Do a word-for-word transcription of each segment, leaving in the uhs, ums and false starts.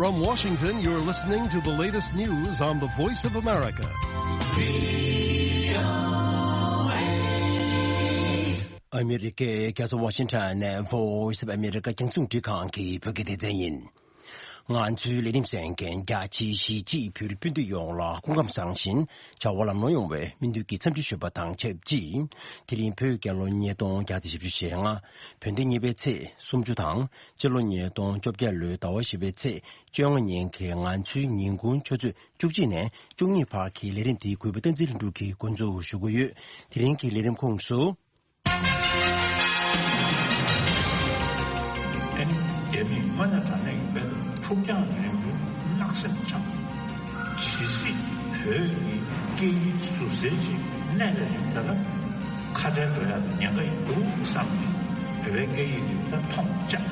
From Washington, you're listening to the latest news on the Voice of America. ཨ་མི་རི་ཀའི་རྒྱལ་ས་ཝ་ཤིང་ཊོན་ནས་Voice of America རྒྱང་སྲིང་འཕྲིན་ཁང་གི་བོད་སྐད་སྡེ་ཚན་ཡིན། ང་ཚོའི་ལས་རིམ་གསན་མཁན་རྒྱ་ཆེའི་གཞིས་བྱེས་བོད་རིགས་སྤུན་ཟླ་ཡོངས་ལ་སྐུ་ཁམས་བཟང་ཞིང་བྱ་བ་ལམ་ལྷོང་ཡོང་བའི་སྨོན་འདུན་གྱི་འཚམས་འདྲི་ཞུ་བ་དང་ཆབས་ཅིག་དེ་རིང་བོད་རྒྱལ་ལོ་ཉིས་སྟོང་བརྒྱ་དང་བཞི་བཅུ་ཞེ་ལྔ། བོད་ཟླ་གཉིས་པའི་ཚེས་སུམ་ཅུ་དང་། སྤྱི་ལོ་ཉིས་སྟོང་བཅོ་བརྒྱད་ལོའི་ཟླ་བ་བཞི་པའི་ཚེས་བཅོ་ལྔ་ཉིན་གྱི་ང་ཚོའི་ཉིན་གུང་ཆུ་ཚོད་བཅུ་གཅིག་ནས་བཅུ་གཉིས་བར་གྱི་ལས་རིམ་དེའི་གུས་པ་བསྟན་འཛིན་ལྷུན་གྲུབ་ཀྱིས་འགོ་འཛུགས་ཞུ་གི་ཡོད། དེ་རིང་གི་ལས་རིམ་ཁོངས་སུ། ཨེ་ནི་རྒྱ་མིས་དངོས་གནས་དྲང་གནས་ཀྱི་དཔེ་ཕུགས་རྒྱང་རིང་པོའི་བརྣག་སེམས་འཆང་། ཇི་སྲིད་བོད་ཀྱི་སྐད་ཡིག་ཟུར་ཟའི་ཅིག་གནས་པའི་རིང་དེ་ལ་ཁ་བྲལ་འགྲོ་ཡག་གི་ཉེན་ཁ་ཡོད་འདུག་བསམ་ནས་བོད་པའི་སྐད་ཡིག་འདི་ད་མཐོང་བཅག་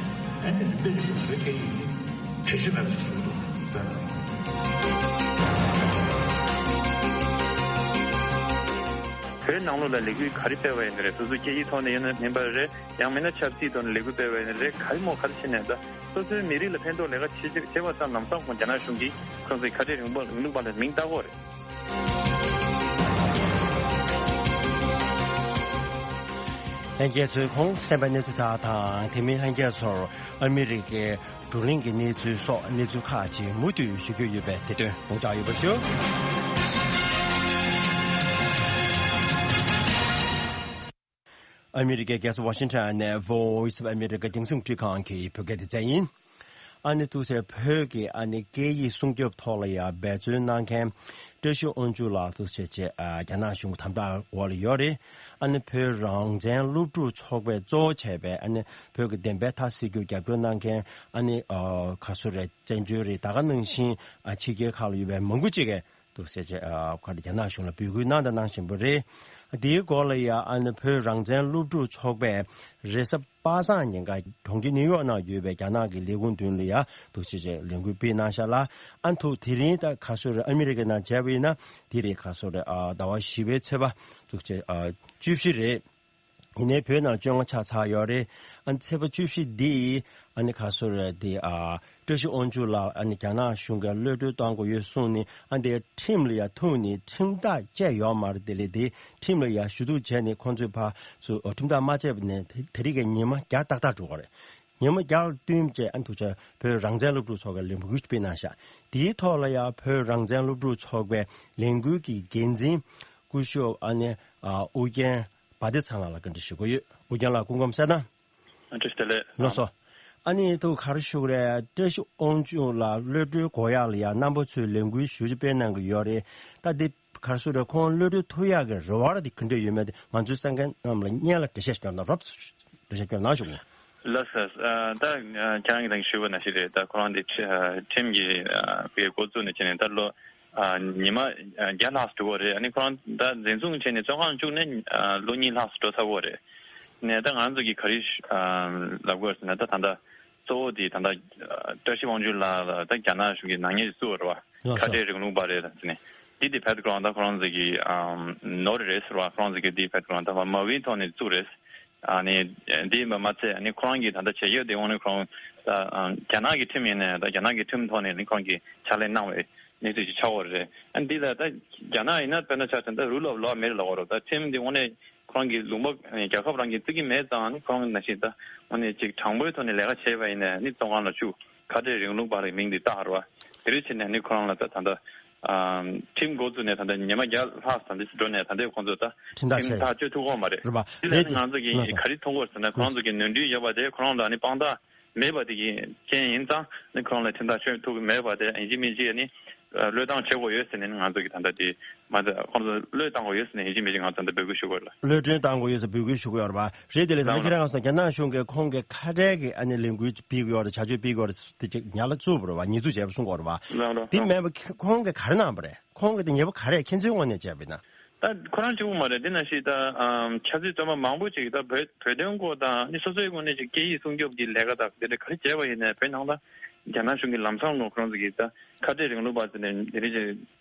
ཨ་ནི་རིམ་པས་རིམ་པས་བོད་སྐད་ཡིག་འདི་བེད་སྤྱོད་མེད་པ་ཞིག་བཟོ་འདུག་བོད་ནང་ལོགས་ལ་ལས་འགུལ་ག་རེ་སྤེལ་བ་ཡིན་ན་རེད། སོ་སོའི་སྐད་ཡིག་ཐོག་ནས་ཡིན་ན་མིན་པ་རེད། ཡང་མིན་ན་ཆབ་སྲིད་ཐོག་ནས་ལས་འགུལ་སྤེལ་བ་ཡིན་ན་རེད། ག་རེ་མོ་ག་རེ་བྱས་ནས་ད་སོ་སོའི་མི་རིགས་ལ་ཕན་ཐོགས་ལས་ཀ་བྱེད་བྱེད་པ་ཙམ་ལམ་སང་ཁོང་རྒྱ་ནག་གཞུང་གིས་ཁོང་ཚོའི་ཁ་བྲལ་རིང་པོ་རིང་ལུགས་པ་ལ་མིང་བཏགས་ཀྱི་ཡོད་རེད། ལྷན་རྒྱས་ཚོས་ཁོང་གསན་པའི་གནས་ཚུལ་དག་དང་དེ་མིན་ལྷན་རྒྱས་ཚོར་ཨ་མི་རི་ཀའི་བགྲོ་གླེང་གི་གནས་ཚུལ་སོགས་གནས་ཚུལ་ཁག་ཅིག་མུ་མཐུད་ཞུ་རྒྱུ་ཡོད་པས་དེ་དོན་དགོངས་འཇགས་ཡོད་པ་ཞུ། ཨ་མི་རི་ཀའི་རྒྱལ་ས་ཝ་ཤིང་ཊོན་ནས་Voice of America རྒྱང་སྲིང་འཕྲིན་ཁང་གི་བོད་སྐད་སྡེ་ཚན་ཡིན། ཨ་ནི་ཐུགས་སྲས་བོད་ཀྱི་ཨ་ནི་སྐད་ཡིག་སྲུང་སྐྱོབ་ཐོག་ལ་ཡང་འབད་བརྩོན་གནང་མཁན་བཀྲ་ཤིས་དབང་ཕྱུག་ལགས་ཐུགས་སྲས་བཅས་ཨ་རྒྱ་ནག་གཞུང་གི་དམ་དྲག་འོག་ལ་ཡོད་རེད། ཨ་ནི་བོད་རང་བཙན་སློབ་ཕྲུག་ཚོགས་པས་གཙོ་བོ་བྱས་པའི་ཨ་ནི་བོད་ཀྱི་བདེན་པའི་མཐའ་གསལ་རྒྱུར་རྒྱབ་སྐྱོར་གནང་མཁན་ཨ་ནི་ཨ་ག་སུ་རེད། བཙན་བྱོལ་རེད། ད་ག་ནང་བཞིན་ཨ་ཕྱི་རྒྱལ་ཁག་ལ་ཡོད་པའི་མང་པོ་ཅིག་གིས་འདུག་ཟེར་བྱས་ཨ་ཁ་རྒྱ་ནག་གཞུང་ལ་འབོད་སྐུལ་གནང་དང་གནང་བཞིན་པ་རེད། དེའི་སྐོར་ལ་ཡང་ཨ་ནི་བོད་རང་བཙན་སློབ་ཕྲུག་ཚོགས་པས་རེས་གཟའ་པ་སངས་ཉིན་ཀ་གྲོང་ཁྱེར་ནིའུ་ཡོག་ནང་ཡོད་པའི་རྒྱ་ནག་གི་ལས་ཁུངས་མདུན་ལ་ཡང་འདུག་ཟེར་བྱས་ལས་འགུལ་སྤེལ་གནང་ཤག་ལ། ཨ་ཐུག་དེ་རིང་ད་ག་སོ་རེད། ཨ་མི་རི་ཀའི་ནང་བྱས་པ་ཡིན་ན་དེ་རེད། ག་སོ་རེད། ཨ་ཟླ་བ་བཞི་པའི་ཚེས་པ་འདུག་ཟེར་ཨ་བཅུ་བཞི་རེད། ཡིན་ནའི་བོད་ནང་བཅོ་ལྔ་ཆགས་ཚར་ཡོད་རེད། ཨ་ནི་ཚེས་པ་བཅུ་བཞི་འདི་ཨ་ནི་ག་སོ་རེད། འདི་ཨ་བཀྲ་ཤིས་དབང་ཕྱུག་ལགས་ཨ་ནི་རྒྱ་ནག་གཞུང་གིས་གློད་གྲོལ་གཏོང་དགོས་ཡོད་གསུངས་ནས་ཨ་འདི་ཁྲིམས་ལ་ཡ་ཐུག་ནས་ཁྲིམས་ཐག་བཅད་ཡོད་མ་རེད། དེ་ལས་དེ་ཁྲིམས་ལ་ཡ་ཞུ་གཏུག་བྱས་ནས་ཁོང་ཚོས་ཕར་ཚུར་ཁྲིམས་ཐག་མ་བཅད་པ་ནས་དེ་དེ་རིང་གི་ཉི་མ་བརྒྱ་ཏག་ཏག་འགྲོ་གི་རེད། ཉི་མ་བརྒྱ་བསྟུན་བྱས་ཨ་ཐུག་ཆ་བོད་རང་བཙན་སློབ་ཕྲུག་ཚོགས་པའི་ལས་འགུལ་སྤེལ་གནང་ཤག་དེའི་ཐོག་ལ་ཡ་བོད་རང་བཙན་སློབ་ཕྲུག་ཚོགས་པའི་ལས་འགུལ་གྱི་འགན་འཛིན་སྐུ་ཞབས་ཨ་ནི་ཨ་ཨུ་རྒྱན་བ་དེ་ཚང་ལགས་ལ་བཀའ་འདྲི་ཞུ་གི་ཡོད། ཨུ་རྒྱན་ལགས་སྐུ་ཁམས་བཟང་ན། བཀྲ་ཤིས་བདེ་ལེགས། ལགས་སོ། ཨ་ནི་ཐུགས་ག་རེ་ཞུ་གི་རེད། བཀྲ་ཤིས་དབང་ཕྱུག་ལགས་གློད་གྲོལ་དགོས་ཡག་ལ་ཡང་རྣམ་པ་ཚོས་ལས་འགུལ་ཞུ་རྒྱུ་སྤེལ་གནང་གི་ཡོད་རེད། ད་འདི་ག་རེ་ཞུ་རེད། ཁོང་གློད་གྲོལ་ཐུབ་ཡག་གི་རེ་བ་ར་འདི་ག་འདྲ་ཡོད་མེད་དེ་ང་ཚོའི་གསན་མཁན་རྣམས་ལ་སྙན་ལ་འགྲེལ་བཤད་ཞུ་ན་རོབ་འགྲེལ་བཤད་ཞུ་ན་ཞུ། ལགས་སོ། ད་ཁྱེད་རང་གིས་ད་ཞུས་པ་ནང་བཞིན་རེད། ད་ཁོ་རང་འདི་ཁྲིམས་ཀྱི་འགོ་བཙུགས་ནས་བྱས་ནས་ད་ལོ་ཨ་ཉི་མ་ཨ་བརྒྱ་ལྷག་འགྲོ་གི་རེད། ཨ་ནི་ཁོ་རང་ད་འཛིན་བཟུང་བྱས་ནས་བཙོན་ཁང་བཅུག་ནས་ཨ་ལོ་གཉིས་ལྷག་འགྲོ་ཚར་གི་རེད། ནས་ད་ང་ཚོ་གིས་ག་རེ་ཨ་ལབ་དགོས་ཟེར་ན། ད་ད་ལྟ་གཙོ་བོ་དེ་ད་ལྟ་བཀྲ་ཤིས་དབང་ཕྱུག་ལགས་ལ་ད་རྒྱ་ནག་གཞུང་གིས་ནག་ཉེས་བཙུགས་པ་རེད་བ། ལགས་སོ། ཁ་བྲལ་རིང་ལུགས་པ་རེད་ཟེར་ནས། འདི་དེ་ཕེབས་ཁོ་རང་ད་ཁོ་རང་ཚོ་གི་ཨ་ནོར་རེད་ཟེར་བ། ཁོ་རང་ཚོ་གི་འདི་ཕེབས་ཁོ་རང་ད་མ་འོས་ཐོག་ནས་བཙུགས་རེད། ཨ་ནི་འདི་མ་མ་ཚད་ཨ་ནི་ཁོ་རང་གིས་ད་ལྟ་བྱེད་ཡོད་དེ་དབང་ནི་ཁོ་རང་ད་ཨ་རྒྱ་ནག་གི་ཁྲིམས་ཡིན་ནའི་ད་རྒྱ་ནག་གི་ཁྲིམས་ཐོག་ནས་ནི་ཁོ་རང་གིས་ཕྱག་ལས་གནང་བའི་གནས་ཚུལ་ཞིག་ཆགས་ཡོད་རེད། ཨ་འདི་ལ་ད་རྒྱ་ནག་ཡིན་ན་དཔེར་ན་ཆ་བཞག་ན་ད་རུལ་ལ་ལོག་མེད་ལབ་ཡོད་རེད། ད་ཁྲིམས་འདི་དངོས་གནས་ཁོ་རང་གི་ལུང་པ་རྒྱལ་ཁབ་རང་གི་བརྩི་གི་མེད་ཙང་ནི་ཁོ་རང་ནང་བཞིན་ད་དངོས་གནས་ཅིག་དྲང་པོའི་ཐོག་ནས་ལས་ཀ་བྱས་པ་ཡིན་ནའི་ནི་བཙོན་ཁང་ལ་བཅུག་ཁ་བྲལ་རིང་ལུགས་པ་རེད་མིང་འདི་བཏགས་རེད་བ། དེ་རིང་ཕྱིན་ནས་ནི་ཁོ་རང་ལ་ད་ད་ལྟ་ཨ་ཁྲིམས་འགོ་བཙུགས་ནས་ད་ལྟ་ཉི་མ་བརྒྱ་ལྷག་ཙམ་འདི་འགྲོ་ནས་ད་ལྟའི་ཁོང་ཚོ་ད་ཁྲིམས་ཐག་ཁྲིམས་ཐག་གཅོད་ཐུབ་ཀྱི་མ་རེད། རེད་པ། དེ་ལ་རེད་ནི་དེ། ང་ཚོ་གིས་ལགས་སོ། ག་རེ་མཐོང་གི་ཡོད་ཟེར་ན། ཁོ་རང་ཚོ་གི་ནོར་འཁྲུལ་ཡོད་པ་དེ་ཁོ་རང་ལ་ནི་དཔང་རྟགས་མེད་པ་དེ་གི་རྐྱེན་ཡིན་ཙང་ནི་ཁོ་རང་ལ་ཁྲིམས་ཐག་གཅོད་ཐུབ་ཀྱི་མེད་པ་དེ་ཡིན་གཅིག་མིན་གཅིག་ནི་བློས་བཏང་བྱེད་དགོས་ཡོད་ཟེར་ནས་ནི་ང་ཚོ་གི་ད་ལྟ་དེ་མ་ཚད་ཁོང་ཚོ་བློས་བཏང་དགོས་ཡོད་ཟེར་ནས་ཡིན་གཅིག་མིན་གཅིག་ང་ཚོ་ད་འབོད་སྐུལ་ཞུ་དགོས་ལ། བློས་བཏང་དགོས་ཡོད་ཟེར་འབོད་སྐུལ་ཞུ་དགོས་ཡོད་རེད་པ། རེད། དེ་ལས་ད་ལྟ་ཁྱེད་རང་ཚོ་རྒྱ་ནག་གཞུང་གིས་ཁོང་གི་ཁ་བྲལ་གྱི་ཨ་ནི་ལས་འགུལ་སྤེལ་གྱི་ཡོད་རེད། བྱ་སྤྱོད་སྤེལ་གྱི་ཡོད་རེད་ཟེར་དེ་ཅིག་ཉར་ལ་བཙུགས་པ་རེད་པ། ཉེས་འཛུགས་བྱས་པ་གསུང་གི་ཡོད་རེད་པ། ལགས་ལགས། དེ་མེད་པ་ཁོང་གིས་ག་རེ་གནང་བ་རེད། ཁོང་གིས་དེ་ཉེས་པ་ག་རེ་ཁྱེད་ཚོའི་ངོས་ནས་བྱས་པ་ཡིན་ན། ད་ཁོ་རང་གཅིག་པུ་མ་རེད། དེ་ནང་བཞིན་ད་ཨམ་ཆབ་སྲིད་བཙོན་པ་མང་པོ་ཅིག་ད་བོད་བོད་དོན་སྐོར་དང་ནི་སོ་སོའི་ངོས་ནས་ཅིག་སྐད་ཡིག་སྲུང་སྐྱོབ་ཀྱི་ལས་ཀ་དང་དེ་འདྲ་ག་རེ་བྱས་པ་ཡིན་ནའི་བོད་ནང་ད་རྒྱ་ནག་གཞུང་གིས་ལམ་སང་ལོ་ཁོ་རང་ཚོ་གིས་ད་ཁ་བྲལ་རིང་ལུགས་པ་ཟེར་ནས་དེ་རིང་ཅིག་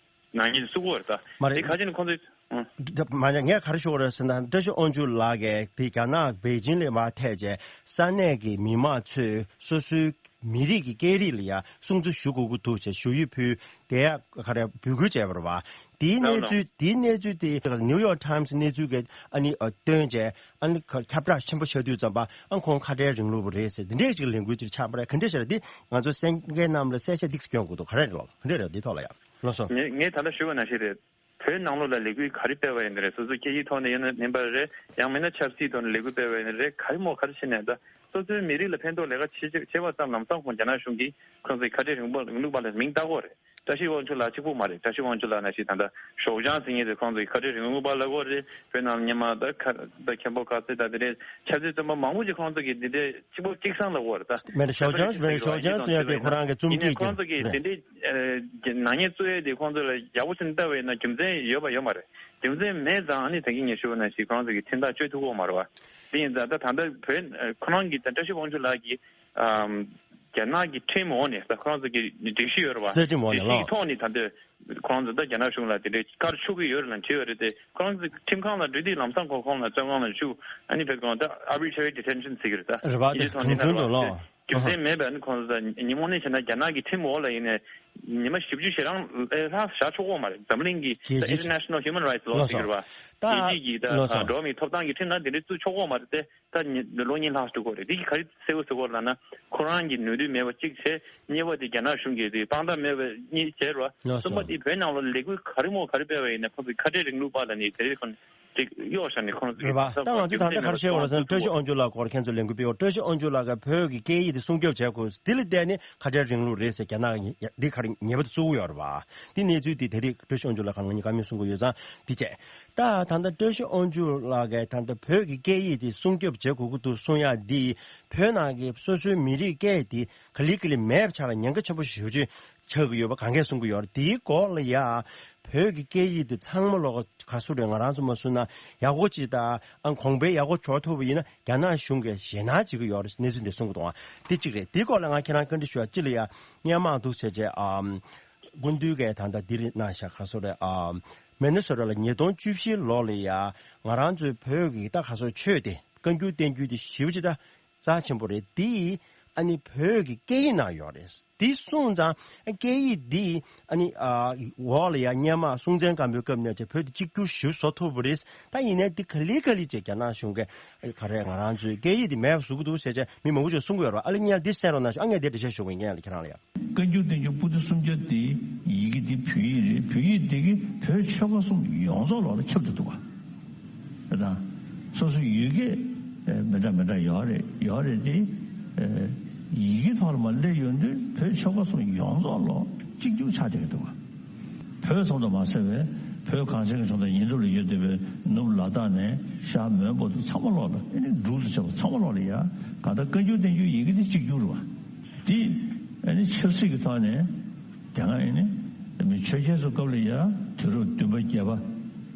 ནག་ཉེས་བཙུགས་པ་རེད་ད། མ་རེད། དེ་ཁ་ཅིག་ནི་ཁོང་ཚོས་ཨང་། ད་མ་རེད། ངས་ག་རེ་ཞུ་དགོས་རེད་ཟེར་ན། བཀྲ་ཤིས་དབང་ཕྱུག་ལགས་ཀྱིས་དེ་རྒྱ་ནག་པེ་ཅིང་ལ་མར་ཐད་བྱས་ས་གནས་ཀྱི་མི་མང་ཚོས་སོ་སོའི་ མི་རིགས་ཀྱི་སྐད་རིགས་ལ་ཡ་སྲུང་བརྩི་ཞུ་དགོས་ཀྱི་འདུག་ཅེས་ཞུ་ཡིག་ཕུལ་དེ་ཡ་ག་རེ་འབོད་སྐུལ་བྱས་པ་རེད་བ། དེའི་གནས་ཚུལ་དེའི་གནས་ཚུལ་དེ་ནིའུ་ཡོག་ཊའིམ་སི་གནས་ཚུལ་གྱི་ཨ་ནི་བཏོན་བྱས་ཨ་ནི་ཁ་ཁྱབ་བསྒྲགས་ཆེན་པོ་བྱ་དུས་ཙམ་པ་ཨ་ཁོང་ཁ་བྲལ་རིང་ལུགས་པ་རེད་ཟེར་འདི་འདྲས་ཅིག་ལས་འགུལ་ཅིག་ཆགས་པ་རེད། ག་འདྲས་ཞེ་ན་འདི་ང་ཚོ་གསན་མཁན་རྣམས་ལ་གསལ་བཤད་ཏོག་ཙམ་སྐྱོན་དགོས་འདུག་ག་རེ་རེད་ལོ། ག་འདྲས་རེད་འདི་ཐོག་ལ་ཡ་ལོ་སོ། ངས་ངས་ད་ལྟ་ཞུས་པ་ནང་བཞིན་རེད། བོད་ནང་ལོགས་ལ་ལས་འགུལ་ག་རེ་སྤེལ་བ་ཡིན་ནའི་རེད། སོ་སོའི་སྐད་ཡིག་ཐོག་ནས་ཡིན་ན་མིན་པ་རེད། ཡང་མིན་ན་ཆབ་སྲིད་ཐོག་ནས་ལས་འགུལ་སྤེལ་བ་ཡིན་ནའི་རེད། ག་རེ་མོ་ག་རེ་བྱས་ནའི་ད་སོ་སོའི་མི་རིགས་ལ་ཕན་ཐོགས་ལས་ཀ་བྱེད་བྱེད་པ་ཙམ་ལམ་སང་ཁོང་རྒྱ་ནག་གཞུང་གིས་ཁོང་ཚོའི་ཁ་བྲལ་རིང་ལུགས་པ་ལ་མིང་བཏགས་ཀྱི་ཡོད་རེད། བཀྲ་ཤིས་དབང་ཕྱུག་ལགས་གཅིག་པུ་མ་རེད། བཀྲ་ཤིས་དབང་ཕྱུག་ལགས་ནང་བཞིན་ད་ལྟ་ཞའོ་ཅང་ཟེར་མཁན་དེ་ཁོང་ཚོའི་ཁ་བྲལ་རིང་ལུགས་པ་ལབ་ཀྱི་ཡོད་རེད། བོད་ནང་སྔོན་མ་ད་ཁ་ད་མཁན་པོ་ཁ་སེ་ད་དེ་འདྲའི་ཆབ་སྲིད་བཙོན་པ་མང་པོ་ཅིག་ཁོང་ཚོ་གིས་འདི་འདྲའི་གཅིག་པོ་གཅིག་སང་ལབ་ཀྱི་ཡོད་རེད་ད། མེད་ན་ཞའོ་ཅང་མེད་ན་ཞའོ་ཅང་ཟེར་ཡ་དེ་ཁོ་རང་གི་རྩོམ་ཡིན་ནའི་སྐྱིད་ཀྱི་ཁོང་ཚོ་གིས་རེད། དེ་འདྲའི་ནག་ཉེས་བཙུགས་ཡས་དེ་ཁོང་ཚོ་ལ་ཡག་པོ་ཞིག་ལྟ་བས་ན་རྒྱུ་མཚན་ཡོད་པ་ཡོད་མ་རེད། རྒྱུ་མཚན་མེད་ཙང་ཨ་ནི་ད་གིན་ངས་ཞུས་པ་ནང་བཞིན་ཁོ་རང་ཚོ་གི་ཁྲིམས་ཐག་གཅོད་ཐུབ་ཀྱི་ཡོད་མ་རེད་བ། དེ་ཡིན་ཙང་ད་ད་ལྟ་བོད་ཁོ་རང་གི་ད་བཀྲ་ཤིས་དབང་ཕྱུག་ལགས་ཀྱིས་ཨམ་རྒྱ་ནག་གི་ཁྲིམས་འོག་ནས་ད་ཁོ་རང་ཚོ་གི་སྒྲིག་གཞི་ཡོད་རེད་བ། རྩ་ཁྲིམས་འོག་ནས་སྒྲིག་གཞི་ལོ། གི་ཐོག་ནས་ད་ལྟ་ཁོ་རང་ཚོ་ད་རྒྱ་ནག་གཞུང་ལ་དེ་འདྲའི་བཀའ་ཆོག་གི་ཡོད་རེད་ལབ་བྲིས་ཡོད་རེད་དེ། ཁོ་རང་ཚོ་ཁྲིམས་ཁང་ལ་འགྲོ་དུས་ལམ་སང་ཁོ་ཁོང་ལ་བཙོན་ཁང་ལ་བཅུག་ཨ་ནི་བོད་ཁོང་ད་arbitrary detention ཟེར་གི་རེད་ད། རེད་བ། དེ་དེ་ཐོག་ནས་གང་བྱུང་དུ་ལོ། རྒྱུ་མཚན་མེད་པའི་ཨ་ནི་ཁོང་ཚོ་ད་ཉིན་མོ་ནས་བྱས་ན་རྒྱ་ནག་གི་ཁྲིམས་འོག་ལ་ཡིན་ནའི་ཉི་མ་བཞི་བཅུ་ཞེ་གྲངས་ལྷག་བཞག་ཆོག་གི་ཡོད་མ་རེད། འཛམ་གླིང་གི་ད་རྒྱལ་སྤྱིའི་International Human Rights Law ལགས་སོ། ཟེར་གི་རེད་བ། ད་རྒྱལ་སྤྱིའི་གི་ད་ལགས་སོ། འགྲོ་བ་མིའི་ཐོབ་ཐང་གི་ཁྲིམས་ནང་དེ་འདྲའི་བཙུགས་ཆོག་གི་ཡོད་མ་རེད་དེ། ད་ཉི་ལོ་གཉིས་ལྷག་འགྲོ་གི་རེད། དེ་གི་ག་རེ་གསལ་པོ་བཟོ་གི་ཡོད་ལབ་ན་ཁོ་རང་གི་ནུས་མཐུ་མེད་པ་གཅིག་བྱས། གཉིས་པ་དེ་རྒྱ་ནག་གཞུང་གིས་དེ་དཔང་རྟགས་མེད་པ་གཉིས་བྱས་རེད་བ། ལགས་སོ། གསུམ་པ་དེ་བོད་ནང་ལ་ལས་འགུལ་ག་རེ་མོ་ག་རེ་སྤེལ་བ་ཡིན་ན་ཁོ་ཚོ་ཁ་བྲལ་རིང་ལུགས་པ་ལ་ནི་དེ་རེད། ཁོ་ཅིག་གཡོག་བཞག་ནས་ཁོ་ཚོ་རེད་བ། ད་ང་ཚོས་ད་ལྟ་ག་རེ་བཤད་ཡོད་ལབ་ཟེར་ན་བཀྲ་ཤིས་དབང་ཕྱུག་ལགས་སྐོར་ཁྱེད་ཚོས་ལས་འགུལ་སྤེལ་བ། བཀྲ་ཤིས་དབང་ཕྱུག་ལགས་ཀྱིས་བོད་ཀྱི་སྐད་ཡིག་དེ་སྲུང་སྐྱོབ་བྱེད་དགོས། དེ་ལ་བརྟེན་ནས་ཁ་བྲལ་རིང་ལུགས་རེད་ཟེར་རྒྱ་ནག་གིས་འདི་ག་རེ་ཉེས་པ་དེ་བཙུགས་ཡོད་རེད་བ། དེ་གནས་ཚུལ་དེ་དེ་རིང་བཀྲ་ཤིས་དབང་ཕྱུག་ལགས་ཁ་ང་གཉིས་བཀའ་མོལ་གསུང་གི་ཡོད་ཙང་དེ་བྱས། ད་ད་ལྟ་བཀྲ་ཤིས་དབང་ཕྱུག་ལགས་ཀྱིས་ད་ལྟ་བོད་ཀྱི་སྐད་ཡིག་དེ་སྲུང་སྐྱོབ་བྱེད་དགོས་ཀྱི་འདུག་གསུང་ཡ་འདི་བོད་ནང་གི་སོ་སོའི་མི་རིགས་སྐད་དེ་ག་ལེ་ག་ལེ་མེད་པ་ཆགས་ལ་ཉེན་ཁ་ཆེན་པོ་ཞེ་པོ་ཅིག་ཆགས་ཀྱི་ཡོད་པ་གང་གས་གསུང་གི་ཡོད་རེད། དེའི་སྐོར་ལ་ཡ་བོད་ཀྱི་སྐད་ཡིག་དེ་ཚང་མ་ལོག་ག་སུ་རེད། ང་རང་ཚོ་མ་སུ་ན་ཡག་པོ་ཅིག་དང་ཨ་གོང་འཕེལ་ཡག་པོ་འགྲོ་ཐུབ་པ་ཡིན་ན་རྒྱ་ནག་གཞུང་གིས་ཞེད་སྣང་བྱེད་ཀྱི་ཡོད་རེད། གནས་ཚུལ་འདི་གསུང་གི་འདུག་ཨ། དེ་གཅིག་རེད། དེའི་སྐོར་ལ་ང་ཁྱེད་རང་བཀའ་འདྲི་ཞུ་ཡ་གཅིག་ལ་ཡ་སྔོན་མ་འདུག་ཟེར་བྱས་ཨ། སྐུ་མདུན་གྱིས་ད་ལྟ་འདིར་གནང་བཞག་ག་སོ་རེད་ཨ། མི་ནི་སོ་ཊ་ལ་ཉིས་སྟོང་བཅུ་བཞི་ལོ་ལ་ཡ་ང་རང་ཚོའི་བོད་ཀྱི་ད་ག་སོ་ཆོས་དེ་བཀའ་འགྱུར་བསྟན་འགྱུར་དེ་ཞེ་པོ་ཅིག་ད་རྩ་ཆེན་པོ་རེད། དེ་ཨ་ནི་བོད་ཀྱི་སྐད་ཡིག་ནང་ཡོད་རེད། དེ་སོང་ཙང་སྐད་ཡིག་འདི་ཨ་ནི་ཨ་འོག་ལ་ཡ་སྔོན་མ་སྲོང་བཙན་སྒམ་པོའི་སྐབས་ནས་བྱས་བོད་དེ་གཅིག་གྱུར་ཞིག་བཟོ་ཐུབ་པ་རེད། ད་ཡིན་ནའི་འདི་ག་ལེ་ག་ལེ་བྱས་རྒྱ་ནག་གཞུང་གིས་ག་རེ་ང་རང་ཚོའི་སྐད་ཡིག་འདི་མེད་པ་བཟོ་གི་འདུག་ཟེར་བྱས་མི་མང་པོ་ཅིག་གསུང་གི་ཡོད་རེད་བ། ཨ་ལེ་ངས་འདི་གསན་རོགས་གནང་ཞུ། ཨ་ངས་འདི་འགྲེལ་བཤད་ཞུ་དགོས་ངས་ལ་ཁྱེད་རང་ལ་ཡ། བཀའ་འགྱུར་བསྟན་འགྱུར་པོ་ཏི་སུམ་བརྒྱ་དེ་ཡི་གེ་འདི་བོད་ཡིག་རེད། བོད་ཡིག་འདི་གི་བོད་ཆོལ་ཁ་གསུམ་ཡོངས་རྫོགས་ལོག་ལ་ཁྱབ་བསྡད་འདུག་བ། རེད་དང་། སོ་སོའི་ཡུལ་སྐད་མི་འདྲ་མི་འདྲ་ཡོད་རེད། ཡོད་རེད་དེ། ཡི་གེ་ཐོག་ལ་མར་སླེབས་ཡོང་དུས་བོད་ཆོལ་ཁ་གསུམ་ཡོངས་རྫོགས་ལོག་གཅིག་གྱུར་ཆགས་བསྡད་ཀྱི་འདུག་བ། བོད་ཙམ་དུ་མ་ཟད་པའི་བོད་གངས་ཅན་གྱི་ལྗོངས་དང་ཉེ་འགྲམ་ལ་ཡོད་བསྡད་པའི་ནུབ་ལ་དྭགས་ནས་ཤར་མོན་གྷོ་དང་ཚང་མ་ལོག་ལ་ཨེ་ནི་འབྲུག་དང་བཅས་པ་ཚང་མ་ལོག་ལ་ཡ་གང་ལྟར་བཀའ་འགྱུར་བསྟན་འགྱུར་ཡི་གེ་དེ་གཅིག་གྱུར་རེད་བ། དེ་ཨེ་ནི་ཆབ་སྲིད་ཀྱི་ཐོག་ནས་དེ་སྔ་ཨེ་ནི་མི་ཆོས་རྒྱལ་ཚོའི་སྐབས་ལ་ཡ་དུས་རབས་བདུན་པ་བརྒྱད་པ་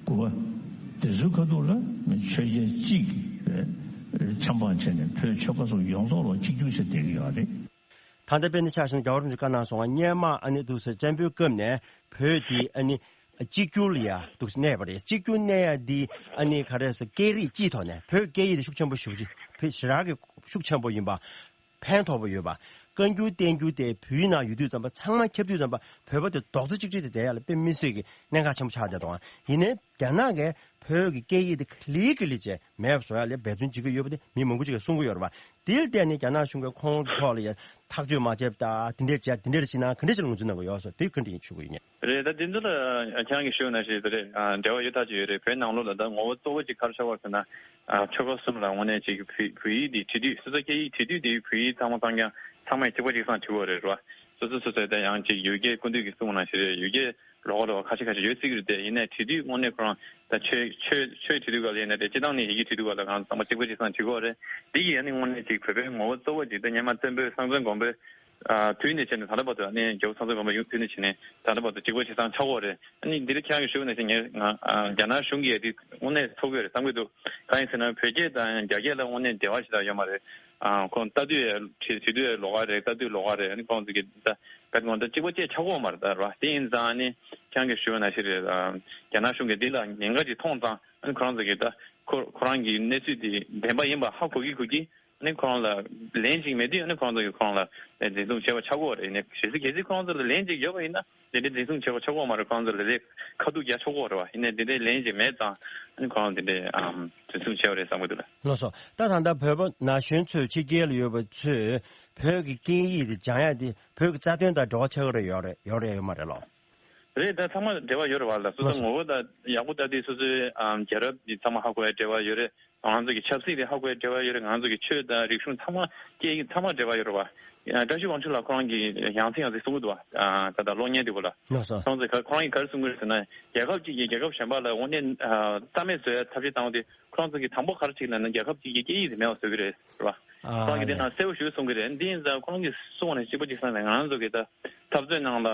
དགུ་པ་དེ་ཚོའི་ཁ་ཐུག་ལ་མི་ཆོས་རྒྱལ་གཅིག་གིས་ཆབ་འབངས་བྱས་ནས་བོད་ཆོལ་ཁ་སོགས་ཡོངས་རྫོགས་ལ་གཅིག་གྱུར་བྱས་བསྡད་ཀྱི་ཡོད་རེད། ད་ལྟ་དཔེར་ན་ཆ་བཞག་ན་རྒྱལ་བ་རིན་པོ་ཆེས་བཀའ་གནང་སོང་བ། སྔོན་མ་ཨ་ནི་འདུག་སེ་བཙན་པོའི་སྐབས་ནས་བོད་དེ་ཨ་ནི་གཅིག་གྱུར་ལ་ཡ་འདུག་སེ་གནས་པ་རེད། གཅིག་གྱུར་གནས་ཡ་འདི་ཨ་ནི་ག་རེ་ཟེར་སྐད་རིགས་སྤྱིའི་ཐོག་ནས་བོད་སྐད་ཡིག་དེ་ཤུགས་ཆེན་པོ་ཞེ་པོ་ཅིག་བོད་ཞེ་དྲག་གི་ཤུགས་ཆེན་པོ་ཡིན་པ། ཕན་ཐོགས་པ་ཡོད་པ། བཀའ་འགྱུར་བསྟན་འགྱུར་དེ་བོད་ཡིག་ནང་ཡོད་དུས་ཙམ་པ་ཚང་མ་ཁྱབ་དུས་ཙམ་པ་བོད་པ་དེ་རྡོག་རྩ་གཅིག་སྒྲིལ་དེ་བསྡད་ཡ་ལ་དཔེ་མི་སྲིད་ཀྱི་གནད་འགག་ཆེན་པོ་ཆགས་བསྡད་འདུག་ཡིན་ནའི་རྒྱ་ནག་གིས་བོད་ཀྱི་སྐད་ཡིག་དེ་ག་ལེ་ག་ལེ་བྱས་མེད་པ་བཟོ་ཡ་ལ་འབད་བརྩོན་བྱེད་ཀྱི་ཡོད་པ་དེ་མི་མང་པོ་ཅིག་གིས་གསུང་གི་ཡོད་རེད་པ། དེ་ལ་བརྟེན་ནས་རྒྱ་ནག་གཞུང་གིས་ཁོང་གི་ཐོག་ལ་ཡ་ཐག་གཅོད་མ་བྱས་པ་དང་དེ་འདྲས་བྱས་དེ་འདྲས་བྱས་ན་ག་འདྲས་ཅིག་ལ་ངོས་འཛིན་གནང་གི་ཡོད་སོགས་དེ་ག་འདྲས་ཞུ་གི་ཡོད་ངས། རེད། ད་དེ་ཚོ་ལ་ཁྱེད་རང་གིས་ཞུས་ནང་བཞིན་དེ་རེད། འབྲེལ་བ་ཡོད་ཐག་ཆོད་ཡོད་རེད། བོད་ནང་ལོགས་ལ་ད་ངོ་བོ་གཙོ་བོ་ཅིག་ག་རེ་ཆགས་པ་ཟེར་ན། ཆོལ་ཁ་གསུམ་ལ་དངོས་གནས་ཅིག་བོད་བོད་ཡིག་འདི་བྲིས་དུས་སོ་སོ་སྐད་ཡིག་བྲིས་དུས་དེ་བོད་ཡིག་ཚང་མ་ཚང་ཀྱང་ཚང་མས་གཅིག་པ་གཅིག་སང་བྲིས་པ་རེད་རོ། སོ་སོ་སོ་སོའི་ད་ཡང་ཅིག་ཡུལ་སྐད་སྐུ་མདུན་གྱིས་གསུངས་ནང་བཞིན་རེད། ཡུལ་སྐད་ལོགས་ཀ་ལོགས་ཀ་ཁ་ཤས་ཁ་ཤས་ཡོད་སྲིད་ཀྱི་རེད་དེ། ཡིན་ནའི་བྲིས་དུས་དངོས་གནས་ཁོ་རང་ད་ཆོས་ཆོས་ཆོས་བྲིས་དུས་ག་ལ་ཡིན་ནའི་རེད། སྤྱི་བཏང་ནས་ཡི་གེ་བྲིས་དུས་ག་ལ་ང་ཚང་མ་གཅིག་པ་གཅིག་སང་བྲིས་དགོས་རེད། འདི་ཡིས་ཡང་ནི་དངོས་གནས་ཅིག་བོད་པའི་ངོ་བོ་གཙོ་བོ་ཅིག་ད་སྔོན་མ་བཙན་པོའི་སྲོང་བཙན་སྒམ་པོའི་ཨ་དུས་ནས་བྱས་ནས་ད་ལྟ་བར་དུ་ཨ་ནི་རྒྱལ་པོ་སྲོང་བཙན་སྒམ་པོ་ཡོང་དུས་ནས་བྱས་ནས་ད་ལྟ་བར་དུ་གཅིག་པ་གཅིག་སང་ཆགས་ཡོད་རེད། ཨ་ནི་འདི་རིགས་ཁྱེད་རང་གིས་ཞུས་ནང་བཞིན་ངས་ང་ཨ་རྒྱ་ནག་གཞུང་གིས་འདི་དངོས་གནས་ཐུབ་ཀྱི་ཡོད་རེད་བསམ་གྱི་འདུག་གང་ཡིན་ཟེར་ན་བོད་སྐད་དང་རྒྱ་སྐད་ལ་དངོས་གནས་འབྲེལ་བ་ཞེ་དྲག་ཡོད་མ་རེད། ཨ་ཁོང་ལྟ་དུས་ཡང་བྲིས་བྲིས་དུས་ཡང་ལོགས་ཀ་རེད། ལྟ་དུས་ལོགས་ཀ་རེད། ཨ་ནི་ཁོང་ཚོ་གི་ད་ག་དེ་ཁོང་ད་གཅིག་པ་གཅིག་ཆགས་ཡོད་མ་རེད་ད་རེད་བ། དེ་ཡིན་ཙང་ཨ་ནི་ཁྱེད་རང་གིས་ཞུས་ནང་བཞིན་རེད། ཨ་རྒྱ་ནག་གཞུང་གིས་འདི་ལ་ཉེན་ཁ་ཅིག་མཐོང་ཙང་ཨ་ནི་ཁོ་རང་ཚོ་གིས་ད་ཁོ་ཁོ་རང་གི་གནས་ཚུལ་འདི་བདེན་པ་ཡིན་པ་ཧ་གོ་གི་གོ་གི། ནི་ཁོ་རང་ལ་ལན་ཅིག་མེད་དུས་ནི་ཁོ་རང་ཚོ་གིས་ཁོ་རང་ལ་འཛིན་བཟུང་བྱས་པ་ཆགས་ཀྱི་ཡོད་རེད། ཡིན་ནའི་གལ་སྲིད་གལ་སྲིད་ཁོ་རང་ཚོ་ལ་ལན་ཅིག་ཡོད་པ་ཡིན་ན། དེ་འདྲའི་འཛིན་བཟུང་བྱས་པ་ཆགས་ཀྱི་ཡོད་མ་རེད། ཁོ་རང་ཚོ་ལ་ལས་ཁ་ཐུག་རྒྱག་ཆོག་གི་ཡོད་རེད་བ། ཡིན་ནའི་དེ་འདྲའི་ལན་ཅིག་མེད་ཙང་ནི་ཁོ་རང་དེ་འདྲའི་ཨམ་འཛིན་བཟུང་བྱས་པ་རེད་བསམ་གྱི་འདུག་ལ། ལགས་སོ། ད་ད་ལྟ་བོད་པ་ན་གཞོན་ཚོས་ཕྱི་རྒྱལ་ལ་ཡོད་པ་ཚོས་བོད་ཀྱི་སྐད་ཡིག་དེ་སྦྱང་ཡ་དེ་བོད་ཀྱི་རྩ་དོན་དང་འབྲེལ་བ་ཆགས་ཀྱི་རེད་ཡོད་རེད་ཡོད་རེད་ཡོད་མ་རེད་ལོ། རེད། ད་ཚང་མ་འབྲེལ་བ་ཡོད་རེད་བ་ལ། སོ་སོ་ལགས་སོ། ངོ་བོ་ད་ཡག་པོ་ལྟ་དུས་སོ་སོའི་ཨམ་རྒྱལ་རབས་དེ་ཚང་མ་ཧ་གོ་ཡ་འབྲེལ་བ་ཡོད་རེད། ང་ཚོ་གི་ཆབ་སྲིད་དེ་ཧ་གོ་ཡ་འབྲེལ་བ་ཡོད་རེད། ང་ཚོ་གི་ཆོས་དང་རིག་གཞུང་ཚང་མ་སྐད་ཡིག་ཚང་མ་འབྲེལ་བ་ཡོད་རེད་བ། ཡང་བཀྲ་ཤིས་དབང་ཕྱུག་ལགས་ཁོ་རང་གིས་ཡང་སེ་ཡང་སེ་གསུང་གི་འདུག་བ། ད་ལྟ་གློག་བརྙན་དེ་བོ་ལ། ལགས་སོ། ཁོང་ཚོས་ག་ཁོ་རང་གིས་ག་རེ་གསུང་གི་རེད་ཟེར་ན། རྒྱལ་ཁབ་ཅིག་གིས་རྒྱལ་ཁབ་གཞན་པ་ལ་དངོས་གནས་རྩ་མེད་བཟོ་ཡ་ཐབས་ཤེས་བཏང་བ་དེ་ཁོ་རང་ཚོ་གིས་དང་པོ་ག་རེ་བྱེད་ཀྱི་ན་རྒྱལ་ཁབ་ཅིག་གི་སྐད་ཡིག་དེ་མེད་པ་བཟོ་གི་རེད་ཟེར་བ། ཁོ་རང་གིས་དེ་ནང་གསལ་པོ་ཞེ་པོ་གསུང་གི་རེད། འདི་ཡིན་ཙང་ཁོ་རང་གིས་གསུངས་པ་ནས་གཅིག་པ་གཅིག་སང་ནས་ང་རང་ཚོ་གིས་ད་འཐབ་རྩོད་ནང་ལ་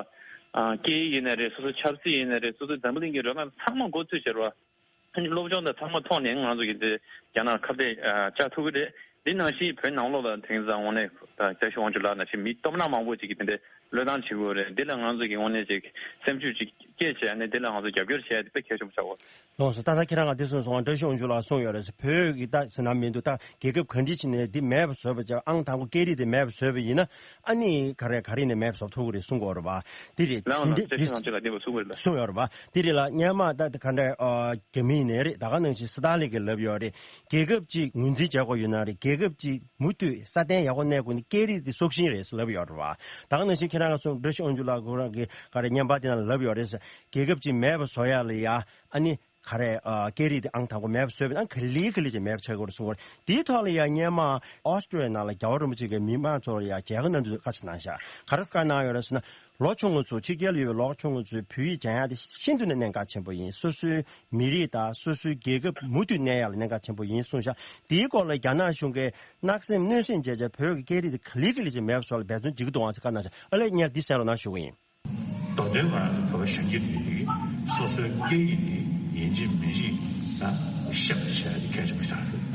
སྐད་ཡིག་ཡིན་ནའི་རེད། སོ་སོ་ཆབ་སྲིད་ཡིན་ནའི་རེད། སོ་སོའི་འཛམ་བུ་གླིང་གི་རོལ་དབྱངས་ཚང་མ་མགོ་ཚོས་བྱེད་རེད་བ། ཨ་ནི་སློབ་སྦྱོང་དང་ཚང་མ་ཐོག་ནས་ང་ཚོ་གི་འདི་རྒྱ་ནག་ཁ་གཏད་ཨ་བཅག་ཐུབ་ཀྱི་རེད། འདི་ནང་བཞིན་བོད་ནང་ལོགས་ལ་དེང་སང་དངོས་གནས་ད་བཀྲ་ཤིས་དབང་ཕྱུག་ལགས་ནང་བཞིན་མི་སྟོབས་ན་མང་པོ་ཅིག་གིས་དེ་འདྲའི་བློས་བཏང་བྱེད་དགོས་རེད། འདི་ལ་ང་ཚོ་གི་དངོས་གནས་ཅིག་སེམས་ཤུགས་ཅིག་སྐྱེད་བྱས་ནས་འདི་ལ་ང་ཚོ་རྒྱབ་སྐྱོར་བྱས་ཏེ་དཔེ་གལ་ཆེན་པོ་ཆགས་ཡོད། ལགས་སོ། ད་ལྟ་ཁྱེད་རང་ག་འདི་གསུངས་སོང་བ། བཀྲ་ཤིས་དབང་ཕྱུག་ལགས་གསུངས་ཡོད་རེད། བོད་ཀྱི་ད་ཟེར་ན་མི་འདུག་ད་རྒྱལ་ཁབ་ག་འདྲ་ཅིག་ནས་འདི་མེད་པ་བཟོས་པ་བྱས། ཨང་དང་པོ་སྐད་རིགས་དེ་མེད་པ་བཟོས་པ་ཡིན་ན། ཨ་ནི་ག་རེ་ག་རེ་ནས་མེད་པ་བཟོ་ཐུབ་ཀྱི་རེད་གསུང་གི་ཡོད་རེད་བ། འདི་རེད། ལགས་འདི་འདི་འདི་བཀྲ་ཤིས་དབང་ཕྱུག་ལགས་འདི་བ་གསུང་གི་རེད་ལ། གསུང་ཡོད་རེད་བ། འདི་རེད་ལ། སྔོན་མ་ད་ག་འདྲ་ཨ་རྒྱ་མི་ནས་རེད། ད་ག་ནང་བཞིན་སི་ཏཱ་ལི་གིས་ལབ་ཡོད་རེད། རྒྱལ་ཁབ་ཅིག་ངོས་འཛིན་བྱེད་དགོས་ཡོད་ན་རེད། རྒྱལ་ཁབ་ཅིག་མུ་མཐུད་སྲ་བརྟན་ཡག་པོ་གནས་དགོས་ན་སྐད་རིགས་དེ་སྲོག་ཤིང་རེད་ཟེར་ལབ་ཡོད་རེད་བ། ད་ག་ནང་བཞིན་ཁྱེད་རང་ག་གསུང་། བཀྲ་ཤིས་དབང་ཕྱུག་ལགས་ཁོ་རང་གིས་ག་རེ་བརྙན་པར་དེ་ནང་ལ་ལབ་ཡོད་རེད་ཟེར། རྒྱལ་ཁབ་ཅིག་མེད་པ་བཟོ་ཡ་ལ་ཡ་ཨ་ནི་ག་རེ་ཨ་སྐད་རིགས་དེ་ཨང་དང་པོ་མེད་པ་བཟོས་པ་ཡིན་ན་ག་ལེ་ག་ལེ་ཅིག་མེད་པ་ཆགས་ཀྱི་ཡོད་རེད་གསུངས་པ་རེད། དེའི་ཐོག་ལ་ཡ་སྔོན་མ་ཨོ་སི་ཀྲི་ཡ་ནང་ལ་རྒྱལ་བ་རིན་པོ་ཆེ་གིས་མི་མང་ཚོར་ཡ་མཇལ་ཁ་གནང་དུས་བཀའ་ཆོས་གནང་ཤག་ག་རེ་བཀའ་གནང་ཡོད་རེད་ཟེར་ན། ལོ་ཆུང་ངུ་ཚོ། ཕྱི་རྒྱལ་ལ་ཡོད་པའི་ལོ་ཆུང་ངུ་ཚོས་བོད་ཡིག་སྦྱང་ཡ་དེ་ཤིན་ཏུ་ནས་གནད་འགག་ཆེན་པོ་ཡིན། སོ་སོའི་མི་རིགས་དང་སོ་སོའི་རྒྱལ་ཁབ་མུ་མཐུད་གནས་ཡ་ལ་གནད་འགག་ཆེན་པོ་ཡིན་གསུངས་ཤག་དེའི་སྐོར་ལ་རྒྱ་ནག་གཞུང་གིས་གནག་སེམས་གནོན་སེམས་བྱས་བྱས་བོད་ཀྱི་སྐད་རིགས་དེ་ག་ལེ་ག་ལེ་ཅིག་མེད་པ་བཟོ་ཡ་ལ་འབད་བརྩོན་བྱེད་ཀྱི་འདུག་ཨང་ཟེར་བཀའ་གནང་ཤག་ཨ་ལས་ངས་འདི་གསན་རོགས་གནང་ཞུ་གི་ཡིན། མདོ་དོན་ང་རང་ཚོ་བོད་པ་གཞོན་སྐྱེས་དེ་ཡིན། སོ་སོའི་སྐད་ཡིག་དེ་ཡིན་གཅིག་མིན་གཅིག་ན་ཤེས་པ་བྱས་ཏེ་གལ་ཆེན་པོ་ཆགས་ཡོད།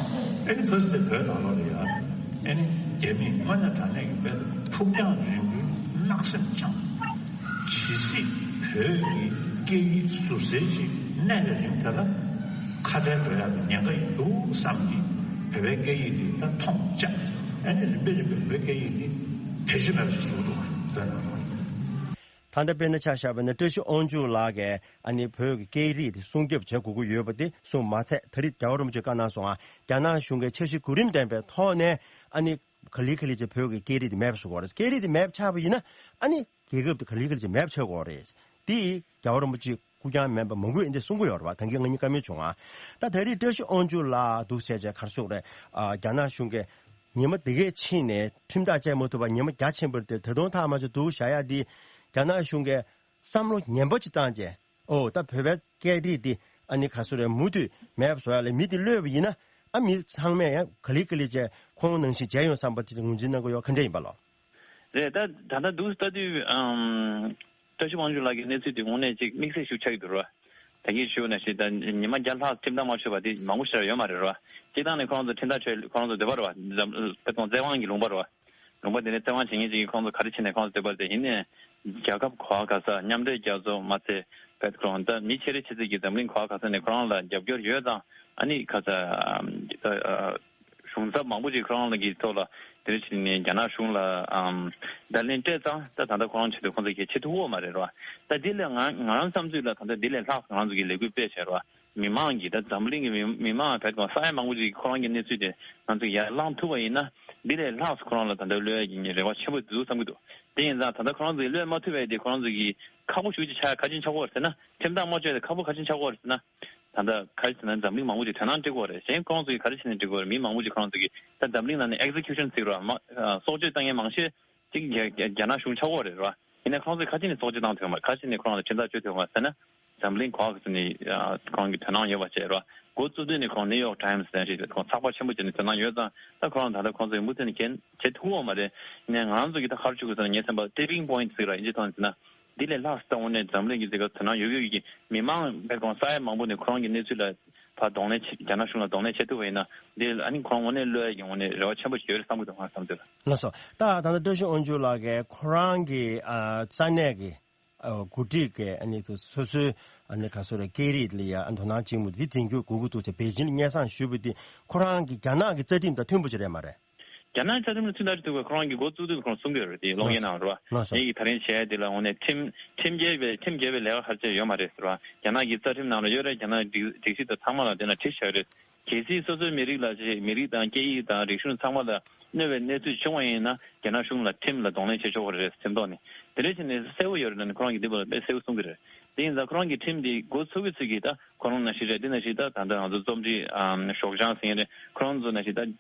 ཨ་ནི་ཕ་སི་ཏེ་བོད་ནང་ལོགས་ལ་ཡ་ཨ་ནི་རྒྱ་མིས་དངོས་གནས་དྲང་གནས་ཀྱི་བོད་ཕུགས་རྒྱང་རིང་པོའི་གནག་སེམས་བཅངས། ཇི་སྲིད་བོད་ཀྱི་སྐད་ཡིག་ཟུར་ཟའི་ཅིག་གནས་པའི་རིང་དེ་ལ་ཁ་བྲལ་འགྲོ་ཡག་གི་ཉེན་ཁ་ཡིན་འདུག་བསམ་གྱིས་བོད་པའི་སྐད་ཡིག་དེ་ད་མཐོང་བཅག་ཨ་ནི་རིམ་པས་རིམ་པས་བོད་པའི་སྐད་ཡིག་དེ་བེད་སྤྱོད་མེད་པ་ཞིག་བཟོ་འདུག་བོད་ནང་ལོགས། ད་ལྟ་དཔེར་ན་ཆ་བཞག་པ་ན་བཀྲ་ཤིས་དབང་ཕྱུག་ལགས་ཀྱིས་ཨ་ནི་བོད་ཀྱི་སྐད་རིགས་དེ་སྲུང་སྐྱོབ་བྱེད་དགོས་ཀྱི་ཡོད་པ་དེ་གསུངས་མ་ཚད། ད་རེས་རྒྱལ་བ་རིན་པོ་ཆེས་བཀའ་གནང་སོང་ང་། རྒྱ་ནག་གཞུང་གིས་འཆར་གཞི་གོ་རིམ་ལྡན་པའི་ཐོག་ནས་ཨ་ནི་ག་ལེ་ག་ལེ་བྱས་བོད་ཀྱི་སྐད་རིགས་དེ་མེད་པ་བཟོ་དགོས་རེད། སྐད་རིགས་དེ་མེད་པ་ཆགས་པ་ཡིན་ན་ཨ་ནི་རྒྱལ་ཁབ་དེ་ག་ལེ་ག་ལེ་བྱས་མེད་པ་ཆགས་དགོས་རེད། དེ་རྒྱལ་བ་རིན་པོ་ཆེས་སྐུ་རྐྱང་མིན་པ་མང་པོས་འདི་གསུང་གི་ཡོད་རེད་བ། ད་གིན་ང་གཉིས་བཀའ་མོལ་བྱུང་ང་། ད་ད་རེས་བཀྲ་ཤིས་དབང་ཕྱུག་ལགས་འདུག་ཟེར་བྱས་ག་རེ་ཟེར་དགོས་རེད། ཨ་རྒྱ་ནག་གཞུང་གིས་ཉི་མ་འདི་གས་ཕྱིན་ནས་ཁྲིམས་ཐག་བཅད་མ་ཐུབ་པ་ཉི་མ་རྒྱ་ཆེན་པོ་རེད་དེ། ད་དུང་ཐག་མ་ཆོད་འདུག་བཞག་ཡ་འདི་རྒྱ་ནག་གཞུང་གིས་བསམ་བློ་ངན་པ་ཅིག་བཏང་བྱས། ཨོ་ད་བོད་པའི་སྐད་རིགས་འདི་ཨ་ནི་ག་རེ་ཟེར་དགོས་རེད། མུ་མཐུད་མེད་པ་བཟོ་ཡ་ལ་མི་འདི་གློད་པ་ཡིན་ན་ཨ་མི་ཚང་མས་ཡང་ག་ལེ་ག་ལེ་བྱས་ཁོང་ནང་བཞིན་བྱས་ཡོང་བསམ་པ་ཅིག་ངོས་འཛིན་གནང་གི་ཡོད། ག་འདྲ་ཡིན་པ་ལོ། རེད། ད་ད་ལྟ་འདུག་ལྟ་དུས་ཨམ། བཀྲ་ཤིས་དབང་ཕྱུག་ལགས་ཀྱི་གནས་ཚུལ་དེ་དངོས་གནས་ཅིག་དམིགས་བསལ་ཞིག་ཆགས་ཀྱི་འདུག་ར། ད་གིན་ཞུས་ནང་བཞིན་ད་ཉི་མ་བརྒྱ་ལྷག་ཁྲིམས་ཐག་མ་ཆོད་པ་དེ་མང་པོ་ཞིག་ཡོད་མ་རེད་ར། སྤྱིར་བཏང་ནས་ཁོ་རང་ཚོ་ཁྲིམས་ཐག་ཆོད། ཁོ་རང་ཚོ་འདོད་པ་རེད་བ། འཛམ་བོད་དང་བཙན་དབང་གི་ལུང་པ་རེད་བ། ལུང་པ་དེ་ནས་བཙན་དབང་བྱེད་མཁན་ཅིག་གིས་ཁོ་རང་ཚོ་ག་རེ་བྱས་ནས་ཁོ་རང་ཚོ་འདོད་པ་རེད་དེ། ཡིན་ནའི་རྒྱལ་ཁབ་གོ་བ་ག་ས། མཉམ་འབྲེལ་རྒྱལ་ཚོགས་མ་ཚད་བེད་ཁོ་རང་ད་མི་ཆེ་རེ་ཆེ་ཚད་ཀྱི་འཛམ་གླིང་གོ་བ་ག་ས་ནས་ཁོ་རང་ལ་རྒྱབ་སྐྱོར་ཡོད་ཙང་། ཨ་ནི་ག་ས་ཨམ། ད་ཨ། གཞུང་ཚབ་མང་པོ་ཅིག་ཁོ་རང་ལ་གི་ཐོག་ལ་དེ་རིང་ཕྱིན་ནས་རྒྱ་ནག་གཞུང་ལ་ཨམ། བརྡ་ལན་སྤྲད་ཙང་། ད་ད་ལྟ་ཁོ་རང་ཆེད་དུ་ཁོང་ཚོ་གི་བྱེད་ཐུབ་ཀྱི་ཡོད་མ་རེད་ར། ད་འདི་ལས་ང་ང་རང་བསམ་ཚུལ་ལ་ད་ལྟ་འདི་ལས་ལྷག་ང་རང་ཚོ་གི་ལས་འགུལ་སྤེལ་བྱས་ར། མི་མང་གི་ད་འཛམ་གླིང་གི་མི་མི་མང་བས་ཀྱང་ས་ཡ་མང་པོ་ཅིག་ཁོ་རང་གི་གནས་ཚུལ་དེ་ང་ཚོ་ཡར་བླངས་ཐུབ་པ་ཡིན་ན། འདི་ལས་ལྷག་ཁོ་རང་ལ་ད་ལྟ་གློད་ཡ་གི་རེ་བ་ཆེན་པོ་འདུག་བསམ་གྱི་འདུག་དེ་ཡིན་ཙང་ད་ལྟ་ཁོ་རང་ཚོ་གི་གློད་མ་ཐུབ་པའི་དེ་ཁོ་རང་ཚོ་གི་ཁག་པོ་ཞེ་པོ་ཅིག་ཆགས། ག་རེ་བྱས་ནས་ཆགས་ཀྱི་ཡོད་རེད་ཟེར་ན། ཁྲིམས་ཐག་མ་ཆོད་དེ་ཁག་པོ་ག་རེ་བྱས་ནས་ཆགས་ཀྱི་ཡོད་རེད་ཟེར་ན། ད་ལྟ་ག་རེ་ཟེར་ན་འཛམ་གླིང་མང་པོ་ཅིག་དོ་སྣང་སྤྲད་ཀྱི་ཡོད་རེད། གཞན་ཁོ་རང་ཚོ་གིས་ག་རེ་བྱས་ནས་སྤྲད་ཀྱི་ཡོད་རེད། མི་མང་པོ་ཅིག་ཁོ་རང་ཚོ་གིས་ད་འཛམ་གླིང་ནང་ནས་ཨེག་ཟི་ཁིའུ་ཤན་ཟེར་གྱི་རེད་བ། མ་ཨ། སྲོག་གཅོད་བཏང་མཁན་མང་ཤོས་ཅིག་རྒྱ་རྒྱ་རྒྱ་ནག་གཞུང་ཆགས་ཀྱི་ཡོད་རེད་བ། ཡིན་ནའི་ཁོ་རང་ཚོས་ག་རེ་བྱས་ནས་སྲོག་གཅོད་བཏང་ཐུབ་ཡོད་མ་རེད། ག་རེ་བྱས་ནས་ཁོ་རང་ལ་ཁྲིམས་ཐག་གཅོད་ཐུབ་ཡོད་མ་རེད་ཟེར་ན། འཛམ་གླིང་གོ་བ་ག་ས་ནས་ཨ། ཁོ་རང་གི་དོ་སྣང་ཡོད་པ་བྱས་རེད་བ། འགོ་བཙུགས་དུས་ནས་ཁོ་རང་ནིའུ་ཡོག་ཊའིམ་སི་ཟེར་ཞིག་ཁོང་ཚགས་པར་ཆེན་པོ་བྱས་ནས་དོ་སྣང་ཡོད་ཙང་། ད་ཁོ་རང་ད་ལྟ་ཁོང་ཚོས་མུ་མཐུད་ནས་གན་བྱེད་ཐུབ་ཀྱི་ཡོད་མ་རེད། ཡིན་ནའི་ང་རང་ཚོ་གིས་ད་ག་རེ་ཞུ་དགོས་ཟེར་ན། ངའི་བསམ་པར་ཊིབ་པིང་པོ་ཡིན་ཊི་ཟེར་གྱི་རེད་བ། དབྱིན་ཇིའི་ཐོག་ནས་བྱས་ན། འདི་ལས་ལྷག་ཙམ་དངོས་གནས་འཛམ་གླིང་གི་ཟེར་ག་དོ་སྣང་ཡོད་ཡོད་ཀྱི་མི་མང་བས་ཀྱང་ས་ཡ་མང་པོ་ནས་ཁོ་རང་གི་གནས་ཚུལ་ལ་ཕར་གདོང་ལེན་བྱེད། རྒྱ་ནག་གཞུང་ལ་གདོང་ལེན་བྱེད་ཐུབ་པ་ཡིན་ན། འདི་ཨ་ནི་ཁོ་རང་དངོས་གནས་གློད་ཡ་གི་དངོས་གནས་རེ་བ་ཆེན་པོ་ཞིག་ཡོད་རེད་བསམ་གྱི་འདུག་ང་བསམ་ཚུལ་ལ། ལགས་སོ། ད་ད་ལྟ་བཀྲ་ཤིས་དབང་ཕྱུག་ལགས་ཀྱིས་ཁོ་རང་གི་ཨ། ས་གནས་ཀྱི་ཨ། འགོ་ཁྲིད་ཀྱིས་ཨ་ནི་སོ་སོའི་ཨ་ནི་ག་སོ་རེད། སྐད་རིགས་ལ་ཡ་ཨ། དོ་སྣང་བྱེད་མུས་འདི་འཛིན་སྐྱོང་དགོས་ཀྱི་འདུག་ཅེས་པེ་ཅིང་ལ་སྙན་སེང་ཞུས་པ་དེ་ཁོ་རང་གི་རྒྱ་ནག་གི་རྩ་ཁྲིམས་དང་མཐུན་པ་ཞིག་རེད་མ་རེད། རྒྱ་ནག་རྩ་ཁྲིམས་ལ་མཐུན་ཐག་ཆོད་ཐུབ་པའི་ཁོ་རང་གི་འགོ་བཙུགས་དུས་ཁོ་རང་གསུང་གི་ཡོད་རེད་དེ། གློག་བརྙན་ནང་རེད་བ། ལགས་སོ། ངེད་ཀྱིས་ད་རིང་བྱས་དེ་ལ་དངོས་གནས་ཁྲིམས་ཁྲིམས་འགལ་བའི་ཁྲིམས་འགལ་བའི་ལས་ཀ་ག་རེ་བྱས་ཡོད་མ་རེད་ཟེར་བ། རྒྱ་ནག་གི་རྩ་ཁྲིམས་ནང་ལ་ཡོད་རེད། རྒྱ་ནག་སྒྲིག་སྒྲིག་གཞི་དང་ཚང་མ་ལ་དེ་ན་བྲིས་བཞག་རེད། གལ་སྲིད་སོ་སོའི་མི་རིགས་ལ་ཅིག་མི་རིགས་དང་སྐད་ཡིག་དང་རིག་གཞུང་ཚང་མ་ལ་གནོད་པའི་གནས་ཚུལ་བྱུང་བ་ཡིན་ན་རྒྱ་ནག་གཞུང་ལ་ཁྲིམས་ལ་གདོང་ལེན་བྱེད་ཆོག་པ་རེད་ཁྲིམས་ཐོག་ནས། དེ་འདྲ་བྱས་ནས་གསལ་པོ་ཡོད་རེད་ན་ནི་ཁོ་རང་གིས་འདི་བར་དཔེ་གསལ་པོ་གསུང་གི་རེད། དེ་ཡིན་ཙང་ཁོ་རང་གི་ཁྲིམས་འདི་འགོ་ཚུགས་ཀྱི་ཚུལ་གྱིས་ད་ཁོ་རང་ནང་བཞིན་རེད། འདི་ནང་བཞིན་ད་ད་ལྟ་ང་ཚོ་རྩོམ་སྒྲིག་ཨམ་ཞོགས་ལྗང་ཟེར་མཁན་རེད། ཁོ་རང་ཚོ་ནང་བཞིན་ད།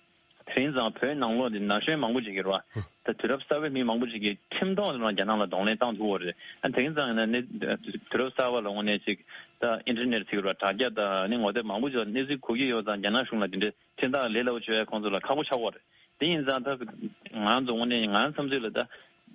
དེ་རིང་ཙང་བོད་ནང་ལོགས་ནས་ན་གཞོན་མང་པོ་ཅིག་གིས་རེད་བ། ད་དུས་རབས་གསར་པའི་མི་མང་པོ་ཅིག་གིས་ཁྲིམས་ཐོག་ནས་རང་རྒྱ་ནག་ལ་གདོང་ལེན་བཏང་ཐུབ་པ་རེད། ཨ་དེ་རིང་ཙང་ཡིན་ན་ནི་དུས་རབས་གསར་པ་ལ་དངོས་གནས་ཅིག་ད་ཨིན་ཊར་ནེཊ་ཟེར་གི་རེད་བ། དྲ་རྒྱ་དང་ནི་ངོ་དེབ་མང་པོ་ཅིག་ལ་གནས་ཚུལ་གོ་གི་ཡོད་ཙང་རྒྱ་ནག་གཞུང་ལ་དེ་འདྲའི་ཁྲིམས་ཐག་ལེ་ལ་བོ་ཆོད་ཡ་ཁོང་ཚོ་ལ་ཁག་པོ་ཆགས་པ་རེད། དེ་ཡིན་ཙང་ད་ང་ཚོ་དངོས་གནས་ང་བསམ་ཚུལ་ལ་ད་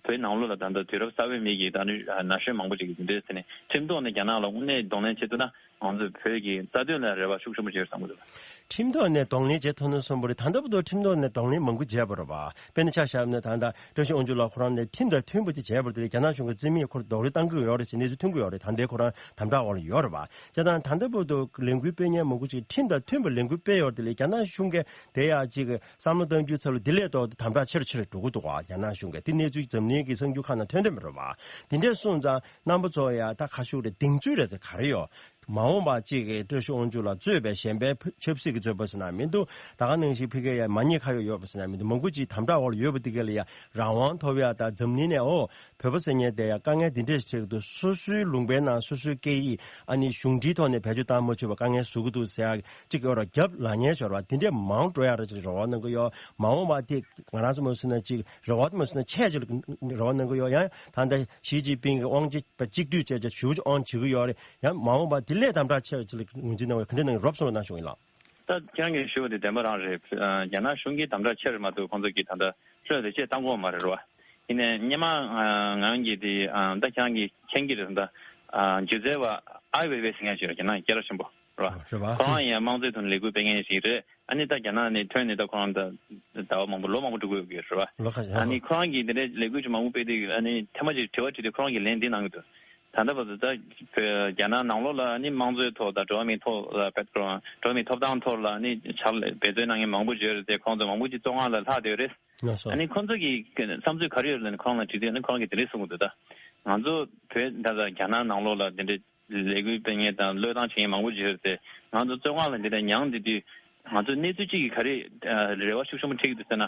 བོད་ནང་ལོགས་ལ་ད་ལྟ་དུས་རབས་གསར་པའི་མི་གིས་ད་ནི་ན་གཞོན་མང་པོ་ཅིག་གིས་དེ་འདྲའི་ཟེར་ནས་ཁྲིམས་ཐོག་ནས་རྒྱ་ནག་ལ་དངོས་གནས་གདོང་ལེན་བྱེད་ཐུབ་ན། ང་ཚོའི་བོད་ཀྱི་རྩ་དོན་ལ་རེ་བ་ཤུགས་ཆེན་པོ་བྱེད་བསམ་གྱི་འདུག་ཁྲིམས་ཐོག་ནས་གདོང་ལེན་བྱེད་ཐུབ་ན་གསུངས་པ་རེད། ད་ལྟ་བར་དུ་ཁྲིམས་ཐོག་ནས་གདོང་ལེན་མང་པོ་བྱས་པ་རེད་པ། དཔེར་ན་ཆ་བཞག་ན་ད་ལྟ་བཀྲ་ཤིས་དབང་ཕྱུག་ལགས་ཁོ་རང་ནས་ཁྲིམས་དང་མཐུན་པ་ཅིག་བྱས་པ་དེ་རྒྱ་ནག་གཞུང་གི་རྩིས་མེད་ཁོར་རྡོག་རོལ་བཏང་གི་ཡོད་རེད་ཟེར་གནས་ཚུལ་ཐོན་གྱི་ཡོད་རེད། ད་ལྟའི་ཁོ་རང་དམ་དྲག་འོག་ལ་ཡོད་རེད་པ། བྱས་ཙང་ད་ལྟ་བར་དུ་ལས་འགུལ་སྤེལ་མཁན་མང་པོ་ཅིག་ཁྲིམས་དང་མཐུན་པ་ལས་འགུལ་སྤེལ་ཡོད་རེད། དེ་ལས་རྒྱ་ནག་གཞུང་གིས་དེ་ཡང་ཅིག་བསམ་བློ་གཏང་རྒྱུའི་ཚབ་ལ་དེ་ལས་ལྡོག་སྟེ་དམ་དྲག་ཆེ་རུ་ཆེ་རུ་འགྲོ་གི་འདུག་བ། རྒྱ་ནག་གཞུང་གིས་དེ་གནས་ཚུལ་འཛམ་གླིང་གི་གསར་འགྱུར་ཁག་ནང་ཐོན་བསྡད་པ་རེད་པ། དེ་འདྲས་སོང་ཙང་རྣམ་པ་ཚོ་ཡང་ད་ཁ་ཤུགས་རེད། གདེང་ཚོད་རེད། དེ་ག་རེ་ཡོད། མ་འོངས་པ་གཅིག་གི་བཀྲ་ཤིས་དབང་ཕྱུག་ལགས་གཙོས་པའི་གཞན་པའི་ཆབ་སྲིད་ཀྱི་རྩོད་པ་ཟེར་ན་མི་འདུག་ད་ག་ནང་བཞིན་ཕ་གིར་ཡང་མ་ཉེས་ཁ་གཡོགས་ཡོད་པ་ཟེར་ན་མི་འདུག་མང་པོ་ཅིག་དམ་དྲག་འོག་ལ་ཡོད་པ་དེ་ག་ལ་ཡང་རང་དབང་ཐོབ་ཡ་དང་འཛམ་གླིང་ནས་ཨོ་བོད་པ་ཟེར་མཁན་དེ་ཡང་དཀའ་ངལ་འདི་འདྲས་ཞིག་འཕྲད་ཀྱི་འདུག་སོ་སོའི་ལུང་པའི་ནང་སོ་སོའི་སྐད་ཡིག་ཨ་ནི་གཞུང་འབྲེལ་ཐོག་ནས་བེད་སྤྱོད་བཏང་མ་ཆོག་པའི་དཀའ་ངལ་བཟོ་གི་འདུག་ཟེར་ཡ་གཅིག་ཡོད་ར། རྒྱབ་ལངས་མཁན་ཡོད་ར་བ། དེ་འདྲས་མང་འགྲོ་ཡ་ར་ཅིག་རེ་བ་གནང་གི་ཡོད། མ་འོངས་པ་དེ་ང་རང་ཚོ་མ་སུ་ན་ཅིག་རེ་བ་དུ་མ་སུ་ན་ཆེ་ཅིག་རེ་བ་གནང་གི་ཡོད། ཡང་ད་ལྟ་ཞི་ཅིན་ཕིང་གི་དབང་ཆེ་བ་གཅིག་སྡུད་བྱས་བྱས་ཞུ་ཅིག་དབང་བྱེད་ཀྱི་ཡོད་རེད། ཡང་མ་འོངས་པ་དེ་ལས་དམ་དྲག་ཆེ་བ་ཅིག་ལ་ངོས་འཛིན་གནང་བའི་ག་འདྲ་གནང་གི་རོབ་སོང་ལ་གནང་ཞུ་ཡིན་ལགས། ད་ཁྱེད་རང་གིས་ཞུ་བ་དེ་བདེན་པ་རང་རེད། རྒྱ་ནག་གཞུང་གིས་དམ་དྲག་ཆེ་རེད་མ་གཏོགས་ཁོང་ཚོ་གིས་ད་ལྟ་ལྷོད་དེ་ཅེས་བཏང་གི་མ་རེད་རོ། ཡིན་ནའི་སྔོན་མ་ང་རང་གིས་དེ་ད་ཁྱེད་རང་གིས་མཁྱེན་གྱི་རེད། ད་སྒྱུ་རྩལ་བ་ཨའི་ཝེ་ཝེ་ཟེར་མཁན་ཞིག་རེད། རྒྱ་ནག་གི་སྐད་གྲགས་ཆེན་པོ་རོ། རེད་བ། ཁོ་རང་ཡང་དམངས་གཙོའི་ཐོག་ནས་ལས་འགུལ་སྤེལ་མཁན་ཞིག་རེད། ཨ་ནི་ད་རྒྱ་ནག་ནས་ཐོན་ནས་ད་ཁོ་རང་ད་ཟླ་བ་མང་པོ་ལོ་མང་པོ་འགྲོ་གི་ཡོད་ཀྱི་རེད་བ། ལོ་ཁ་ཤས། ཨ་ནི་ཁོ་རང་གིས་དེ་འདྲའི་ལས་འགུལ་ཅིག་མང་པོ་སྤེལ་དུས་ཨ་ནི་ཐེངས་མ་གཅིག་དྲི་བ་དྲིས་དུས་ཁོ་རང་གིས་ལན་འདི་གནང་གི་འདུག་ད་ལྟ་བར་དུ་ད་བོད་རྒྱ་ནག་ནང་ལོགས་ལ་ཨ་ནི་དམངས་གཙོའི་ཐོག་དང་འགྲོ་བ་མིའི་ཐོག་ལ་འགྲོ་བ་མིའི་ཐོབ་ཐང་ཐོག་ལ་ཨ་ནི་ཕྱག་ལས་འབད་བརྩོན་གནང་མཁན་མང་པོ་ཡོད་རེད་དེ། ཁོང་ཚོ་མང་པོ་ཅིག་བཙོན་ཁང་ལ་ལྷག་བསྡད་ཡོད་རེད། ལགས་སོ། ཨ་ནི་ཁོང་ཚོ་གི་བསམ་ཚུལ་ག་རེ་ཡོད་ལབ་ནས་ཁོ་རང་ལ་དྲིས་དུས་ཨ་ནི་ཁོ་རང་གིས་དེ་འདྲས་གསུང་གི་འདུག་ད་ང་ཚོ་བོད་ད་ལྟ་རྒྱ་ནག་ནང་ལོགས་ལ་དེ་འདྲས་ལས་འགུལ་སྤེལ་མཁན་དང་བློས་བཏང་བྱེད་མཁན་མང་པོ་ཅིག་ཡོད་རེད་དེ། ང་ཚོ་བཙོན་ཁང་ལ་འདི་འདྲ་མྱངས་བསྡད་དུས་ང་ཚོ་གནས་ཚུལ་གཅིག་གིས་ག་རེ་རེ་བ་ཤུགས་ཆེན་པོ་འཕྲད་ཀྱི་འདུག་ཟེར་ན།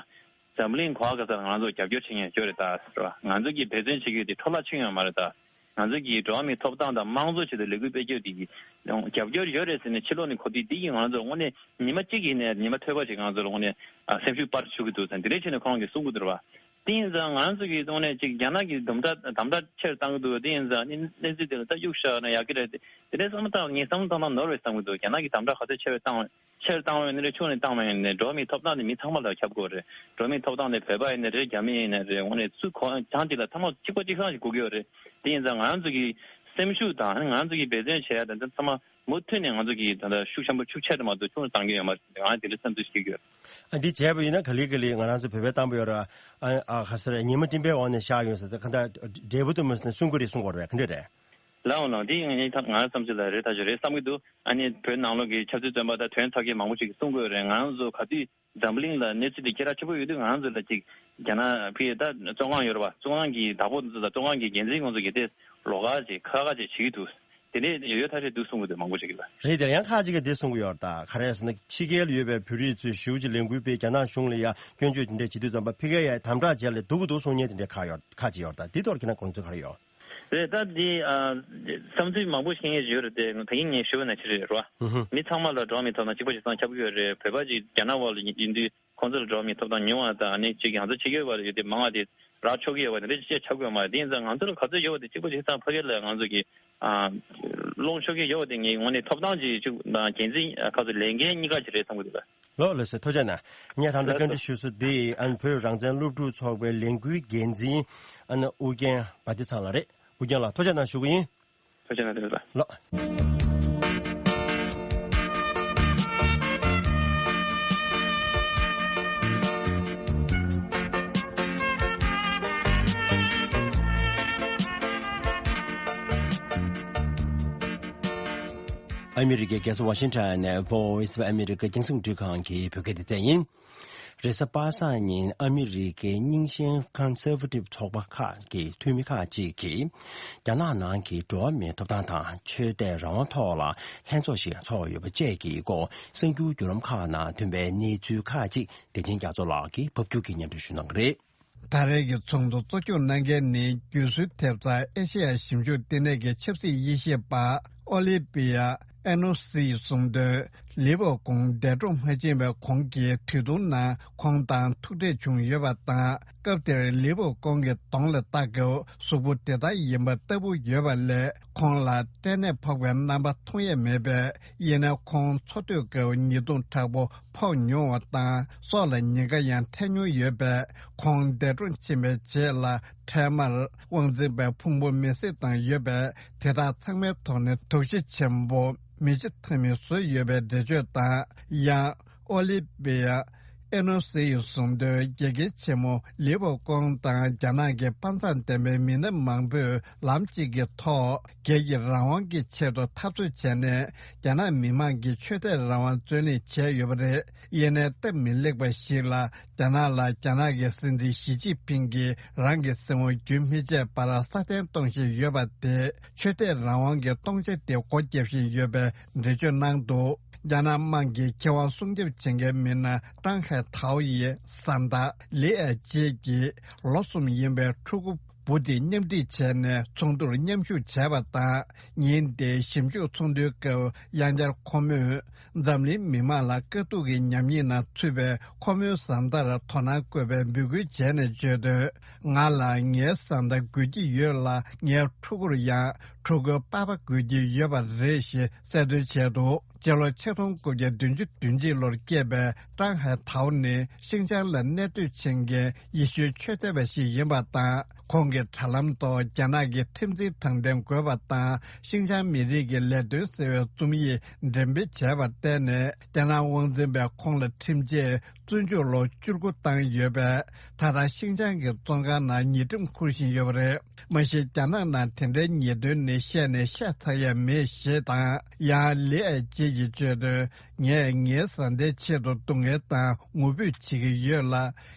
འཛམ་གླིང་ག་བ་ག་ས་ལ་ང་ཚོ་རྒྱབ་སྐྱོར་བྱེད་མཁན་ཡོད་རེད་ད་ཟེར་བ། ང་ཚོ་གིས་འབད་བརྩོན་བྱེད་ཀྱི་ཡོད་དེ་འཕྲོ་བརླག་ཕྱིན་ཡོད་མ་རེད་ད། ང་ཚོ་གིས་འགྲོ་བ་མིའི་ཐོབ་ཐང་དང་དམངས་གཙོ་ཆེད་དུ་ལས་འགུལ་སྤེལ་རྒྱུ་དེ་གི་རྒྱབ་སྐྱོར་ཡོད་རེད་ཟེར་ནས་ཕྱི་ལོགས་ནས་གོ་དུས་འདི་གིས་ང་ཚོ་དངོས་གནས་ཉི་མ་གཅིག་ཡིན་ནའི་ཉི་མ་ཐོལ་པ་ཞིག་ང་ཚོ་ལ་དངོས་གནས་སེམས་ཤུགས་སྤར་ཆོག་གི་འདུག་ཟེར་འདི་འདྲའི་ཆེད་ནས་ཁོང་གིས་གསུང་གི་འདུག་རེད་བ། དེ་ཡིན་ཙང་ང་ཚོ་གིས་དངོས་གནས་ཅིག་རྒྱ་ནག་གིས་དམ་དྲག་དམ་དྲག་ཆེར་བཏང་གི་འདུག་དེ་ཡིན་ཙང་ནི་གནས་ཚུལ་དེ་ལ་ད་གཡུག་བཞག་ན་ཡག་གི་རེད་དེ། དེ་འདྲའི་བསམ་བློ་བཏང་ངས་བསམ་བློ་བཏང་སྟངས་ནོར་བས་བསམ་གི་འདུག་རྒྱ་ནག་གིས་དམ་དྲག་ག་ཚོད་ཆེ་བས་བཏང་ཆེར་བཏང་བས་ནི་རེད། ཆུང་ནས་བཏང་བས་ནི་རེད། འགྲོ་བ་མིའི་ཐོབ་ཐང་དེ་མི་ཚང་མ་ལ་ཁྱབ་དགོས་རེད། འགྲོ་བ་མིའི་ཐོབ་ཐང་དེ་བོད་པ་ཡིན་ནི་རེད། རྒྱ་མི་ཡིན་ནི་རེད། དངོས་གནས་སུ་གང་ཅང་དེ་ལ་ཚང་མ་གཅིག་པ་གཅིག་རྐྱང་ཞིག་དགོས་ཀྱི་ཡོད་རེད། དེ་ཡིན་ཙང་ང་རང་ཚོ་གི་སེམས་ཤུགས་དང་ང་རང་ཚོ་གི་འབད་བརྩོན་བྱེད་ཡ་དང་དེ་ཚང་མ་མུ་མཐུད་ནས་ང་ཚོ་གི་ད་ལྟ་ཤུགས་ཆེན་པོ་ཤུགས་ཆེ་དུ་མ་གཏོགས་ཆུང་བཏང་གི་ཡོད་མ་རེད། ང་དེ་འདྲ་བསམ་ཚུལ་ཞིག་ཡོད། ཨ་འདི་བྱས་པ་ཡིན་ན་ག་ལེ་ག་ལེ་ང་རང་ཚོ་བོད་པའི་གཏམ་དཔེ་ཡོད་ར། ཨ་ཨ་ག་ཟེར་ཉི་མ་སྤྲིན་པའི་འོག་ནས་ཤར་ཡོང་ཟེར་ད་ག་འདྲ་འབྲས་བུ་དུ་མ་སོང་གསུང་གི་རེད་གསུང་དགོས་རེད། ག་འདྲ་རེད། ལའོ་ལའོ། འདི་ངས་ད་ང་བསམ་ཚུལ་ལ་རེད་ཐག་ཆོད་རེད་བསམ་གྱི་འདུག་ཨ་ནི་བོད་ནང་ལོགས་ཀྱི་ཆབ་སྲིད་བཙོན་པ་དང་དོན་ཚོགས་ཀྱི་མང་པོ་ཞིག་གིས་གསུང་གི་ཡོད་རེད། ང་རང་ཚོ་ག་དུས་འཛམ་བུ་གླིང་ལ་གནས་ཚུལ་འདི་སྐད་གྲགས་ཆེན་པོ་ཡོད་དུས་ང་རང་ཚོ་ལ་ཅིག་རྒྱ་ནག་ཕི་ད་བཙོན་ཁང་ཡོད་རེད་བ། བཙོན་ཁང་གི་བདག་པོ་ཚོ་དང་བཙོན་ཁང་གི་འགན་འཛིན་ཁོང་ཚོ་གིས་དེ་ལོགས་ཀ་ཅིག་ཁག་ཁག་ཅིག་བྱེད་ཀྱི་འདུག་དེ་འདྲས་ཡོད་ཐག་ཆོད་འདུག་གསུང་གི་འདུག་མང་པོ་ཞིག་གིས་ལ། རེད། དེ་ཡང་ཁག་ཅིག་གིས་དེ་གསུང་གི་ཡོད་རེད། ད་ག་རེ་ཟེར་ན་ཕྱི་རྒྱལ་ལ་ཡོད་པའི་བོད་རིགས་ཚོས་ཞེ་པོ་ཅིག་ལས་འགུལ་སྤེལ། རྒྱ་ནག་གཞུང་ལ་ཡང་སྐྱོན་བརྗོད་དེ་འདྲས་བྱེད་དུས་ཙམ་པ་ཕི་གེ་ཡ་དམ་དྲག་བྱས་ལ་སྡུག་གི་འདུག་གསུང་མཁན་དེ་འདྲས་ཁག་ཡོད་ཁག་ཅིག་ཡོད་རེད། ད་འདི་ཐོག་ཁྱེད་རང་དགོངས་ཚུལ་ག་རེ་ཡོད། རེད། ད་འདི་ཨ་བསམ་ཚུལ་མང་པོ་ཞིག་ངས་ཡོད་རེད་དེ། ད་གིན་ངས་ཞུས་པ་ནང་བཞིན་རེད་རོ། ཧུ་ཧུ། མི་ཚང་མ་ལ་འགྲོ་བ་མིའི་ཐོབ་ཐང་གཅིག་པ་གཅིག་རྐྱང་ཁྱབ་ཀྱི་ཡོད་རེད། བོད་པ་ཅིག་རྒྱ་ནག་བ་ལ་ཡིན་དུས་ཁོང་ཚོ་ལ་འགྲོ་བ་མིའི་ཐོབ་ཐང་ཉུང་བ་དང་ཨ་ནི་ཅིག་ང་ཚོ་ཕྱི་རྒྱལ་བ་ལ་ཡོད་དུས་མང་བ་དེ་རག་ཆོག་གི་ཡོད་པ་དེ་འདྲ་ཅིག་ཁྱབ་ཀྱི་ཡོད་མ་རེད། དེ་ཡིན་ཙང་ང་ཚོ་ལ་ག་ཚོད་ཡོད་པ་དེ་གཅིག་པ་གཅིག་རྐྱང་ཕ་གི་ལ་ང་ཚོ་གི་ཨ་སློང་ཆོག་གི་ཡོད་པ་དེ་ངས་དངོས་གནས་ཐོབ་ཐང་ཅིག་ཅིག་དང་འགན་འཛིན་ཁ་ཚོ་ལས་འགན་གཉིས་ཀ་ཅིག་རེད་བསམ་གི་འདུག་ལ། ལགས་ལགས་སོ། ཐུགས་རྗེ་གནང་། ངས་ད་ལྟ་ལགས་སོ། བཀའ་འདྲི་ཞུ་ས་འདི་ཨ་ནི་བོད་རང་བཙན་སློབ་ཕྲུག་ཚོགས་པའི་ལས་འགུལ་འགན་འཛིན་ཨ་ནི་ཨུ་རྒྱན་བ་དེ་ཚང་ལགས་རེད། ཨུ་རྒྱན་ལགས་ཐུགས་རྗེ་གནང་ཞུ་གི་ཡིན། ཐུགས་རྗེ་གནང་། ལགས། ཨ་མི་རི་ཀའི་རྒྱལ་ས་ཝ་ཤིང་ཊོན་ནས་Voice of America རྒྱང་སྲིང་རླུང་འཕྲིན་ཁང་གི་བོད་སྐད་སྡེ་ཚན་ཡིན། རེས་གཟའ་པ་སངས་ཉིན་ཨ་མི་རི་ཀའི་རྙིང་ཞེན་ཀོན་སར་ཝེ་ཊིབ་ཚོགས་པ་ཁག་གི་འཐུས་མི་ཁག་ཅིག་གིས། རྒྱ་ནག་ནང་གི་འགྲོ་བ་མིའི་ཐོབ་ཐང་དང་ཆོས་དད་རང་དབང་ཐོག་ལ་ལྷན་ཚོགས་ཤིག་ཚོགས་ཡོད་པ་བཅས་ཀྱི་སྐོར། གསར་འགྱུར་བརྒྱུད་ལམ་ཁག་ནང་ཐོན་པའི་གནས་ཚུལ་ཁག་ཅིག་བདེ་ཆེན་རྒྱ་མཚོ་ལགས་ཀྱིས་ཕབ་སྒྱུར་གྱིས་སྙན་སྒྲོན་ཞུ་གནང་གི་རེད། ད་རེས་ཀྱི་ཚོགས་འདུ་གཙོ་སྐྱོང་གནང་མཁན་ནི་བརྒྱུད་སྲོལ་ཐེབས་རྩ་ཨེ་ཤེ་ཡ་ཞིབ་འཇུག་ལྟེ་གནས་ཀྱི་ཆབ་སྲིད་དབྱེ་ཞིབ་པ་ཨོ་ལི་བི་ཡ་ཨེ་ནོ་སི་ཡིས་གསུངས་དོན། ལི་པོ་ཀོང་འདས་གྲོངས་མ་ཕྱིན་པའི་གོང་གི་དུས་ཐུང་ནང་ཁོང་དང་ཐུག་འཕྲད་བྱུང་ཡོད་པ་དང་། སྐབས་དེར་ལི་པོ་ཀོང་གི་གདོང་ལ་ལྟ་སྐབས་གཟུགས་པོ་དེ་ལྟར་ཡིན་པ་ལྟ་བུ་ཡོད་པ་ལས། ཁོང་ལ་སྐྲན་ནད་ཕོག་པའི་རྣམ་པ་མཐོང་ཡས་མེད་པས། ཡིན་ནའི་ཁོང་འཚོ་སྡོད་སྐབས་ཉེས་རྡུང་དྲག་པོ་ཕོག་མྱོང་བ་དང་། སྲོག་ལ་ཉེན་ཁ་ཡང་འཕྲད་མྱོང་ཡོད་པས། ཁོང་འདས་གྲོངས་ཕྱིན་པའི་རྗེས་ལ་འཕྲལ་མར་དབང་འཛིན་པའི་ཕུང་པོ་མེ་བསྲེགས་བཏང་ཡོད་པས། དེ་དག་ཚང་མའི་ཐོག་ནས་དོགས་གཞི་ཆེན་པོ་མི་བྱེད་ཐབས་མེད་བཟོས་ཡོད་པའི་འགྲེལ་བརྗོད་དང་། ཡང་ཨོ་ལི་བི་ཡ་ཨེ་ནོ་སི་ཡིས་གསུངས་དོན། འགལ་རྐྱེན་ཆེན་མོ་ལི་པོ་ཀོང་དང་རྒྱ་ནག་གི་དཔའ་མཛངས་ལྡན་པའི་མི་སྣ་མང་པོས་ལམ་གཅིག་གི་ཐོག་སྒེར་གྱི་རང་དབང་གི་ཆེད་དུ་འཐབ་རྩོད་བྱས་ནས། རྒྱ་ནག་མི་དམངས་ཀྱི་ཆོས་དད་རང་དབང་རྩོད་ལེན་བྱས་ཡོད་པ་རེད། ཡིན་ནའི་སྟབས་མི་ལེགས་པ་ཞིག་ལ། རྒྱ་ནག་ལ་རྒྱ་ནག་གི་སྲིད་འཛིན་ཞི་ཅིན་ཕིང་གིས་རང་གི་སྲིད་དབང་རྒྱུན་མི་ཆད་པར་སྲ་བརྟན་གཏོང་བཞིན་ཡོད་པ་དེས། ཆོས་དད་རང་དབང་གི་སྟོང་ཆ་དེ་སྒོ་བརྒྱབ་བཞིན་ཡོད་པའི་འགྲེལ་བརྗོད་གནང་འདུག་རྒྱ་ནག་དམངས་ཀྱི་ཁེ་དབང་སྲུང་སྐྱོབ་བྱེད་མཁན་མི་སྣ་ཀྲང་ཧའེ་ཐའོ་ཡིས་བཟའ་ཟླ་ལི་ཨེ་ཅེ་གྱིས་ལོ་གསུམ་ཡིན་པའི་ཕྲུ་གུ་བུ་དེ་མཉམ་སྒྲིག་བྱས་ནས་ཚོགས་འདུར་མཉམ་ཞུགས་བྱས་པ་དང་། ཉིན་དེའི་ཞིབ་འཇུག་ཚོགས་འདུའི་སྐབས་ཡང་བསྐྱར་ཁོ་མོས་འཛམ་གླིང་མི་དམངས་ལ་དཀའ་སྡུག་གི་ཉམས་ཉེས་ནང་ཚུད་པའི་ཁོ་མོའི་བཟའ་ཟླར་དོ་སྣང་དགོས་པའི་འབོད་སྐུལ་བྱས་ནས་བརྗོད་དོན། ང་ལ་ངའི་བཟའ་ཟླ་དགོས་ཀྱི་ཡོད་ལ། ངའི་ཕྲུ་གུར་ཡང་ཕྲུ་གུའི་པ་ཕ་དགོས་ཀྱི་ཡོད་པ་རེད་ཞེས་གསལ་སྟོན་བྱས་འདུག་སྤྱི་ལོ་ཆིག་སྟོང་དགུ་བརྒྱ་བདུན་ཅུ་དོན་གཅིག་ལོར་སྐྱེས་པའི་ཀྲང་ཧའེ་ཐའོ་ནི་ཤིན་ཅང་ལ་གནས་སྡོད་བྱེད་མཁན་ཡེ་ཤུའི་ཆོས་དད་པ་ཞིག་ཡིན་པ་དང་། ཁོང་གི་དྲ་ལམ་ཐོག་རྒྱ་ནག་གི་ཁྲིམས་འཛིན་དྲང་བདེན་དགོས་པ་དང་། ཤིན་ཅང་མི་རིགས་ཀྱི་ལས་དོན་ཟེར་བའི་རྩོམ་ཡིག་འགྲེམས་སྤེལ་བྱས་པར་བརྟེན་ནས། རྒྱ་ནག་དབང་འཛིན་པས་ཁོང་ལ་ཁྲིམས་ཆད་བཙོན་འཇུག་ལོ་བཅུ་དགུ་བཏང་ཡོད་པས། ད་ལྟ་ཤིན་ཅང་གི་བཙོན་ཁང་ནང་ཉེས་ཁྲིམས་འཁུར་བཞིན་ཡོད་པ་རེད། མ་གཞི་རྒྱ་ནག་ནང་དེ་འདྲའི་ཉེས་དོན་ནི་བཤད་ནས་བཤད་ཚར་ཡ་མེད་ཞེས་དང་། ཡང་ལི་ཨེ་ཅེ་ཡིས་བརྗོད་དོན། ངས་ངའི་བཟའ་ཟླའི་ཆེད་དུ་སྡུག་བསྔལ་དང་ངུ་འབོད་བྱེད་ཀྱི་ཡོད་ལ།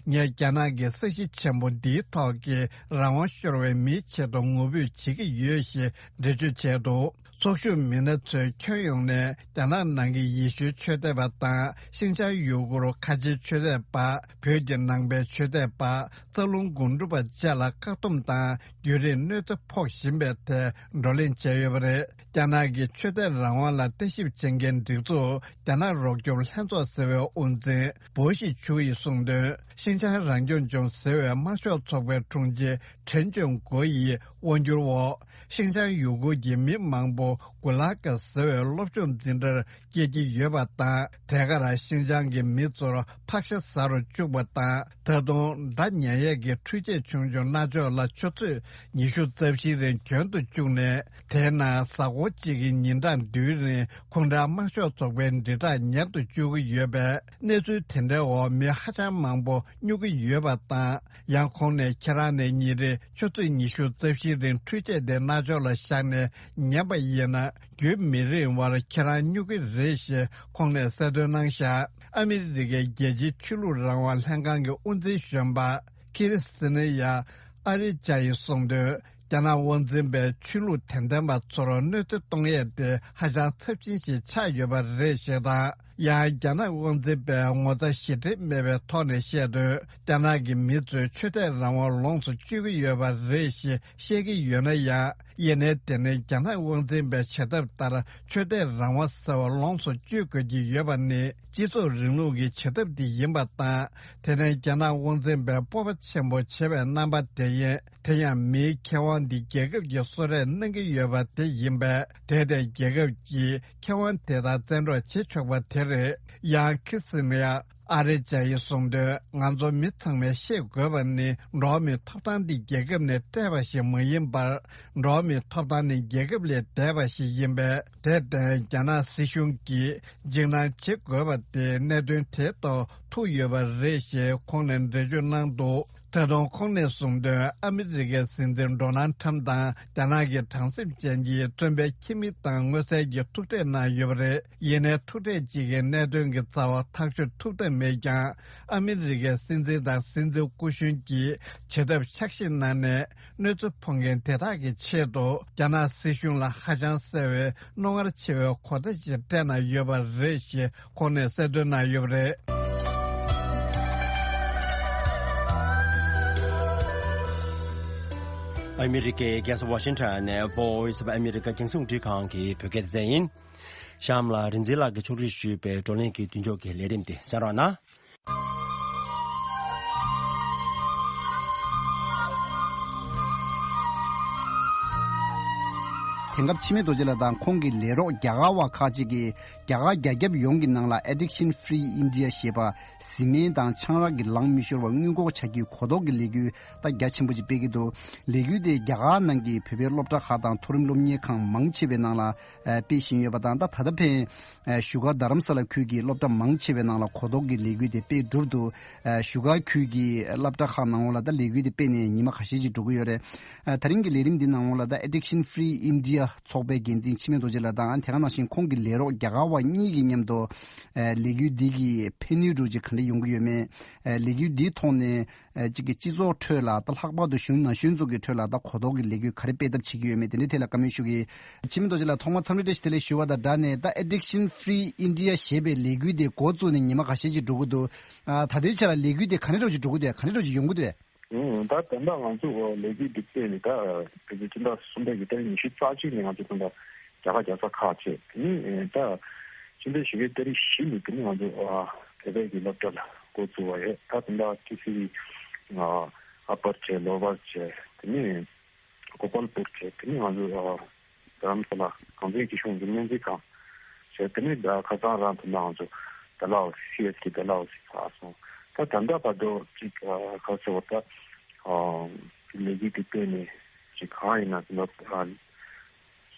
ངས་རྒྱ་ནག་གི་ས་གཞི་ཆེན་པོ་འདིའི་ཐོག་གི་རང་དབང་ཤོར་བའི་མིའི་ཆེད་དུ་ངུ་འབོད་བྱེད་ཀྱི་ཡོད་ཞེས་འགྲེལ་བརྗོད་བྱས་འདུག་ཚོགས་ཞུགས་མི་སྣ་ཚོས་ཁྱོན་ཡོངས་ནས་རྒྱ་ནག་ནང་གི་ཡེ་ཤུའི་ཆོས་དད་པ་དང་། ཤིན་ཅང་ཡུ་གུར་ཁ་ཆེའི་ཆོས་དད་པ། བོད་ཀྱི་ནང་པའི་ཆོས་དད་པ། རྩ་རླུང་སྒོམ་སྒྲུབ་པ་བཅས་ལ་བཀག་སྡོམ་དང་བརྒྱུད་རིམ་གནོད་འཚེ་ཕོག་བཞིན་པའི་ཐད་བགྲོ་གླེང་བྱས་ཡོད་པ་རེད། རྒྱ་ནག་གི་ཆོས་དད་རང་དབང་ལ་ལྟ་ཞིབ་བྱེད་མཁན་སྒྲིག་འཛུགས་རྒྱ་ནག་རོགས་སྐྱོབ་ལྷན་ཚོགས་ཟེར་བའི་དབུ་འཛིན་བོ་ཞི་ཆུའུ་ཡིས་གསུངས་དོན། ཤིན་ཅང་རང་སྐྱོང་ལྗོངས་ཟེར་བའི་དམར་ཤོག་ཚོགས་པའི་དྲུང་ཆེ་ཁྲེན་ཅོན་གོ་ཡིས་དབང་སྒྱུར་འོག་ཤིན་ཅང་ཡུ་གུར་གྱི་མི་མང་པོ་གུ་ལག་ཟེར་བའི་སློབ་སྦྱོང་འཛིན་གྲྭར་སྐྱེལ་གྱི་ཡོད་པ་དང་། དེ་གར་ཤིན་ཅང་གི་མི་ཚོར་ཕག་ཤ་ཟ་རུ་བཅུག་པ་དང་། ད་དུང་འདྲ་མཉམ་ཡས་ཀྱི་འཕྲུལ་ཆས་ཆུང་ཆུང་སྣ་ཚོགས་ལ་ཆུ་ཚོད་ཉི་ཤུ་རྩ་བཞིའི་རིང་གྱོན་དུ་བཅུག་ནས། དེས་ན་གཟའ་འཁོར་གཅིག་གི་ཉིན་གྲངས་བདུན་རིང་ཁོང་ཁྲོའི་དམར་ཤོག་ཚོགས་པའི་དྲིལ་བསྒྲགས་ཉར་དུ་བཅུག་གི་ཡོད་པས། གནས་ཚུལ་དེ་འདྲའི་འོག་མི་ཧ་ཅང་མང་པོ་སྨྱུག་གི་ཡོད་པ་དང་། ཡང་ཁོང་ནས་ཁྱེད་རང་ནས་ཉིན་རེ་ཆུ་ཚོད་ཉི་ཤུ་རྩ་བཞིའི་རིང་འཕྲུལ་ཆས་དེ་སྣ་ཚོགས་ལ་བཞག་ནས་ཉན་པ་ཡིན་ན། རྒྱུན་མི་རིང་བར་ཁྱེད་རང་སྨྱུག་གི་རེད་ཞེས་ཁོང་ནས་གསལ་སྟོན་གནང་བཞག་ཨ་མི་རི་ཀའི་རྒྱལ་སྤྱིའི་ཆོས་ལུགས་རང་དབང་ལྷན་ཁང་གི་དབུ་འཛིན་གཞོན་པ་ཁི་རི་སི་ནི་ཡ་ཨ་རི་ཅཱ་ཡིས་གསུངས་དོན། རྒྱ་ནག་དབང་འཛིན་པས་ཆོས་ལུགས་དད་ལྡན་པ་ཚོར་གནོད་འཚེ་གཏོང་ཡས་དེ་ཧ་ཅང་ཚབས་ཆེན་ཞིག་ཆགས་ཡོད་པ་རེད་ཞེས་དང་། ཡང་རྒྱ་ནག་དབང་འཛིན་པས་ངོ་ཚ་ཞེ་ཁྲེལ་མེད་པའི་ཐོག་ནས་བཤད་དོན། རྒྱ་ནག་གི་མི་ཚོས་ཆོས་དད་རང་དབང་ལོངས་སུ་སྤྱོད་ཀྱི་ཡོད་པ་རེད་ཞེས་བཤད་ཀྱི་ཡོད་ན་ཡང་། ཡིན་ནའི་དེ་ནི་རྒྱ་ནག་དབང་འཛིན་པའི་བྱེད་ཐབས་ལྟར་ཆོས་དད་རང་དབང་ཟེར་བ་ལོངས་སུ་སྤྱོད་དགོས་ཀྱི་ཡོད་པ་ནི་སྤྱི་ཚོགས་རིང་ལུགས་ཀྱི་བྱེད་ཐབས་དེ་ཡིན་པ་དང་། དེ་ནི་རྒྱ་ནག་དབང་འཛིན་པའི་སྤོབས་པ་ཆེན་པོ་བྱེད་པའི་རྣམ་པ་དེ་ཡིན། དེ་ཡང་མིའི་ཁེ་དབང་འདི་རྒྱལ་ཁབ་ཀྱིས་གསོལ་རས་གནང་གི་ཡོད་པ་དེ་ཡིན་པས། དེ་ལྟའི་རྒྱལ་ཁབ་ཀྱིས་ཁེ་དབང་དེ་དག་བཙན་འཕྲོག་བྱེད་ཆོག་པ་དེ་རེད། ཡང་ཁི་སི་ནི་ཡ་ཨ་རི་ཅཱ་ཡིས་གསུངས་དོན། ང་ཚོ་མི་ཚང་མས་ཤེས་དགོས་པ་ནི། འགྲོ་བ་མིའི་ཐོབ་ཐང་འདི་རྒྱལ་ཁབ་ནས་སྤྲད་པ་ཞིག་མ་ཡིན་པར། འགྲོ་བ་མིའི་ཐོབ་ཐང་ནི་རྒྱལ་ཁབ་ལས་འདས་པ་ཞིག་ཡིན་པས། དེར་བརྟེན་རྒྱ་ནག་སྲིད་གཞུང་གིས་འཇིགས་སྣང་བྱེད་དགོས་པ་དེ་གནད་དོན་དེའི་ཐོག་ཐུག་ཡོད་པ་རེད་ཞེས་ཁོང་ནས་འགྲེལ་བརྗོད་གནང་འདུག་ད་དུང་ཁོང་ནས་གསུངས་དོན། ཨ་མི་རི་ཀའི་སྲིད་འཛིན་ཌོ་ནལ་ཁྲམ་དང་རྒྱ་ནག་གི་དྲང་སེམས་ཅན་གྱིས་བཙོན་པའི་ཁྱིམ་མི་དང་མངོན་གསལ་གྱི་ཐུག་འཕྲད་གནང་ཡོད་པ་རེད། ཡིན་ནའི་ཐུག་འཕྲད་ཅིག་གིས་གནད་དོན་གྱི་རྩ་བ་ཐག་གཅོད་ཐུབ་ཐབས་མེད་ཀྱང་། ཨ་མི་རི་ཀའི་སྲིད་འཛིན་དང་སྲིད་འཛིན་སྐུ་གཞོན་གྱིས་བྱེད་ཐབས་ཆགས་ཤིག་གནང་ནས། གནོད་འཚེ་ཕོག་མཁན་དེ་དག་གི་ཆེད་དུ་རྒྱ་ནག་སྲིད་གཞུང་ལ་ཧ་ཅང་གསལ་བའི་རྣོ་ངར་ཆེ་བའི་གོ་བརྡ་ཞིག་སྤྲད་གནང་ཡོད་པ་རེད་ཞེས་ཁོང་ནས་གསལ་སྟོན་གནང་ཡོད་པ་རེད། ཨ་མི་རི་ཀའི་རྒྱལ་ས་ཝ་ཤིང་ཊོན་ནས་Voice of America རྒྱང་སྲིང་རླུང་འཕྲིན་ཁང་གི་བོད་སྐད་སྡེ་ཚན་ཡིན། གཤམ་ལ་རིག་འཛིན་ལགས་ཀྱིས་ཕྱོགས་སྒྲིག་ཞུས་པའི་བགྲོ་གླེང་གི་མདུན་ལྕོག་གི་ལས་རིམ་དེ་གསན་རོགས་གནང་། དེང་སྐབས་འཆི་མེད་རྡོ་རྗེ་ལགས་དང་ཁོང་གི་ལས་རོགས་རྒྱ་གར་བ་ཁག་ཅིག་གིས་རྒྱ་གར་རྒྱ་ཁྱབ་ཡོངས་ཀྱི་ནང་ལ་Addiction Free India ཞེས་པ་བཟི་སྨན་དང་ཆང་རག་གི་ལངས་མི་ཤོར་བར་སྔོན་འགོག་བྱ་རྒྱུའི་གོ་རྟོགས་ཀྱི་ལས་འགུལ་ད་རྒྱ་ཆེན་པོ་ཅིག་སྤེལ་གྱི་འདུག་ལས་འགུལ་དེ་རྒྱ་གར་ནང་གི་བོད་པའི་སློབ་གྲྭ་ཁག་དང་མཐོ་རིམ་སློབ་གཉེར་ཁང་མང་ཆེ་བའི་ནང་ལ་ཨ་སྤེལ་བཞིན་ཡོད་པ་དང་། ད་ད་ལྟ་ཕན་ཨ་བཞུགས་སྒར་རྡ་རམ་ས་ལ་ཁུལ་གྱི་སློབ་གྲྭ་མང་ཆེ་བའི་ནང་ལ་གོ་རྟོགས་ཀྱི་ལས་འགུལ་དེ་སྤེལ་གྲུབ་འདུག་ཨ་བཞུགས་སྒར་ཁུལ་གྱི་སློབ་གྲྭ་ཁག་ནང་ལོགས་ལ་ད་ལས་འགུལ་དེ་སྤེལ་ནས་ཉི་མ་ཁ་ཤས་ཅིག་འགྲོ་གི་ཡོད་རེད། ཨ་ད་རིང་གི་ལས་རིམ་འདི་ནང་ལོགས་ལ་ད་Addiction Free India ཚོགས་པའི་འགན་འཛིན་འཆི་མེད་རྡོ་རྗེ་ལགས་དང་། དེ་ག་ནང་བཞིན་ཁོང་གི་ལས་རོགས་རྒྱ་གར་བ་གཉིས་ཀྱི་མཉམ་དུ་ཨ་ལས་འགུལ་འདི་གི་ཕན་ནུས་འདྲ་ཅིག་ག་འདྲ་ཡོང་གི་ཡོད་མེད། ཨ་ལས་འགུལ་འདིའི་ཐོག་ནས། ཨ་གཅིག་གི་སྤྱི་ཚོགས་ཁྲོད་ལ་ད་ལྷག་པར་དུ་གཞོན་ནུ་ན་གཞོན་ཚོ་གི་ཁྲོད་ལ་ད་གོ་རྟོགས་ཀྱི་ལས་འགུལ་ག་རེ་སྤེལ་ཐབས་བྱེད་ཀྱི་ཡོད་མེད་དེ་འདྲའི་ཐད་ལ་བཀའ་མོལ་ཞུ་གི་ཡིན། འཆི་མེད་རྡོ་རྗེ་ལགས་ཐོག་མར་འཚམས་འདྲི་བཀྲ་ཤིས་བདེ་ལེགས་ཞུ་བ་དང་སྦྲགས་ནས། ད་Addiction Free India ཞེས་པའི་ལས་འགུལ་དེ་འགོ་བཙུགས་ནས་ཉི་མ་ཁ་ཤས་ཅིག་འགྲོ་གི་འདུག་ཨ་ད་ལྟའི་ཆ་ལ་ལས་འགུལ་དེ་ག་འདྲ་འདྲ་ཅིག་འགྲོ་གི་འདུག་ག་འདྲ་འདྲ་ཅིག་ཡོང་གི་འདུག་ཨུ། ད་ད་ལྟ་ང་ཚོ་ལས་འགུལ་འདི་སྤེལ་ནས་ད་དེ་ཚོ་སྤྱི་ཟླ་གསུམ་པའི་གི་ཏ་རིག་ཉི་ཤུ་རྩ་གཅིག་ནས་ང་ཚོ་ད་ལྟ་རྒྱ་གར་རྒྱལ་ས་ཁག་བྱས། དེ་ནས་ད་ཕྱི་ཟླ་བཞི་པའི་ཏ་རིག་བཞི་ནས་དེ་ནས་ང་ཚོ་བོད་པའི་གི་སློབ་གྲྭ་ལ་འགོ་བཙུགས་པ་རེད། ད་དེ་འདྲ་ཊི་སི་ཝི་ཨ་པར་བྱས། ལོ་པར་བྱས། དེ་ནས་གོ་པལ་པུར་བྱས། དེ་ནས་ང་ཚོ་རྡ་རམ་ས་ལ་གངས་ཅན་སྐྱིད་གཤོངས་ཀྱི་སྨན་རྩིས་ཁང་བྱས། དེ་ནས་ད་ཁ་སང་རང་དེ་ནང་ང་ཚོ་ཌལ་ཧོ་སི། སི་ཨེས་ཊི་ཌལ་ཧོ་སི་ཁག་སོང་། ད་ད་ལྟ་བར་དུ་ཅིག་ཨ་ག་ཟེར་བ། ད་ཨ་ལས་འགུལ་དེ་སྤེལ་ནས་ཅིག་གང་ཡིན་ན་ད་ཨ་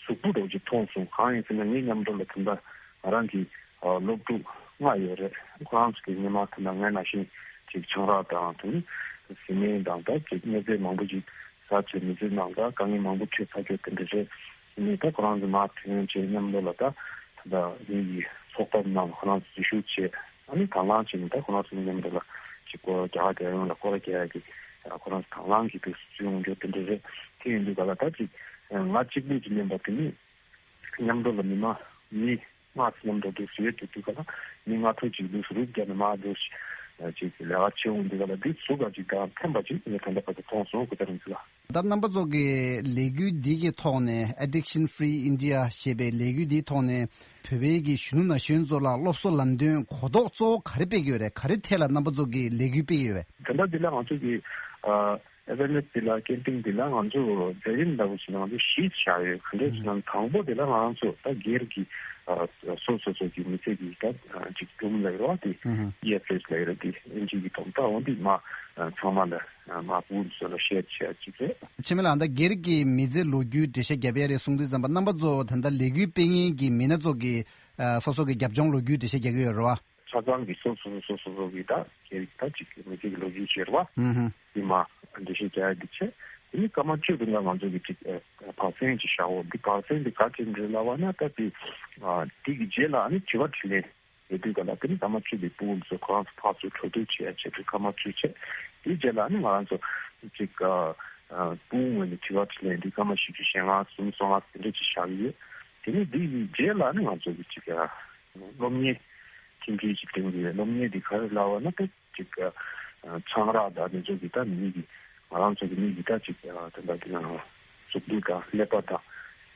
གཟུགས་པོ་འདྲ་བོ་ཅིག་མཐོང་སོང་། གང་ཡིན་ཟེར་ན་ངའི་མཉམ་དུ་ལ་ད་ལྟ་ང་རང་གི་ཨ་སློབ་ཕྲུག་ལྔ་ཡོད་རེད། ཁོ་རང་ཚོ་གི་སྔོན་མ་ད་ལྟ་ངའི་ནང་བཞིན་ཅིག་ཆང་རག་དང་དེ་ནས་བཟི་སྨན་དང་ད་ཅིག་གནོད་འཚེ་མང་པོ་ཅིག་ཟ་བྱས་མི་ཚེ་ནང་ད་དཀའ་ངལ་མང་པོ་འཕྲད་ཚར་གྱི་དེ་འདྲ་རེད། ནས་ད་ཁོ་རང་ཚོ་མར་ཐོན་བྱས་མཉམ་དུ་ལ་ད་ད་ལྟ་ངེད་ཀྱི་ཚོགས་པ་ནང་ཁོ་རང་ཚོ་འཛུལ་ཞུགས་བྱས། ཨ་ནི་དང་བླངས་བྱས་ནས་ད་ཁོ་རང་ཚོ་མཉམ་དུ་ལ་ཅིག་སྐོར་རྒྱ་གར་རྒྱལ་ཡོངས་ལ་སྐོར་ར་རྒྱག་ཡག་གི་ཁོ་རང་ཚོ་དང་བླངས་ཀྱིས་དུ་བྱུང་འགྲོ་དེ་འདྲ་རེད། དེ་ཡིན་དུས་ག་ལ་ད་ཅིག་ང་གཅིག་པུ་ཅིག་མིན་པ་དེ་ནི་མཉམ་དུ་ལ་མི་མང་མི་ལྔ་ཙམ་མཉམ་དུ་འདུག་ཟེར་དུས་དུས་ག་ལ་མི་ལྔ་དྲུག་ཅིག་འདུག་ཟེར་རུབ་རྒྱབ་ནས་མར་འདུག་ཅིག་ལས་ཀ་བྱེད་འོང་དུས་ག་ལ་འདི་ཟུར་ག་ཅིག་དང་ཕན་པ་ཅིག་ངས་ད་ལྟ་བར་དུ་མཐོང་སོང་། སྐུ་ཚེ་རིང་ཚེ་ལགས། ད་རྣམ་པ་ཚོ་གི་ལས་འགུལ་འདི་གི་ཐོག་ནས། Addiction Free India ཞེས་པའི་ལས་འགུལ་འདིའི་ཐོག་ནས་བོད་པའི་གི་གཞོན་ནུ་ན་གཞོན་ཚོ་ལ་སློབ་གསོ་ལམ་སྟོན་གོ་རྟོགས་གཙོ་བོ་ག་རེ་སྤེལ་གྱི་ཡོད་རེད། ག་རེ་ཐད་ལ་རྣམ་པ་ཚོ་གི་ལས་འགུལ་སྤེལ་གྱི་ཡོད་རེད། ད་ལྟ་འདི་ལ་ང་ཚོ་གི་ཨ་ཨེ་ཝེར་ནེ་སི་འདི་ལ་ཀེམ་པེན་འདི་ལ་ང་ཚོ་མཛད་རིམ་འདྲ་བོ་ཞིག་ལ་ང་ཚོ་བཞི་བཞག་ཡོད། ག་འདྲས་ཟེར་ན་དང་པོ་འདི་ལ་ང་ཚོ་ད་སྒེར་གྱི་ཨ་སོ་སོ་སོ་གི་མི་ཚེ་གི་ད་ཅིག་སྒྲུང་ལབ་ཡོད་རེད་བ། དེ་ཨི་ཨེཕ་ཨེས་ལབ་ཡོད་རེད། དེ་ཨེན་ཇི་གི་ཐོག་ད་འོ་འདི་མ་ཚང་མ་ལ་མ་བུ་སོ་ལ་ཤེར་བྱེད་ཡ་ཅིག་རེད། འཆི་མེད་ལགས་ད་སྒེར་གྱི་མི་ཚེ་ལོ་རྒྱུས་འགྲེལ་བཤད་རྒྱབ་ཡ་རེད་གསུངས་དུས་ཙམ་པ། རྣམ་པ་ཚོ་ད་ལྟ་ལས་འགུལ་སྤེལ་མཁན་གྱི་མི་སྣ་ཚོ་གི་ཨ་སོ་སོ་གི་རྒྱབ་ལྗོངས་ལོ་རྒྱུས་འགྲེལ་བཤད་རྒྱག་གི་ཡོད་རེད་བ། ཆ་ཚང་གི་སོ་སོ་སོ་སོ་སོ་གི་ད་སྒེར་ད་ཅིག་གི་མི་ཚེ་གི་ལོ་རྒྱུས་བྱེད་རེད་བ། ཨུ་ཧུ། དེ་མ་འགྲེལ་བཤད་རྒྱག་ཡ་འདི་བྱས། དེ་ནི་སྐར་མ་བཅུ་རིང་ལ་ང་ཚོ་གི་ཅིག་ཨ་བར་གསེང་ཅིག་བཞག་འོ། འདི་བར་གསེང་འདི་ག་ཅིག་རེད་ལབ་པ་ན་ད་དེ་ཨ་དེ་གི་རྗེས་ལ་ཨ་ནི་དྲི་བ་དྲིས་ལན་ཡོད་དུས་ག་ལ་དེ་ནི་སྐར་མ་བཅུ་དེ་ཕྲུ་གུ་ཚོ་ཁོ་རང་ཚོ་ཕར་ཚུར་འགྲོ་སྡོད་བྱེད་ཡ་ཆེད་དུ་སྐར་མ་བཅུ་བྱས། དེའི་རྗེས་ལ་ཨ་ནི་ང་རང་ཚོ་ཅིག་ཨ་ཨ་ཕྲུ་གུ་ངོས་ནས་དྲི་བ་དྲིས་ལན་འདི་སྐར་མ་བཞི་བཅུ་ཞེ་ལྔ་གསུམ་སོ་ལྔ་དེ་འདྲ་ཅིག་བཞག་གི་ཡོད། དེ་ནི་འདི་ཡི་རྗེས་ལ་ཨ་ནི་ང་ཚོ་གི་ཅིག་ཨ་སློབ་གཉེར་ཁྲིམས་འགལ་ཅིག་སྟོན་གི་ཡོད། སློབ་གཉེར་འདི་ག་རེ་ལབ་པ་ན་ད་ཅིག་ཨ་ཆང་རག་དང་དེ་ཚོ་གི་ད་མི་གི་ང་རང་ཚོ་གི་མི་གི་ད་ཅིག་ཨ་ད་ད་གི་ན་གཟུགས་པོ་དང་ཀླད་པ་དང་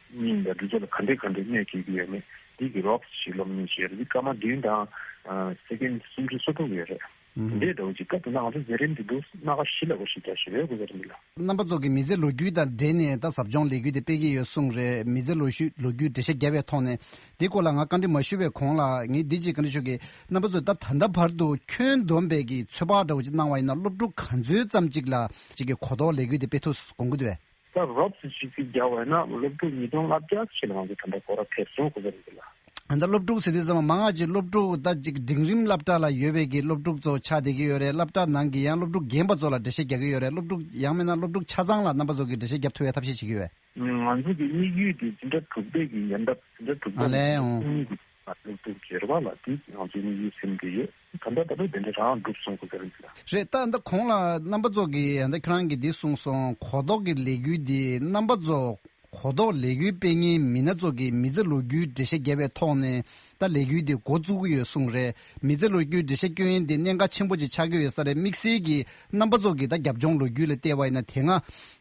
སྙིང་དང་འདི་ཚོ་ལ་ག་འདྲས་ག་འདྲས་གནོད་སྐྱེལ་གི་ཡོད་མེད་འདི་གི་རོབ་ཅིག་སློབ་གཉེར་བྱས་རེད། འདི་སྐར་མ་བདུན་དང་ཨ་སེ་ཀེན་སུམ་ཅུ་སོ་དྲུག་ཡོད་རེད། ཨུམ། འདི་འདྲ་བོ་ཅིག་ད་དེ་ན་ང་ཚོ་མཛད་རིམ་འདི་འདུག་སྣ་ཁ་བཞི་ལ་འོ་ཞིག་རྒྱག་བཞིན་ཡོད། སྐུ་ཚེ་རིང་ལགས། རྣམ་པ་ཚོ་གི་མི་ཚེ་ལོ་རྒྱུས་དང་འབྲེལ་ནས་ད་ཟབ་སྦྱོང་ལས་འགུལ་དེ་སྤེལ་གྱི་ཡོད་གསུངས་རེད། མི་ཚེ་ལོ་རྒྱུས་ལོ་རྒྱུས་འགྲེལ་བཤད་བརྒྱབ་པའི་ཐོག་ནས་འདི་སྐོར་ལ་ང་བཀའ་འདྲི་མ་ཞུ་བའི་གོང་ལ་ངས་འདི་ཅིག་བཀའ་འདྲི་ཞུ་གི། རྣམ་པ་ཚོས་ད་ད་ལྟ་བར་དུ་ཁྱོན་བསྡོམས་པའི་གི་ཚོད་དཔག་འདྲ་བོ་ཅིག་གནང་བ་ཡིན་ན་སློབ་ཕྲུག་ག་ཚོད་ཙམ་ཅིག་ལ་ཅིག་གི་གོ་རྟོགས་ལས་འགུལ་དེ་སྤེལ་ཐུབ་དགོངས་ཀྱི་འདུག་བས། ད་རོབ་ཙམ་ཞིག་ཅིག་རྒྱག་པ་ཡིན་ན་སློབ་ཕྲུག་ཉིས་སྟོང་ལྔ་བརྒྱ་ཞིག་ལ་ང་ཚོ་ད་ལྟ་སྐོར་ར་ཕེབས་སོང་ཁོ་ཚོ་རེད་ལ། ད་སློབ་ཕྲུག་ཟེར་དུས་ཙམ་པ་མང་ང་ཅིག་སློབ་ཕྲུག་ད་ཅིག་འབྲིང་རིམ་སློབ་གྲྭ་ལ་ཡོད་པའི་གི་སློབ་ཕྲུག་ཚོ་ཆགས་བསྡད་ཀྱི་ཡོད་རེད། སློབ་གྲྭ་ནང་གི་ཡང་སློབ་ཕྲུག་རྒན་པ་ཚོ་ལ་འགྲེལ་བཤད་རྒྱག་གི་ཡོད་རེད། སློབ་ཕྲུག་ཡང་མིན་ན་སློབ་ཕྲུག་ཆ་ཚང་ལ་རྣམ་པ་ཚོ་གིས་འགྲེལ་བཤད་རྒྱབ་ཐུབ་ཡ་ཐབས་ཤེས་བྱེད་ཀྱི་ཡོད། ང་ཚོ་གི་དམིགས་ཡུལ་དེ་འཛིན་གྲྭ་དྲུག་པའི་གི་ཡན་འདབ་འཛིན་གྲྭ་དྲུག་པའི་ཨ་གི་ལས་འོང་ཁུངས་ཀྱི་སློབ་ཕྲུག་བརྗེ་རེས་པ་ལ་དེ་ང་ཚོའི་དམིགས་ཡུལ་ཟིན་གྱི་ཡོད། ད་ལྟ་ད་ལྟ་དེ་འདྲ་རང་འགྲུབ་སོང་ཁོ་ཚོ་རེད་ལ། རེད། ད་ད་གོང་ལ་རྣམ་པ་ཚོ་གིས་ད་ཁྱོད་རང་གིས་འདི་གསུངས་སོང་། གོ་རྟོགས་ཀྱི་ལས་འགུལ་འདི་རྣམ་པ་ཚོ་གོ་རྟོགས་ལས་འགུལ་སྤེལ་མཁན་མི་སྣ་ཚོ་གིས་མི་ཚེ་ལོ་རྒྱུས་འགྲེལ་བཤད་བརྒྱབ་པའི་ཐོག་ནས་ད་ལས་འགུལ་འདི་འགོ་བཙུགས་ཀྱི་ཡོད་གསུངས་རེད། མི་ཚེ་ལོ་རྒྱུས་འགྲེལ་བཤད་སྐྱོན་ཡན་འདི་གནད་འགག་ཆེན་པོ་ཅིག་ཆགས་ཀྱི་ཡོད་ས་རེད། དམིགས་བསལ་གྱིས་རྣམ་པ་ཚོ་གིས་ད་རྒྱབ་ལྗོངས་ལོ་རྒྱུས་ལ་བལྟས་པ་ཡིན་ན་དེ་སྔ་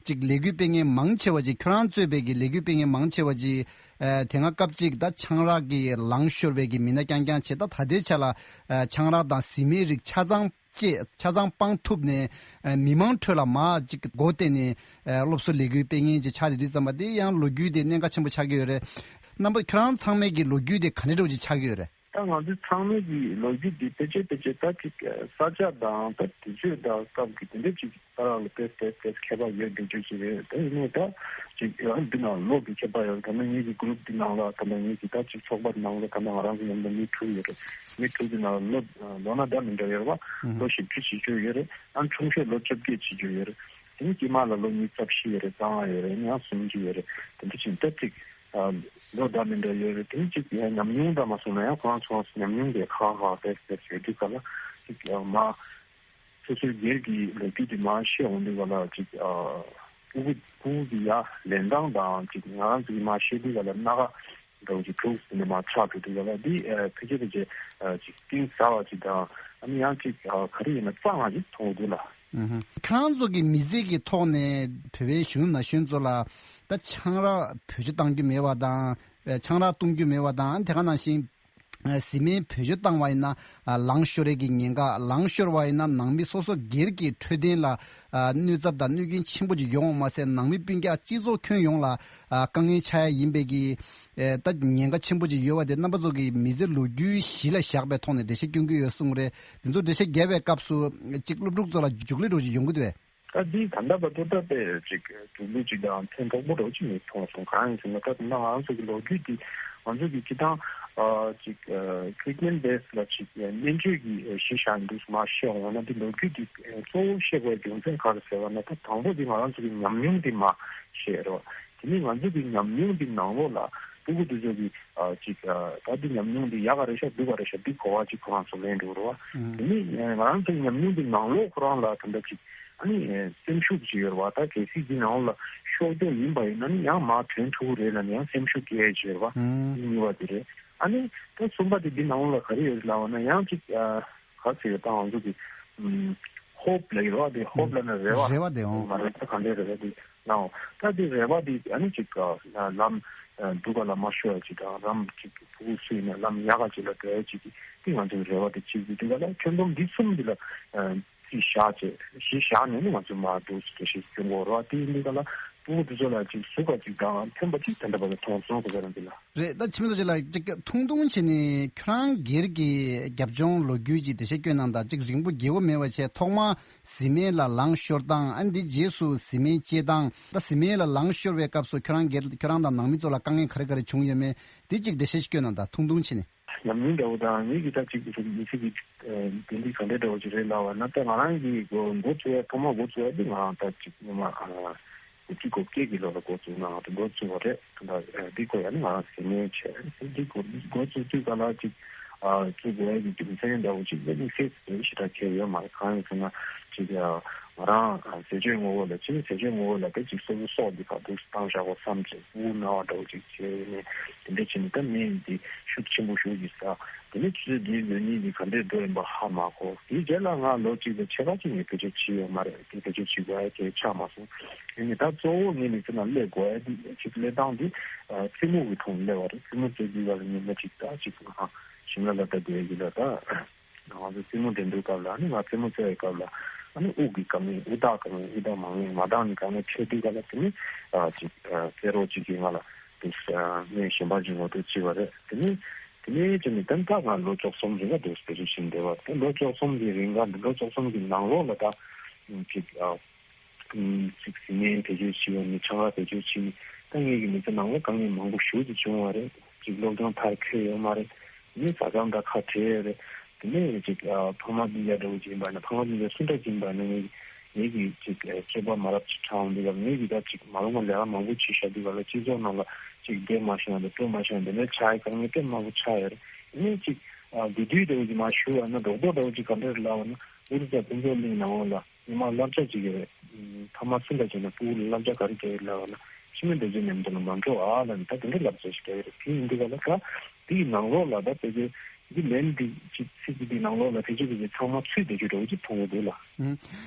ཅིག་ལས་འགུལ་སྤེལ་མཁན་མང་ཆེ་བ་ཅིག་ཁྱོད་རང་གཙོས་པའི་གི་ལས་འགུལ་སྤེལ་མཁན་མང་ཆེ་བ་ཅིག་ཨ་དེ་སྔ་སྐབས་གཅིག་ད་ཆང་རག་གི་ལངས་ཤོར་བའི་གི་མི་སྣ་རྐྱང་རྐྱང་བྱས། ད་ད་ལྟའི་ཆ་ལ་ཨ་ཆང་རག་དང་བཟི་སྨན་རིགས་ཆ་ཚང་བཅད་ཆ་ཚང་སྤང་ཐུབ་ནས་ཨ་མི་མང་ཁྲོད་ལ་མར་ཅིག་སྒོ་བསྟན་ནས་ཨ་སློབ་གསོ་ལས་འགུལ་སྤེལ་མཁན་ཅིག་ཆགས་བསྡད་དུས་ཙམ་པ་དེ་ཡང་ལོ་རྒྱུས་དེ་གནད་འགག་ཆེན་པོ་ཆགས་ཀྱི་ཡོད་རེད། རྣམ་པ་ཁྱོད་རང་ཚང་མའི་གི་ལོ་རྒྱུས་དེ་ག་འདྲ་འདྲ་བོ་ཅིག་ཆགས་ཀྱི་ཡོད་རེད། ད་ང་ཚོའི་ཚང་མའི་གི་ལོ་རྒྱུས་འདི་ཕལ་ཆེར་ཕལ་ཆེར་ད་ཅིག་ས་ཆ་དང་ད་དུས་ཚོད་དང་སྐབས་ཀྱི་དེ་འདྲ་ཅིག་ད་རང་ལ་ཏོག་ཙམ་ཏོག་ཙམ་ཁྱད་པར་ཡོད་འགྲོ་རྒྱུ་ཞིག་རེད། དེ་ཡིན་ནའི་ད་ཅིག་ཡང་འདི་ནང་ལོ་གི་ཁྱད་པར་ཡོད། ད་ནི་ངེད་ཀྱི་གུ་རུབ་འདི་ནང་ལ་ད་ནི་ངེད་ཀྱི་ད་ཅིག་ཚོགས་པ་ནང་ལ་ད་ནི་ང་རང་གི་མཉམ་དུ་མི་དྲུག་ཡོད་རེད། མི་དྲུག་གི་ནང་ལ་ལོ་ལོ་ན་ད་མི་འདྲ་ཡོད་རེད་བ། ལོ་བཞི་བཅུ་བྱེད་རྒྱུ་ཡོད་རེད། ཨ་ཆུང་ཤོས་ལོ་བཅོ་བརྒྱད་བྱེད་རྒྱུ་ཡོད་རེད། དེ་ནི་དཀྱིལ་མ་ལ་ལོ་ཉི་ཤུ་རྩ་བཞི་ཡོད་རེད། རྩ་ལྔ་ཡོད་རེད། ཡང་སུམ་ཅུ་ཡོད་རེད། དེ་འདྲ་ཅིག་ད་ཅིག་ལོ་ད་མི་འདྲ་ཡོད་རེད། དེ་ནི་ཅིག་ཡང་ཉམས་མྱོང་འདྲ་མ་སོང་ན་ཡང་ཁོ་རང་ཚོ་ཉམས་མྱོང་དེ་ཁག་ཁག་ཏོག་ཙམ་ཡོད་དུས་ག་ལ་ཅིག་མ་སོ་སོའི་སྒེར་གྱི་ལོ་རྒྱུས་དེ་མར་བཤད་འོང་དུས་ག་ལ་ཅིག་ཨ་ཕྲུ་གུ་ཕྲུ་གུ་གི་ཡ་ལེན་སྟངས་དང་ཅིག་ང་རང་ཚོ་གི་མར་བཤད་དུས་ག་ལ་སྣ་ཁ་འདྲ་བོ་ཅིག་འཁྲུག་ཟིན་ནས་མར་ཆག་འགྲོ་དུས་ག་ལ་འདི་ཨ་ཕལ་ཆེར་ཕལ་ཆེར་ཨ་ཅིག་གཏིང་ཟབ་པ་ཅིག་དང་ཨ་ནི་ཡང་ཅིག་ཨ་ག་རེ་ཡིན་ན་གཙང་བ་ཅིག་མཐོང་གི་འདུག་ལ། ཁྱེད་རང་ཚོ་གི་མི་ཚེ་གི་ཐོག་ནས་བོད་པའི་གཞོན་ནུ་ན་གཞོན་ཚོ་ལ་ད་ཆང་རག་བེད་སྤྱོད་གཏང་རྒྱུ་མེད་པ་དང་། ཆང་རག་བཏུང་རྒྱུ་མེད་པ་དང་། དེ་ག་ནང་བཞིན། ཨ་བཟི་སྨན་བེད་སྤྱོད་བཏང་བ་ཡིན་ན་ཨ་ལངས་ཤོར་ཡས་ཀྱི་ཉེན་ཁ། ལངས་ཤོར་བ་ཡིན་ན་ནང་མི་སོ་སོ་སྒེར་གྱི་འཕྲོད་བསྟེན་ལ་ཨ་གནོད་ཚབས་དང་གནོད་སྐྱོན་ཆེན་པོ་ཅིག་ཡོང་བ་མ་ཟད། ནང་མི་སྤུན་ཀྱག་སྤྱི་ཚོགས་ཁྱོན་ཡོངས་ལ་ཨ་དཀའ་ངལ་ཆགས་ཡ་ཡིན་པའི་གི་ཨེ་ད་ཉེན་ཁ་ཆེན་པོ་ཅིག་ཡོད་པ་དེ་རྣམ་པ་ཚོ་གི་མི་ཚེ་ལོ་རྒྱུས་གཞི་ལ་བཞག་པའི་ཐོག་ནས་འགྲེལ་བཤད་སྐྱོན་གྱི་ཡོད་གསུངས་རེད། དེ་ཚོ་འགྲེལ་བཤད་བརྒྱབ་པའི་སྐབས་སུ་ཅིག་སློབ་ཕྲུག་ཚོ་ལ་རྒྱུགས་ལེ་འདྲ་ཅིག་ཡོང་གི་འདུག་གས། ད་འདི་ད་ལྟ་བར་དུ་ད་དཔེ་ཅིག་གྲུབ་འབྲས་ཅིག་དང་ཕན་ཐོགས་པོ་འདྲ་ཅིག་མི་མཐོང་སོང་། གང་ཡིན་ཟེར་ན་ད་ད་ང་རང་ཚོ་གི་ལོ་རྒྱུས་འདི་ང་ཚོ་གི་སྤྱི་བཏང་ཨ་ཅིག་ཨ་ཊི་རི་ཊི་མེན་ཊི་བེ་སི་ལ་ཅིག་སྨན་བཅོས་ཀྱི་གཞི་བཞག་འདུག་མ་བཤད་འོང་ན་འདི་ལོ་རྒྱུས་འདི་གཙོ་བོ་བཤད་དགོས་རྒྱུ་མཚན་ག་རེ་ཟེར་བ་ན། ད་དང་པོ་འདི་ང་རང་ཚོ་གི་ཉམས་མྱོང་འདི་མ་བཤད་རོགས། དེ་ནས་ང་ཚོ་གི་ཉམས་མྱོང་འདི་ནང་ལོགས་ལ་ཕྲུ་གུ་དེ་ཚོ་གི་ཨ་ཅིག་ཨ་ད་འདི་ཉམས་མྱོང་འདི་ཡག་ག་རེད་ཤག་སྡུག་ག་རེད་ཤག་འདི་གོ་བ་ཅིག་ཁོ་རང་ཚོ་ལེན་འགྲོ་རོགས། དེ་ནས་ང་རང་ཚོ་གི་ཉམས་མྱོང་འདི་ནང་ལོགས་ཁོ་རང་ལ་ད་ལྟ་ཅིག་ཨ་ནི་སེམས་ཤུགས་ཅིག་ཡོད་རེད་བ། ད་གལ་སྲིད་འདི་ནང་ལ་ཤོར་རྒྱུ་ཡིན་པ་ཡིན་ན་ནི་ཡང་མར་ཐོན་ཐུབ་ཀྱི་རེད་ལབ་ནས་ཡང་སེམས་ཤུགས་སྐྱེ་ཡ་ཅིག་ཡོད་རེད་བ། ཨང་། འདི་གཉིས་པ་དེ་རེད། ཨ་ནི་ད་གསུམ་པ་དེ་འདི་ནང་ལ་ག་རེ་ཡོད་རེད་ལབ་པ་ན་ཡང་ཅིག་ཨ་ག་ཟེར་ཡོད་ད་ང་ཚོ་གི་ཨམ་ཧོབ་ལབ་ཡོད་རེད་བ། དེ་ཧོབ་ལབ་ན་རེ་བ། རེ་བ་དེ་འོང་། མ་རེད་ད་ག་འདྲའི་རེ་བ་དེ་ནའོ། ད་དེ་རེ་བ་དེ་ཨ་ནི་ཅིག་ཨ་ལམ་ཨ་སྡུག་ག་ལ་མ་ཤོར་ཡ་ཅིག་དང་ལམ་ཅིག་ཕྲུ་གུ་སུ་ཡིན་ན་ལམ་ཡག་ག་ཅིག་ལ་འགྲོ་ཡ་ཅིག་གི་དེ་ང་ཚོའི་རེ་བ་དེ་གཅིག་དེ་དེ་ག་ལ་ཁྱོན་བསྡོམས་འདི་གསུམ་འདི་ལ་ཨ། རྩིས་བཞག་བྱས་གཞི་བཞག་ནས་ནི་ང་ཚོས་མར་འདུག་སེ་འགྲེལ་བཤད་སྐྱོན་དགོས་རེད་བ། དེ་ཡིན་དུས་ག་ལ་ཕྲུ་གུ་དེ་ཚོ་ལ་ཅིག་ཟུག་པ་ཅིག་དང་ཕན་པ་ཅིག་དེ་འདྲ་བ་ལ་མཐོང་སོང་ཁོ་ཚོ་རང་འདི་ལ། རེད། ད་འཆི་མེད་རྡོ་རྗེ་ལགས་ཅིག་ཐུང་ཐུང་བྱས་ནས་ཁྱོད་རང་སྒེར་གྱི་རྒྱབ་ལྗོངས་ལོ་རྒྱུས་ཀྱི་འགྲེལ་བཤད་སྐྱོན་གནང་དང་། ཅིག་རིང་པོ་རྒྱས་པོ་མེད་པ་བྱས། ཐོག་མར་བཟི་སྨན་ལ་ལངས་ཤོར་སྟངས། ཨ་འདི་རྗེས་སུ་བཟི་སྨན་སྐྱེས་སྟངས། ད་བཟི་སྨན་ལ་ལངས་ཤོར་བའི་སྐབས་སུ་ཁྱོད་རང་སྒེར་ཁྱོད་རང་དང་ནང་མི་ཚོ་ལ་དཀའ་ངལ་ག་རེ་ག་རེ་བྱུང་ཡོད་མེད་འདི་ཅིག་འགྲེལ་བཤད་སྐྱོན་གནང་དང་ཐུང་ཐུང་བྱས་ནས། ཉམས་མྱོང་འདྲ་བོ་དང་ངེད་ཀྱི་ད་ཅིག་མི་ཚེ་གི་ཨ་དེ་འདྲའི་ག་འདྲ་འདྲ་བོ་ཅིག་རེད་ལབ་པ་ན། ད་ང་རང་གི་འགོ་འགོ་བཙུགས་ཡ་ཐོག་མ་འགོ་བཙུགས་ཡ་དེ་ང་རང་ད་ཅིག་སྔོན་མ་ཨ་དགུ་བཅུ་གོ་བརྒྱད་ཀྱི་ལོ་ལ་འགོ་བཙུགས་ནའང་དེ་འགོ་བཙུགས་པ་རེད། ད་ཨ་འདི་གོ་ཡ་ནི་ང་རང་ཟིན་ནས་བྱས་འདི་འགོ་འགོ་བཙུགས་དུས་ག་ལ་ཅིག་ཨ་བཙུགས་དགོས་ཡ་གི་རྒྱུ་མཚན་འདྲ་བོ་ཅིག་ལ་དམིགས་བསལ་དེ་ཞེ་དྲག་ཁྱད་ཡོད་མ་རེད། གང་ཡིན་ཟེར་ན་ཅིག་ཨ། ང་རང་ཟས་སྤྱོད་ངོ་བོ་ལ་ཕྱིན། ཟས་སྤྱོད་ངོ་བོ་ལ་དེ་ཅིག་སོ་སོའི་སྲོག་འདི་ག་འདུག་བཏང་བཞག་པ་བསམ་བྱས་སྤུ་གུ་ན་བ་འདྲ་བོ་ཅིག་བྱས་ནས་དེ་འདྲ་བྱས་ནས་ད་སྨན་འདི་ཤུགས་ཆེན་པོ་ཞིག་གིས་ཟ། དེ་ནས་ཆུ་ཚོད་བདུན་བདུན་གཉིས་འདི་ག་འདྲས་འགྲོ་ཡིན་པ་ཧ་མ་གོ། དེའི་རྗེས་ལ་ང་ལོ་གཅིག་དང་ཕྱེད་ཀ་ཅིག་ངས་བེད་སྤྱོད་བྱས་ཡོད་མ་རེད། དེ་བེད་སྤྱོད་བྱེད་དགོས་ཡ་གལ་ཆགས་མ་སོང་། ཡིན་ནའི་ད་གཙོ་བོ་ངས་ནི་ཚེ་ན་སླེབས་དགོས་ཡ་འདི་ཅིག་སླེབས་སྟངས་འདི་རྩེད་མོ་གི་ཐོག་ནས་སླེབས་པ་རེད། རྩེད་མོ་རྩེ་དུས་ལ་ཉི་མ་གཅིག་ད་ཅིག་ང་ཞིང་ལ་ལ་ད་དེ་ཡི་ལ་ད། ང་ཚོ་རྩེད་མོ་འགྲན་བསྡུར་སྐབས་ལ་ནི་ང་རྩེད་མོ་རྩེ་བའི་སྐབས་ལ་ཨ་ནི་དབུགས་ཀྱི་དཀའ་ངལ། དབུགས་ཐག་དཀའ་ངལ། དབུགས་ཐག་མ་ངེས་མ་འདང་ནི་དཀའ་ངལ་འཕྲད་དུས་ག་ལ་དེ་ནི་ཨ་ཅིག་ཨ་རྩེད་རོགས་ཅིག་གིས་ང་ལ་དེ་ཨ་སྨན་གཞན་པ་ཅིག་ངོ་སྤྲོད་བྱས་པ་རེད། དེ་ནི་དེ་ནས་ཅི་ནི་དེ་ད་ང་ལོ་བཅུ་གསུམ་རིང་ག་དེ་སྤེ་ར་ཞིག་འདེབས་པ་དེ་ལོ་བཅུ་གསུམ་གྱི་རིང་ག་ལོ་བཅུ་གསུམ་གྱི་ནང་ལོགས་ལ་ད་ཅིག་ཨ། ཨུམ། ཅིག་བཟི་སྨན་བེད་སྤྱོད་བྱེད་པ་ནི་ཆང་རག་བེད་སྤྱོད་བྱེད་ནི་ད་ངེད་ཀྱི་མི་ཚེ་ནང་ལ་དཀའ་ངལ་མང་པོ་ཞེ་ཅིག་བྱུང་བ་རེད། ཅིག་སློབ་སྦྱོང་མཐར་འཁྱོལ་ཡོད་མ་རེད། དེ་ནས་ཟ་ཁང་དང་ཁ་བྲལ་ཡོད་རེད། དེ་ནས་ཅིག་ཨ་ཕ་མ་སྤུན་ཀྱག་འདྲ་བོ་ཅིག་ཡིན་པ་ན་ཕ་མ་སྤུན་ཀྱག་སུ་འདྲ་ཅིག་ཡིན་པ་ན་ངེད་ངེད་ཀྱི་ཅིག་ཨ་སྤྱོད་པ་མ་རབས་ཅིག་དྲངས་འདུག་ག་ངེད་ཀྱི་ད་ཅིག་མ་འོངས་པ་ལས་ཀ་མང་པོ་བྱེད་བཞག་འདུག་ག་ལ་སྤྱི་ཚོགས་ནང་ལ་ཅིག་བསྡད་མ་ཤེས་ཡ་དང་སྤྲོ་མ་ཤེས་ཡ་འདི་འདྲ་ཆགས་ཡ་དཀའ་ངལ་དཔེ་མང་པོ་ཆགས་ཡོད་རེད། དེ་ནས་ཅིག་ཨ་དགེ་འདུན་འདྲ་བོ་ཅིག་མར་ཞུ་བ་ན་རོགས་པ་འདྲ་བོ་ཅིག་ག་འདྲ་རེད་ལབ་པ་ན་ཨོ་རི་ས་ཕུན་ཚོགས་གླིང་ནང་ལ། ཉི་མ་བསླབ་བྱ་ཅིག་རེད། ཕ་མ་སུ་འདྲ་བྱས་ན་སྤུ་གུ་ལ་བསླབ་བྱ་ག་རེ་རྒྱག་ཡོད་ལབ་པ་ན་འཆི་མེད་རྡོ་རྗེ་མཉམ་དུ་ལ་མ་འགྲོ་ཨ་ལབ་ནས་ད་དེ་འདྲ་བསླབ་བྱ་ཞིག་རྒྱག་ཡོད་རེད། དེ་ཡིན་དུས་ག་ལ་ད་དེ་ཡི་ནང་ལོགས་ལ་ད་དཔེ་ཆའི་འདི་ལན་འདི་ཅིག་ཚིག་འདི་འདི་ནང་ལོགས་ལ་དེ་ཚོ་དེ་ཚོ་ཚང་མ་ཚུད་བསྡད་རྒྱུ་འདྲ་བོ་ཅིག་མཐོང་གི་འདུག་ལ།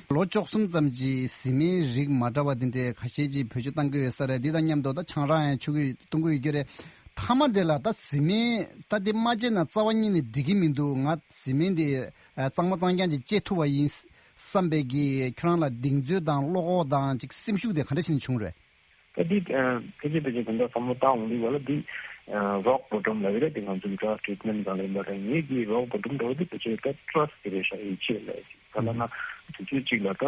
ལོ་བཅུ་གསུམ་ཙམ་གྱི་བཟི་སྨན་རིགས་མ་འདྲ་བ་འདི་འདྲའི་ཁ་ཤས་ཀྱིས་བེད་སྤྱོད་གཏང་གི་ཡོད་ས་རེད། འདི་དང་མཉམ་དུ་ད་ཆང་རག་ཡང་མཆོད་ཀྱི་གཏོང་གི་ཡོད་རྒྱུ་རེད། མཐའ་མ་དེ་ལ་ད་བཟི་སྨན་ད་འདི་མ་བརྗེས་ན་རྩ་བ་ཉིད་ནས་འགྲིག་གི་མི་འདུག་ང་བཟི་སྨན་འདི་གཙང་མ་གཙང་རྐྱང་ཅིག་བཅད་ཐུབ་པ་ཡིན། བསམ་པའི་གི་ཁྱོད་རང་ལ་གདེང་ཚོད་དང་བློ་ཁོག་དང་ཅིག་སེམས་ཤུགས་དེ་ག་འདྲ་ཞིག་ནས་བྱུང་རེད། ད་འདི་ཕལ་ཆེར་ཕལ་ཆེར་དེ་འདྲ་བསམ་བློ་བཏང་འོང་དུས་ག་ལ་འདི་རོག་བོ་ཊོམ་ལབ་ཀྱི་རེད། དེ་ང་ཚོའི་ཌག་ཊྲི་ཊི་མེན་ཊི་སྒང་ལ་ཡིན་པ་རེད། ངེད་ཀྱི་རོག་བོ་ཊོམ་འདྲ་བོ་འདི་ཕལ་ཆེར་ད་ཊྲ་སི་ཊི་དེ་རེད་ཤག་ཡིད་ཆེས་ལབ་ཡ་ཅིག་ག་ལ་ན་དུས་ཚོད་ཅིག་ལ་ད་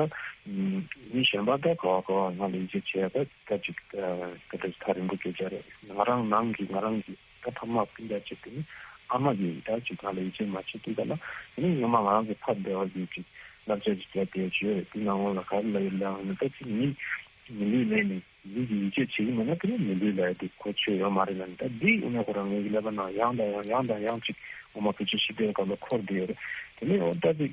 མི་གཞན་པ་ད་ག་བ་ག་བ་ང་ལ་ཡིད་ཆེས་བྱེད་ཡ་ད་ད་ཅིག་ད་ད་ཐག་རིང་པོ་སྐད་ཆ་རེད། ང་རང་ནང་གི་ང་རང་གི་ད་ཕ་མ་སྤུན་ཀྱག་ཅིག་དེ་ནི་ཨ་མ་གིས་ད་ཅིག་ང་ལ་ཡིད་ཆེས་མ་བྱེད་དུས་ད་ལ་དེ་ནི་ངོ་མ་ང་རང་གི་ཕ་བདེ་བ་གིས་ཅིག་བསླབ་བྱ་ཅིག་བྱས་ཏེ་བྱོས་དེ་ནང་ལོགས་ལ་ག་རེ་ལབ་ཡོད་ལབ་ཡོད་ན་ད་ཅིག་མི་མི་ལུས་ལེན་ནས་མི་གིས་ཡིད་ཆེས་བྱེད་ཀྱི་མེད་ན་དེ་ནི་མི་ལུས་ལ་དེ་གོ་ཆོད་ཡོད་མ་རེད་ལབ་ནས། ད་འདི་ཡིན་ན་ཁོ་རང་ངེད་ཀྱི་ཀླད་པ་ནང་ཡང་དང་ཡང་ཡང་དང་ཡང་ཅིག་ངོ་མ་བེད་སྤྱོད་ཞིབ་ཕྲའི་སྐབས་ལ་འཁོར་བསྡད་ཡོད་རེད། དེ་ནས་འོ་ད་ཅིག་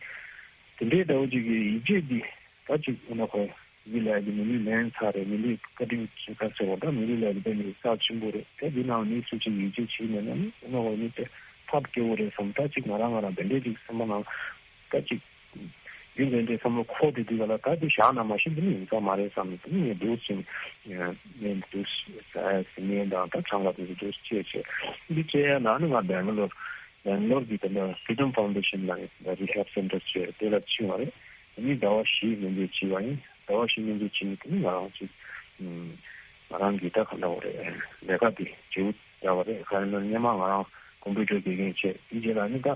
དེ་འདྲའི་འདྲ་བོ་ཅིག་གི་ཡིད་ཆེས་འདི་ད་ཅིག་ཡིན་ན་ཁོ་མི་ལ་ཡ་གི་མི་ལུས་ལེན་ཚར་རེད། མི་ལུས་བཀའ་དྲིན་ཆེ་ཁ་ཟེར་བ་ད་མི་ལུས་ལ་ཡ་གི་དཔེ་མི་རྩ་ཆེན་པོ་རེད། དེ་འདི་ནང་མི་སུ་ཅིག་ཡིད་ཆེས་བྱེད་མེད་ན་ནི་ཨེ་ནོ་བ་མི་དེ་ཐབས་སྐྱོ་བོ་རེད་བསམ། ད་ཅིག་ང་རང་ང་རང་དེ་འདྲས་ཅིག་སེམས་པ་ནང་ད་ཅིག་རྒྱུན་དེ་འདྲས་བསམ་བློ་འཁོར་དེ་དུས་ག་ལ་ད་དེ་བཞག་ན་མ་ཤེས་འདི་ནི་ཡིན་ས་མ་རེད་བསམ་ནས་དེ་ནི་ངས་འདུག་ཟིན་ངས་འདུག་ཟིན་ངས་དང་ད་གྲངས་ཀ་དེ་ཚོ་འདུག་སྤྱད་བྱས་འདི་སྤྱད་ཡ་ན་ནི་ང་སྦེང་ལོར་སྦེང་ལོར་གི་དེ་འདྲ་Freedom Foundation ལ་Rehab Center བྱས་དེ་ལ་ཕྱིན་པ་རེད། དེ་ནི་ཟླ་བ་བཞི་སྨན་བཅོས་བྱས་པ་ཡིན། ཟླ་བ་བཞི་སྨན་བཅོས་བྱས་ནས་དེ་ནི་ང་རང་ཅིག་ང་རང་གི་ད་ག་འདྲ་བོ་རེད། ལས་ཀ་དེ་བྱེའུ་འདྲ་བོ་རེད། ག་རེ་ན་སྔོན་མ་ང་རང་ཀོམ་པུ་ཊར་དགེ་རྒན་བྱས་དེ་རྗེས་ལ་ནི་ད་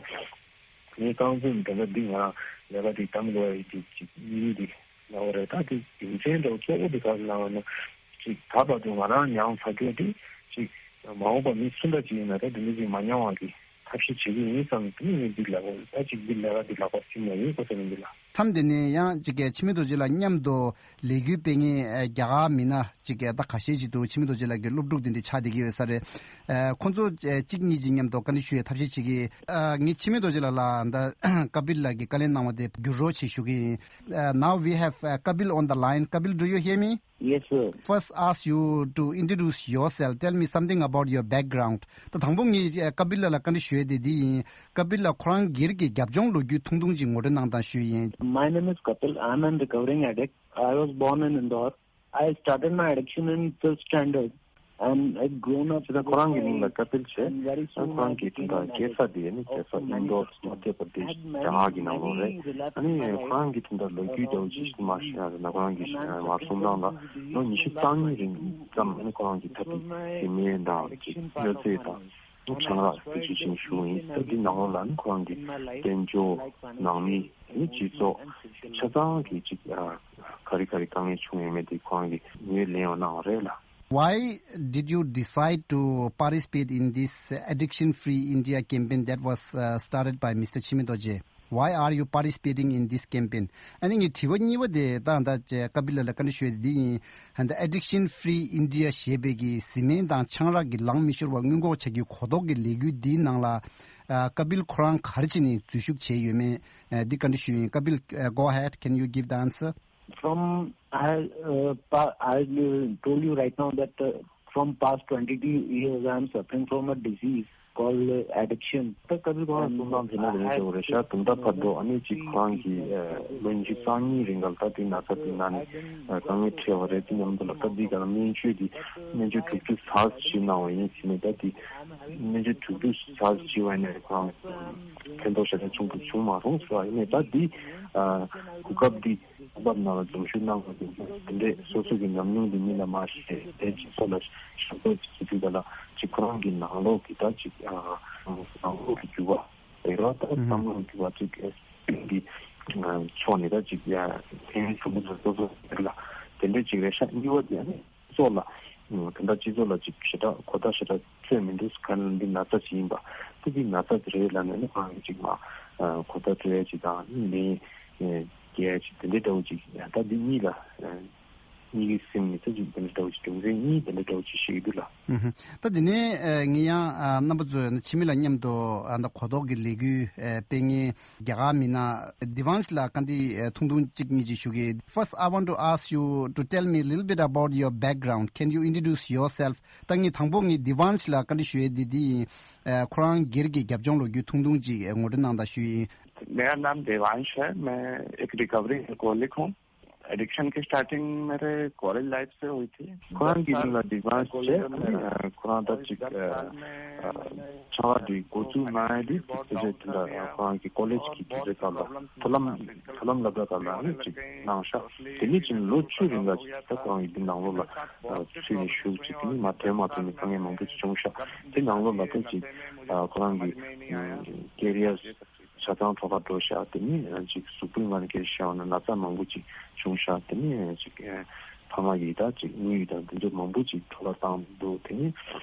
ངའི་རྐང་འཛིན་དེ་འདྲ་འདི་ང་རང་ལས་ཀ་དེ་གཏམ་དགོས་ཡ་ཡིན་དེ་ཅིག་དམིགས་ཡུལ་དེ་འདྲ་བོ་རེད། ད་དེ་རྒྱུ་མཚན་འདྲ་བོ་གཙོ་བོ་དེ་ག་རེ་ལབ་ན་ཅིག་ད་བར་དུ་ང་རང་མྱངས་ཚར་རྒྱུ་དེ་ཅིག་མ་འོངས་པ་མི་སུ་འདྲ་ཅིག་ཡིན་ན་ད་དེ་འདྲ་ཅིག་མ་མྱོང་བ་གི་ཐབས་ཤེས་བྱེད་ཀྱི་ཡིན་བསམ་ནས་དེ་ནི་ངས་འདི་ལབ་དགོས་ད་ཅིག་འདི་ལས་ཀ་འདི་ལག་པ་ཟིན་ནས་ཡིན་ཁོ་ཟེར་ནས་འདི་ལ། མཚམས་དེ་ནས་ཡང་ཅིག་འཆི་མེད་རྡོ་རྗེ་ལགས་མཉམ་དུ་ལས་འགུལ་སྤེལ་མཁན་རྒྱ་གར་མི་སྣ་ཅིག་ད་ཁ་ཤས་ཅིག་འདུག་འཆི་མེད་རྡོ་རྗེ་ལགས་ཀྱི་སློབ་ཕྲུག་དེ་འདྲ་ཆགས་བསྡད་ཀྱི་ཡོད་ས་རེད། ཁོང་ཚོ་གཅིག་གཉིས་ཀྱི་མཉམ་དུ་བཀའ་འདྲི་ཞུ་ཡའི་ཐབས་ཤེས་བྱེད་ཀྱི། ངས་འཆི་མེད་རྡོ་རྗེ་ལགས་ལ་ད་ཀ་པིལ་ལགས་ཀྱིས་བཀའ་ལན་གནང་བ་དེ་བསྒྱུར་རོགས་བྱེད་ཞུ་གི་ཡིན། Now we have Kapil on the line. Kapil, do you hear me? Yes, sir. First, ask you to introduce yourself. Tell me something about your background. ད་དང་པོ་ངས་ཀ་པིལ་ལགས་ལ་བཀའ་འདྲི་ཞུ་ཡས་དེ་འདི་ཡིན། ཀ་པིལ་ལགས་ཁོ་རང་སྒེར་གྱི་རྒྱབ་ལྗོངས་ལོ་རྒྱུས་ཐུང་ཐུང་ཅིག་ངོ་སྤྲོད་གནང་དང་ཞུ་ཡིན། My name is Kapil. I'm a recovering addict. I was born in Indore. I started my addiction in fifth standard. And I grown up. ད་ཁོ་རང་གི་མིང་ལ་ཀ་པིལ་བྱས། ད་ཁོ་རང་གི་དེ་འདྲ་སྐྱེས་ས་དེ་ནི་སྐྱེས་ས་ཨིན་དོར་མ་དྷྱ་པར་དེཤ་རྒྱ་གར་གྱི་ནང་ལོགས་རེད། ཨ་ནི་ཁོ་རང་གི་དེ་འདྲ་ལོ་རྒྱུས་འདྲ་བོ་ཅིག་མར་ཞུ་ཡ་རེད་ན། ཁོ་རང་གི་མར་གསུང་སྟངས་ལ་ལོ་ཉི་ཤུ་རྩ་གཉིས་རིང་ཙམ་ཨ་ནི་ཁོ་རང་གི་ད་དེ་དེ་མེད་འདྲ་ཅིག་གནོད་འཚེ་དང་ཆང་རག་དེ་ཚོ་ཅིག་ཞུ་ཡིན། ད་འདི་ནང་ལོགས་ལ་ནི་ཁོ་རང་གི་དཔལ་འབྱོར་ནང་མི་ཨ་ནི་སྤྱི་ཚོགས་ཆ་ཚང་གི་ཅིག་ག་རེ་ག་རེ་དཀའ་ངལ་བྱུང་ཡོད་མེད་དེ་ཁོ་རང་གི་ངོས་ལེན་ཡོང་གནང་བ་རེད་ལ། Why did you decide to participate in this addiction free India campaign that was uh, started by Mister Chimi Dorje? Why are you participating in this campaign? ཨ་ནི་ངའི་དྲི་བ་གཉིས་པ་དེ་ད་ད་ཅེ་ཀ་པིལ་ལ་ལ་བཀའ་འདྲི་ཞུ་ཡ་དེ་འདི་ཡིན། ཧན་ད་Addiction Free India ཞེས་པའི་གི་བཟི་སྨན་དང་ཆང་རག་གི་ལམ་མི་ཤོར་བ་སྔོན་འགོག་བྱ་རྒྱུའི་གོ་རྟོགས་ཀྱི་ལས་འགུལ་འདིའི་ནང་ལ་ཨ་ཀ་པིལ་ཁོ་རང་ག་རེ་བྱས་ནས་འཛུལ་ཞུགས་བྱས་ཡོད་མེད་ཨ་འདི་བཀའ་འདྲི་ཞུ་ཡིན། ཀ་པིལ་uh, go ahead, can you give the answer? From I uh, pa- I uh, told you right now that uh, from past twenty-two years I am suffering from a disease called uh, addiction. ད་ཀ་པིལ་ཁོ་རང་གསུང་སྟངས་དེ་ནང་དེ་འདྲ་ཅིག་རེད་ཤག་དུང་ད་བར་དུ་ཨ་ནི་ཅིག་ཁོ་རང་གི་ལོ་ཉི་ཤུ་རྩ་གཉིས་རིང་ག་ལ་ད་དེ་ན་ཚ་དེ་ན་ནས་དཀའ་ངལ་འཕྲད་པ་རེད། དེ་མཉམ་དུ་ལ་ད་འདི་ག་ལ་སྨན་བཅོས་དེ་སྨན་བཅོས་དྲུག་ཅུ་ཙམ་བྱས་གནང་བ་ཡིན་ཟེར་ནས། ད་དེ་སྨན་བཅོས་དྲུག་ཅུ་ཙམ་བྱས་པ་ནས་ཁོ་རང་ཕན་ཐོགས་ཞེ་དྲག་ཆེན་པོ་བྱུང་མ་རུང་ཟེར་བ་ཡིན་ནས། ད་འདི་གོ་སྐབས་འདི་སྐབས་ནང་ལ་འཛུལ་ཞུགས་གནང་དགོས་འདུག་དེ་འདྲས་སོ་སོ་གི་ཉམས་མྱོང་འདི་མི་ལ་མ་བཤད་དེ་སྤྱི་ཚོགས་ལ་ཞབས་ཏོག་ཅིག་བྱེད་དུས་ག་ལ་ཅིག་ཁོ་རང་གི་ནང་ལོགས་ཀྱི་ད་ཅིག་ནང་ལོགས་ཀྱི་འགྱུར་བ་དེ་ར་ད་བསམ་བློ་འགྱུར་བ་ཅིག་གི་ཕྱོགས་ནས་ད་ཅིག་ཡ་ཕན་ཡོན་ཆེན་པོ་ཚོ་སོ་སོ་ལ་ དེ་འདྲ་ཅིག་རེད་ཤག་གཉིས་པ་དེ་ནི་སྤྱི་ཚོགས་ལ་ཨ་ད་ལྟ་སྤྱི་ཚོགས་ལ་ཅིག་ཞེ་དྲག་གོ་བརྡ་ཞེ་དྲག་འཕྲོད་མི་འདུག་ག་ལ་འདི་ན་ཚ་ཅིག་ཡིན་པ་ད་འདི་ན་ཚ་དེ་རེད་ལབ་ནས་ནི་ཁོ་རང་གིས་ཅིག་མ་གོ་བརྡ་སྤྲོད་ཡ་ཅིག་དང་ནི་ལན་རྒྱག་ཡ་ཅིག་དེ་འདྲའི་འདྲ་བོ་ཅིག་ཡང་ད་འདི་གཉིས་ལ་གཉིས་ཀྱི་སེམས་ནི་ད་ཅིག་དེ་འདྲ་འདྲ་བོ་ཅིག་རྒྱུ་མཚན་གཉིས་དེ་འདྲ་འདྲ་བོ་ཅིག་ཤེས་ཀྱི་འདུག་ལ། ད་དེ་ནས་ངས་ཡང་རྣམ་པ་ཚོ་འཆི་མེད་ལ་མཉམ་དུ་ད་གོ་རྟོགས་ཀྱི་ལས་འགུལ་སྤེལ་མཁན་རྒྱ་གར་མི་སྣ་Devansh ལ་བཀའ་འདྲི་ཐུང་ཐུང་གཅིག་གཉིས་ཅིག་ཞུ་གི། First, I want to ask you to tell me a little bit about your background. Can you introduce yourself? ད་ངས་དང་པོ་ངས་Devansh ལ་བཀའ་འདྲི་ཞུ་ཡས་འདི་འདི་ཡིན། ཁོ་རང་སྒེར་གྱི་རྒྱབ་ལྗོངས་ལོ་རྒྱུས་ཐུང་ཐུང་ཅིག་ངོ་སྤྲོད་གནང་དང་ཞུ་ཡིན། मेरा नाम देवांश है। मैं एक recovering alcoholic हूँ। एडिक्शन की स्टार्टिंग मेरे college life से हुई थी। ཁོ་རང་གི་མིང་ལ་Devansh བྱས། ཁོ་རང་ད་ཅིག་ཆང་རག་འདི་འགོ་འཛུགས་གནང་ཡ་འདི་དེ་འདྲ་དེ་འདྲ་ཁོ་རང་གི་ཀོ་ལེཇ་གི་དུས་ཚོད་སྐབས་ལ་མཐོ་ལམ་མཐོ་ལམ་སློབ་གྲྭ་སྐབས་ལ་ནི་ཅིག་གནང་ཤག་དེ་ནས་ཅིག་ལོ་བཅུ་རིང་ལ་ཅིག་ད་ཁོ་རང་གི་འདི་ནང་ལོགས་ལ་ཚུད་ནས་བཞུགས་ཅིག་དེ་ནས་མ་ཐོན་མ་ཐོན་ནས་དཀའ་ངལ་མང་པོ་ཅིག་བྱུང་ཤག་དེ་ནང་ལོགས་ལ་ད་ཅིག་ཁོ་རང་གི་ཀེ་རི་ཡར་ཆ་ཚང་འཕྲོ་བརླག་འགྲོ་ཤག་དེ་ནས་ཅིག་གཟུགས་པོའི་ངང་ནས་སྐད་ཆ་བཤད་ཡོང་ན་ན་ཚ་མང་པོ་ཅིག་བྱུང་ཤག་དེ་ནས་ཅིག་ཕ་མ་ཡིས་ད་ཅིག་དངུལ་ཡིས་ད་འདི་ཚོ་མང་པོ་ཅིག་འཕྲོ་བརླག་བཏང་འདུག་དེ་ནས་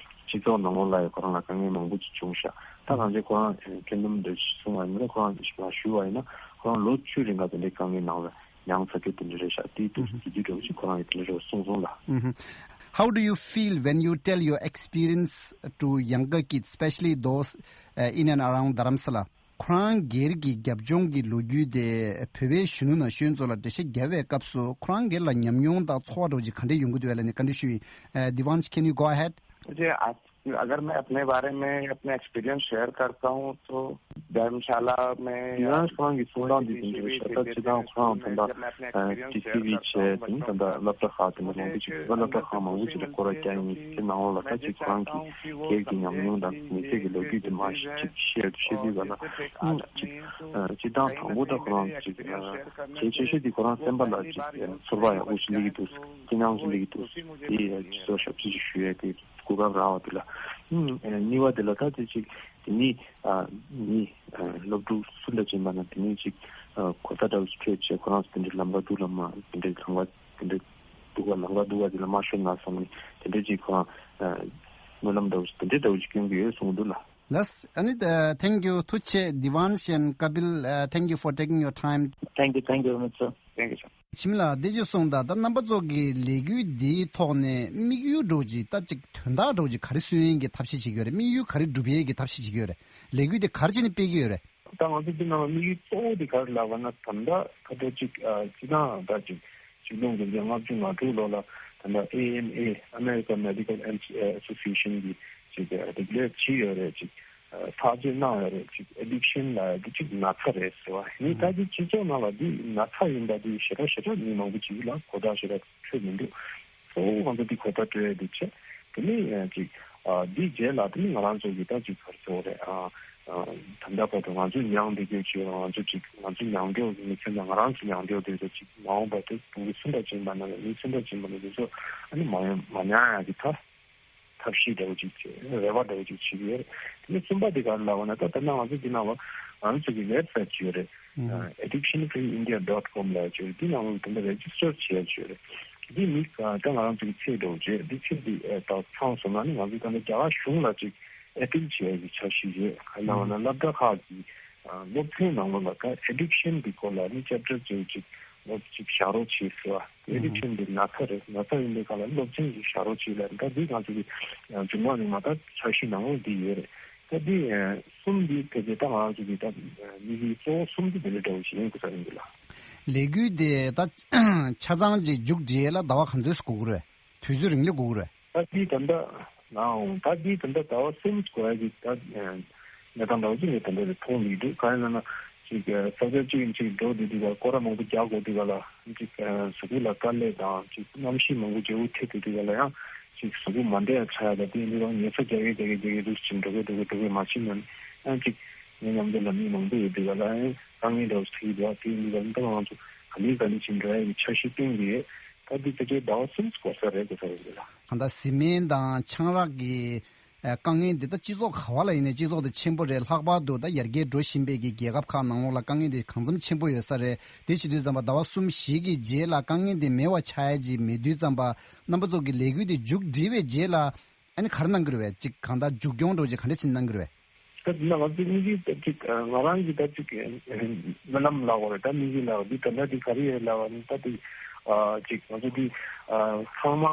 སྤྱི་ཚོགས་ནང་ལོགས་ལ་ཡང་ཁོ་རང་ལ་དཀའ་ངལ་མང་པོ་ཅིག་བྱུང་ཤག་ད་གང་ཅི་ཁོ་རང་འཕྲིན་ལམ་འདི་གསུང་བ་ཡིན་ན་ཁོ་རང་ཞུ་བ་ཡིན་ན་ཁོ་རང་ལོ་བཅུ་རིང་ག་དེ་འདྲའི་དཀའ་ངལ་ནང་ལ་མྱངས་ཚར་གི་དེ་འདྲ་རེད་ཤག་དེའི་དུས་སུ་དེ་དུས་འདྲ་བོ་ཅིག་ཁོ་རང་ཡིས་དེ་འདྲ་རེད་གསུངས་སོང་ལ། How do you feel when you tell your experience to younger kids, especially those uh, in and around Dharamsala? ཁོ་རང་སྒེར་གྱི་རྒྱབ་ལྗོངས་ཀྱི་ལོ་རྒྱུས་དེ་བོད་པའི་གཞོན་ནུ་ན་གཞོན་ཚོ་ལ་འགྲེལ་བཤད་རྒྱབ་པའི་སྐབས་སུ་ཁོ་རང་སྒེར་ལ་ཉམས་མྱོང་དང་ཚོར་བ་འདྲ་བོ་ཅིག་ག་འདྲ་ཡོང་གི་འདུག་ལབ་ནས་བཀའ་འདྲི་ཞུས་ཡིན། Devansh, can you go ahead? मुझे आज अगर मैं अपने बारे में अपने एक्सपीरियंस शेयर करता हूँ तो धर्मशाला में या ཡང་ཁོ་རང་གི་གསུང་སྟངས་འདི་དེ་འདྲ་ཤ་སྟག་སྤྱི་བཏང་ཁོ་རང་ད་ལྟ་ཊི་སི་ཝི་བྱས་དེ་ནི་ད་ལྟ་སློབ་གྲྭ་ཁག་དེ་འདྲ་མང་པོ་ཅིག་སློབ་གྲྭ་ཁག་མང་པོ་ཅིག་ལ་སྐོར་ར་རྒྱག་ཡིན། དེ་ནང་ལོགས་ལ་ད་ཅིག་ཁོ་རང་གི་སྒེར་གྱི་ཉམས་མྱོང་དང་མི་ཚེ་གི་ལོ་རྒྱུས་དེ་མར་ཅིག་ཤེར་ཤེར་དུས་ག་ལ་ཅིག་སྤྱི་བཏང་དང་པོ་ད་ཁོ་རང་ཅིག་གལ་ཆེ་ཤོས་དེ་ཁོ་རང་སེམས་པ་ལ་ཅིག་ཚོར་བ་ཡག་པོ་ཞིག་སླེབས་ཀྱི་འདུག་སྐྱིད་སྣང་ཞིག་སླེབས་ཀྱི་འདུག་དེ་ཡ་ཅིག་ཚོ་ཞབས་ཕྱི་ཞིག་ཞུ་ཡ་དེ། གོ་སྐབས་རག་པ་དེ་ལ། ཨུམ། ཨ། གཉིས་པ་དེ་ལ་ད་དེ་ཅིག་དེ་ནི། ཨ། མི། ཨ། སློབ་ཕྲུག་སུ་འདྲ་ཅིག་ཡིན་པ་ན་དེ་ནི་ཅིག་ཨ། གོ་ས་འདྲ་བོ་ཞིག་འཕྲོད་བྱས་ཁོ་རང་ཚོ་དེ་འདྲའི་ལམ་ཁ་འདུག་ལ་མ་དེ་འདྲའི་ལམ་ཁ་དེ་འདྲའི་འདུག་ག་ལམ་ཁ་འདུག་ག་དེ་ལ་མ་ཤོར་ན་བསམ་ནས་དེ་འདྲའི་ཅིག་ཁོ་རང་། ཨ། སྨོན་ལམ་འདྲ་བོ་ཞིག་དེ་འདྲའི་འདྲ་བོ་ཞིག་སྐྱོན་གྱི་ཡོད་གསུངས་འདུག་ལ། ལགས། ཨ་ནི། ཨ། Thank you. ཐུགས་རྗེ་ཆེ། Devansh and Kapil, uh, thank you for taking your time. Thank you, thank you very much, sir. Thank you, sir. འཆི་མེད་ལགས་བདེ་སྐྱིད་སོང་། ད་ལྟ་རྣམ་པ་ཚོ་གི་ལས་འགུལ་འདིའི་ཐོག་ནས་དམིགས་ཡུལ་འདྲ་བོ་ཅིག་ད་ཅིག་དོན་དག་འདྲ་བོ་ཅིག་ག་རེ་སོན་ཡས་ཀྱི་ཐབས་ཤེས་བྱེད་ཀྱི་ཡོད་རེད། དམིགས་ཡུལ་ག་རེ་སྒྲུབ་ཡས་ཀྱི་ཐབས་ཤེས་བྱེད་ཀྱི་ཡོད་རེད། ལས་འགུལ་དེ་ག་རེ་བྱས་ནས་སྤེལ་གྱི་ཡོད་རེད། ད་ང་ཚོ་འདི་ནང་ལ་དམིགས་ཡུལ་གཙོ་བོ་དེ་ག་རེ་ལབ་པ་ན་ད་ལྟ་ད་ལྟ་ཅིག་ཨ། སྤྱི་བཏང་ད་ཅིག་ཆིག་སྟོང་དགུ་བརྒྱ་ལྔ་བཅུ་ང་དྲུག་ལོ་ལ་ད་ལྟ་ཨེ་ཨེམ་ཨེ་American Medical Association གི་ཅིག་ཨ། ཌི་ཀི་ལེར་བྱས་ཡོད་རེད། ཅིག་ཨ། ཐག་གཅོད་གནང་ཡོད་རེད། ཅིག་ཨེ་ཌིག་ཤན་ལབ་ཡ་དེ་ཅིག་ན་ཚ་རེད་ཟེར་བ་ཡིན། ད་དེ་སྤྱི་ཚོགས་ནང་ལ་འདི་ན་ཚ་ཡིན་པ་དེ་ཞེ་དྲག་ཞེ་དྲག་མི་མང་པོ་ཅིག་ལ་གོ་བརྡ་ཞེ་དྲག་འཕྲོད་མི་འདུག་གཙོ་བོ་ང་ཚོ་འདི་གོ་བརྡ་སྤྲོད་ཡ་དེ་བྱས། དེ་ནས་ཅིག་ཨ། འདི་རྗེས་ལ་དེ་ནི་ང་རང་ཚོ་གི་ད་ཅིག་ག་རེ་ཟེར་དགོས་རེད། ཨ། ཨ། ད་ལྟ་བར་དུ་ང་ཚོས་མྱངས་བསྡད་རྒྱུ་ཅིག་ང་ཚོ་ཅིག་ང་ཚོ་མྱངས་འགྲོ་གི་མི་ཚེ་ནང་ང་རང་ཚོ་མྱངས་འགྲོ་བསྡད་རྒྱུ་ཅིག་མ་འོངས་པ་དེ་དུང་གི་སུ་འདྲ་ཅིག་ཡིན་པ་ན་ལས་མི་སུ་འདྲ་ཅིག་ཡིན་པ་ན་དེ་ཚོ་ཨ་ནི་མ་ཡོང་མ་མྱངས་ཡ་གི་ད། ཐབས་ཤེས་འདྲ་བོ་ཅིག་བྱེད། རེ་བ་འདྲ་བོ་ཅིག་བྱེད་ཀྱི་ཡོད་རེད། དེ་ནས་གསུམ་པ་དེ་ག་རེ་ལབ་པ་ན་ད་ད་ལྟ་ང་ཚོ་འདི་ནང་ལ་ང་ཚོ་གི་ཝེབ་སའིཊ་ཅིག་ཡོད་རེད། ཨ། addiction free india dot com ལབ་ཡ་ཅིག་ཡོད་རེད། འདི་ནང་ལ་ད་ལྟ་རེ་ཇི་སི་ཊར་བྱེད་ཡ་ཅིག་ཡོད་རེད། འདི་མི་ད་ང་རང་ཚོ་གི་ཚད་འདྲ་བོ་བྱེད། འདི་ཚད་འདི་ད་ཚང་སོང་ན་ནི་ང་ཚོ་ད་ལྟ་རྒྱ་གར་གཞུང་ལ་ཅིག་ཨེ་པིལ་བྱེད་ཡ་གི་འཆར་གཞི་ཡོད། ག་རེ་ལབ་པ་ན་སློབ་གྲྭ་ཁག་གི་སློབ་ཚན་ནང་ལོགས་ལ་ད་addiction འདི་སྐོར་ལ་ནི་ཅེབ་ཊར་བཅུ་ཅིག་ལོ་གཅིག་བཞག་རོགས་བྱེད་ཟེར་བ། དེ་རིགས་ཆེན་པོའི་ན་ཚ་རེད། ན་ཚ་ཡིན་པའི་སྒང་ལ་སློབ་ཚན་ཞིག་བཞག་རོགས་བྱེད་ལབ། ད་འདི་ང་ཚོ་གི་མཇུག་མ་རིང་མ་ད་འཆར་གཞི་ནང་ལོགས་འདི་ཡོད་རེད། ད་འདི་གསུམ་འདི་ཕལ་ཆེར་ད་ང་ཚོ་གི་ད་དམིགས་ཡུལ་གཙོ་བོ་གསུམ་འདི་དེ་འདྲ་འདྲ་བོ་ཞིག་ཡིན་དགོས་ས་ཡིན་གྱི་ལ། ལས་འགུལ་དེ་ད་ཆ་ཚང་ཅིག་མཇུག་སྒྲིལ་ལ་ཟླ་བ་ག་ཚོད་ཞིག་འགོར་གྱི་རེད། དུས་ཚོད་རིང་ལས་འགོར་གྱི་རེད། ད་འདི་ད་ལྟ་ནའང་ད་འདི་ད་ལྟ་ཟླ་བ་གསུམ་འགོར་ཡ་གི་ད་གནས་སྟངས་འདྲ་བོ་ཅིག་ངས་ད་ལྟ་རེ་མཐོང་མི་འདུག་གང་ཡིན་ལབ་ན་ཅིག་ས་ཆ་གཅིག་ཅིག་འགྲོ་བསྡད་དུས་ལ་སྐོར་ར་མང་པོ་རྒྱག་དགོས་དུས་ལ་ཅིག་གཟུགས་པོ་ལ་དཀའ་ལས་དང་ཅིག་གནམ་གཤིས་མང་པོ་འགྱུར་བ་ཐེབས་དུས་ལ་ཡང་ཅིག་གཟུགས་པོ་མ་བདེ་ཡ་ཆགས་ཡ་དང་དེ་འདི་ལ་ཉལ་ས་རྒྱག་གི་རྒྱག་གི་རྒྱག་གི་རུ་ཅིག་འགྲོ་གི་འགྲོ་གི་འགྲོ་གི་མ་ཕྱིན་ན་ཡང་ཅིག་ངའི་མཉམ་དུ་ལ་མི་མང་པོ་ཡོད་དུས་ལ་ཡང་དཀའ་ངལ་འདྲ་བོ་ཐེབས་ཀྱི་འདུག་དེ་འདི་ལ་འདི་ང་ཚོ་ག་ལེ་ག་ལེ་ཅིག་འགྲོ་ཡ་གི་འཆར་གཞི་བཏིང་གི་ཡོད། ད་འདི་ཕལ་ཆེར་ཟླ་བ་གསུམ་འགོར་ས་རེད་དགོས་ས་རེད་འདི་ལ། ད་ལྟ་བཟི་སྨན་དང་ཆང་རག་གི་ ཨ་དཀའ་ངལ་འདི་ད་སྤྱི་ཚོགས་ག་བ་ལ་ཡིན་ནའི་སྤྱི་ཚོགས་དེ་ཆེན་པོ་རེད། ལྷག་པར་དུ་ད་ཡར་རྒྱས་འགྲོ་བཞིན་པའི་གི་རྒྱལ་ཁབ་ཁག་ནང་ལོགས་ལ་དཀའ་ངལ་འདི་གང་འཚམ་ཆེན་པོ་ཡོད་ས་རེད། དེ་བྱེད་དུས་ཙམ་པ་ཟླ་བ་གསུམ་བཞི་གི་རྗེས་ལ་དཀའ་ངལ་འདི་མེད་པ་ཆགས་ཡ་ཅིག་མེད་དུས་ཙམ་པ་རྣམ་པ་ཚོ་གི་ལས་འགུལ་འདི་མཇུག་སྒྲིལ་བའི་རྗེས་ལ་ཨ་ནི་ག་རེ་གནང་གི་རེད་བས། ཅིག་གང་ལྟར་མཇུག་སྐྱོང་འདྲ་བོ་ཅིག་ག་འདྲ་བྱས་ནས་གནང་གི་རེད་བས། ད་དེ་ན་ང་ཚོ་དམིགས་ཡུལ་ད་ཅིག་ང་རང་གི་ད་ཅིག་སྨོན་ལམ་ལབ་དགོས་རེད། ད་དམིགས་ཡུལ་ལབ་དགོས་འདི་ད་ལྟ་དེ་ག་རེ་ཡོད་ལབ་པ་ནི་ད་དེ་ཅིག་ང་ཚོ་དེ་ཚང་མ་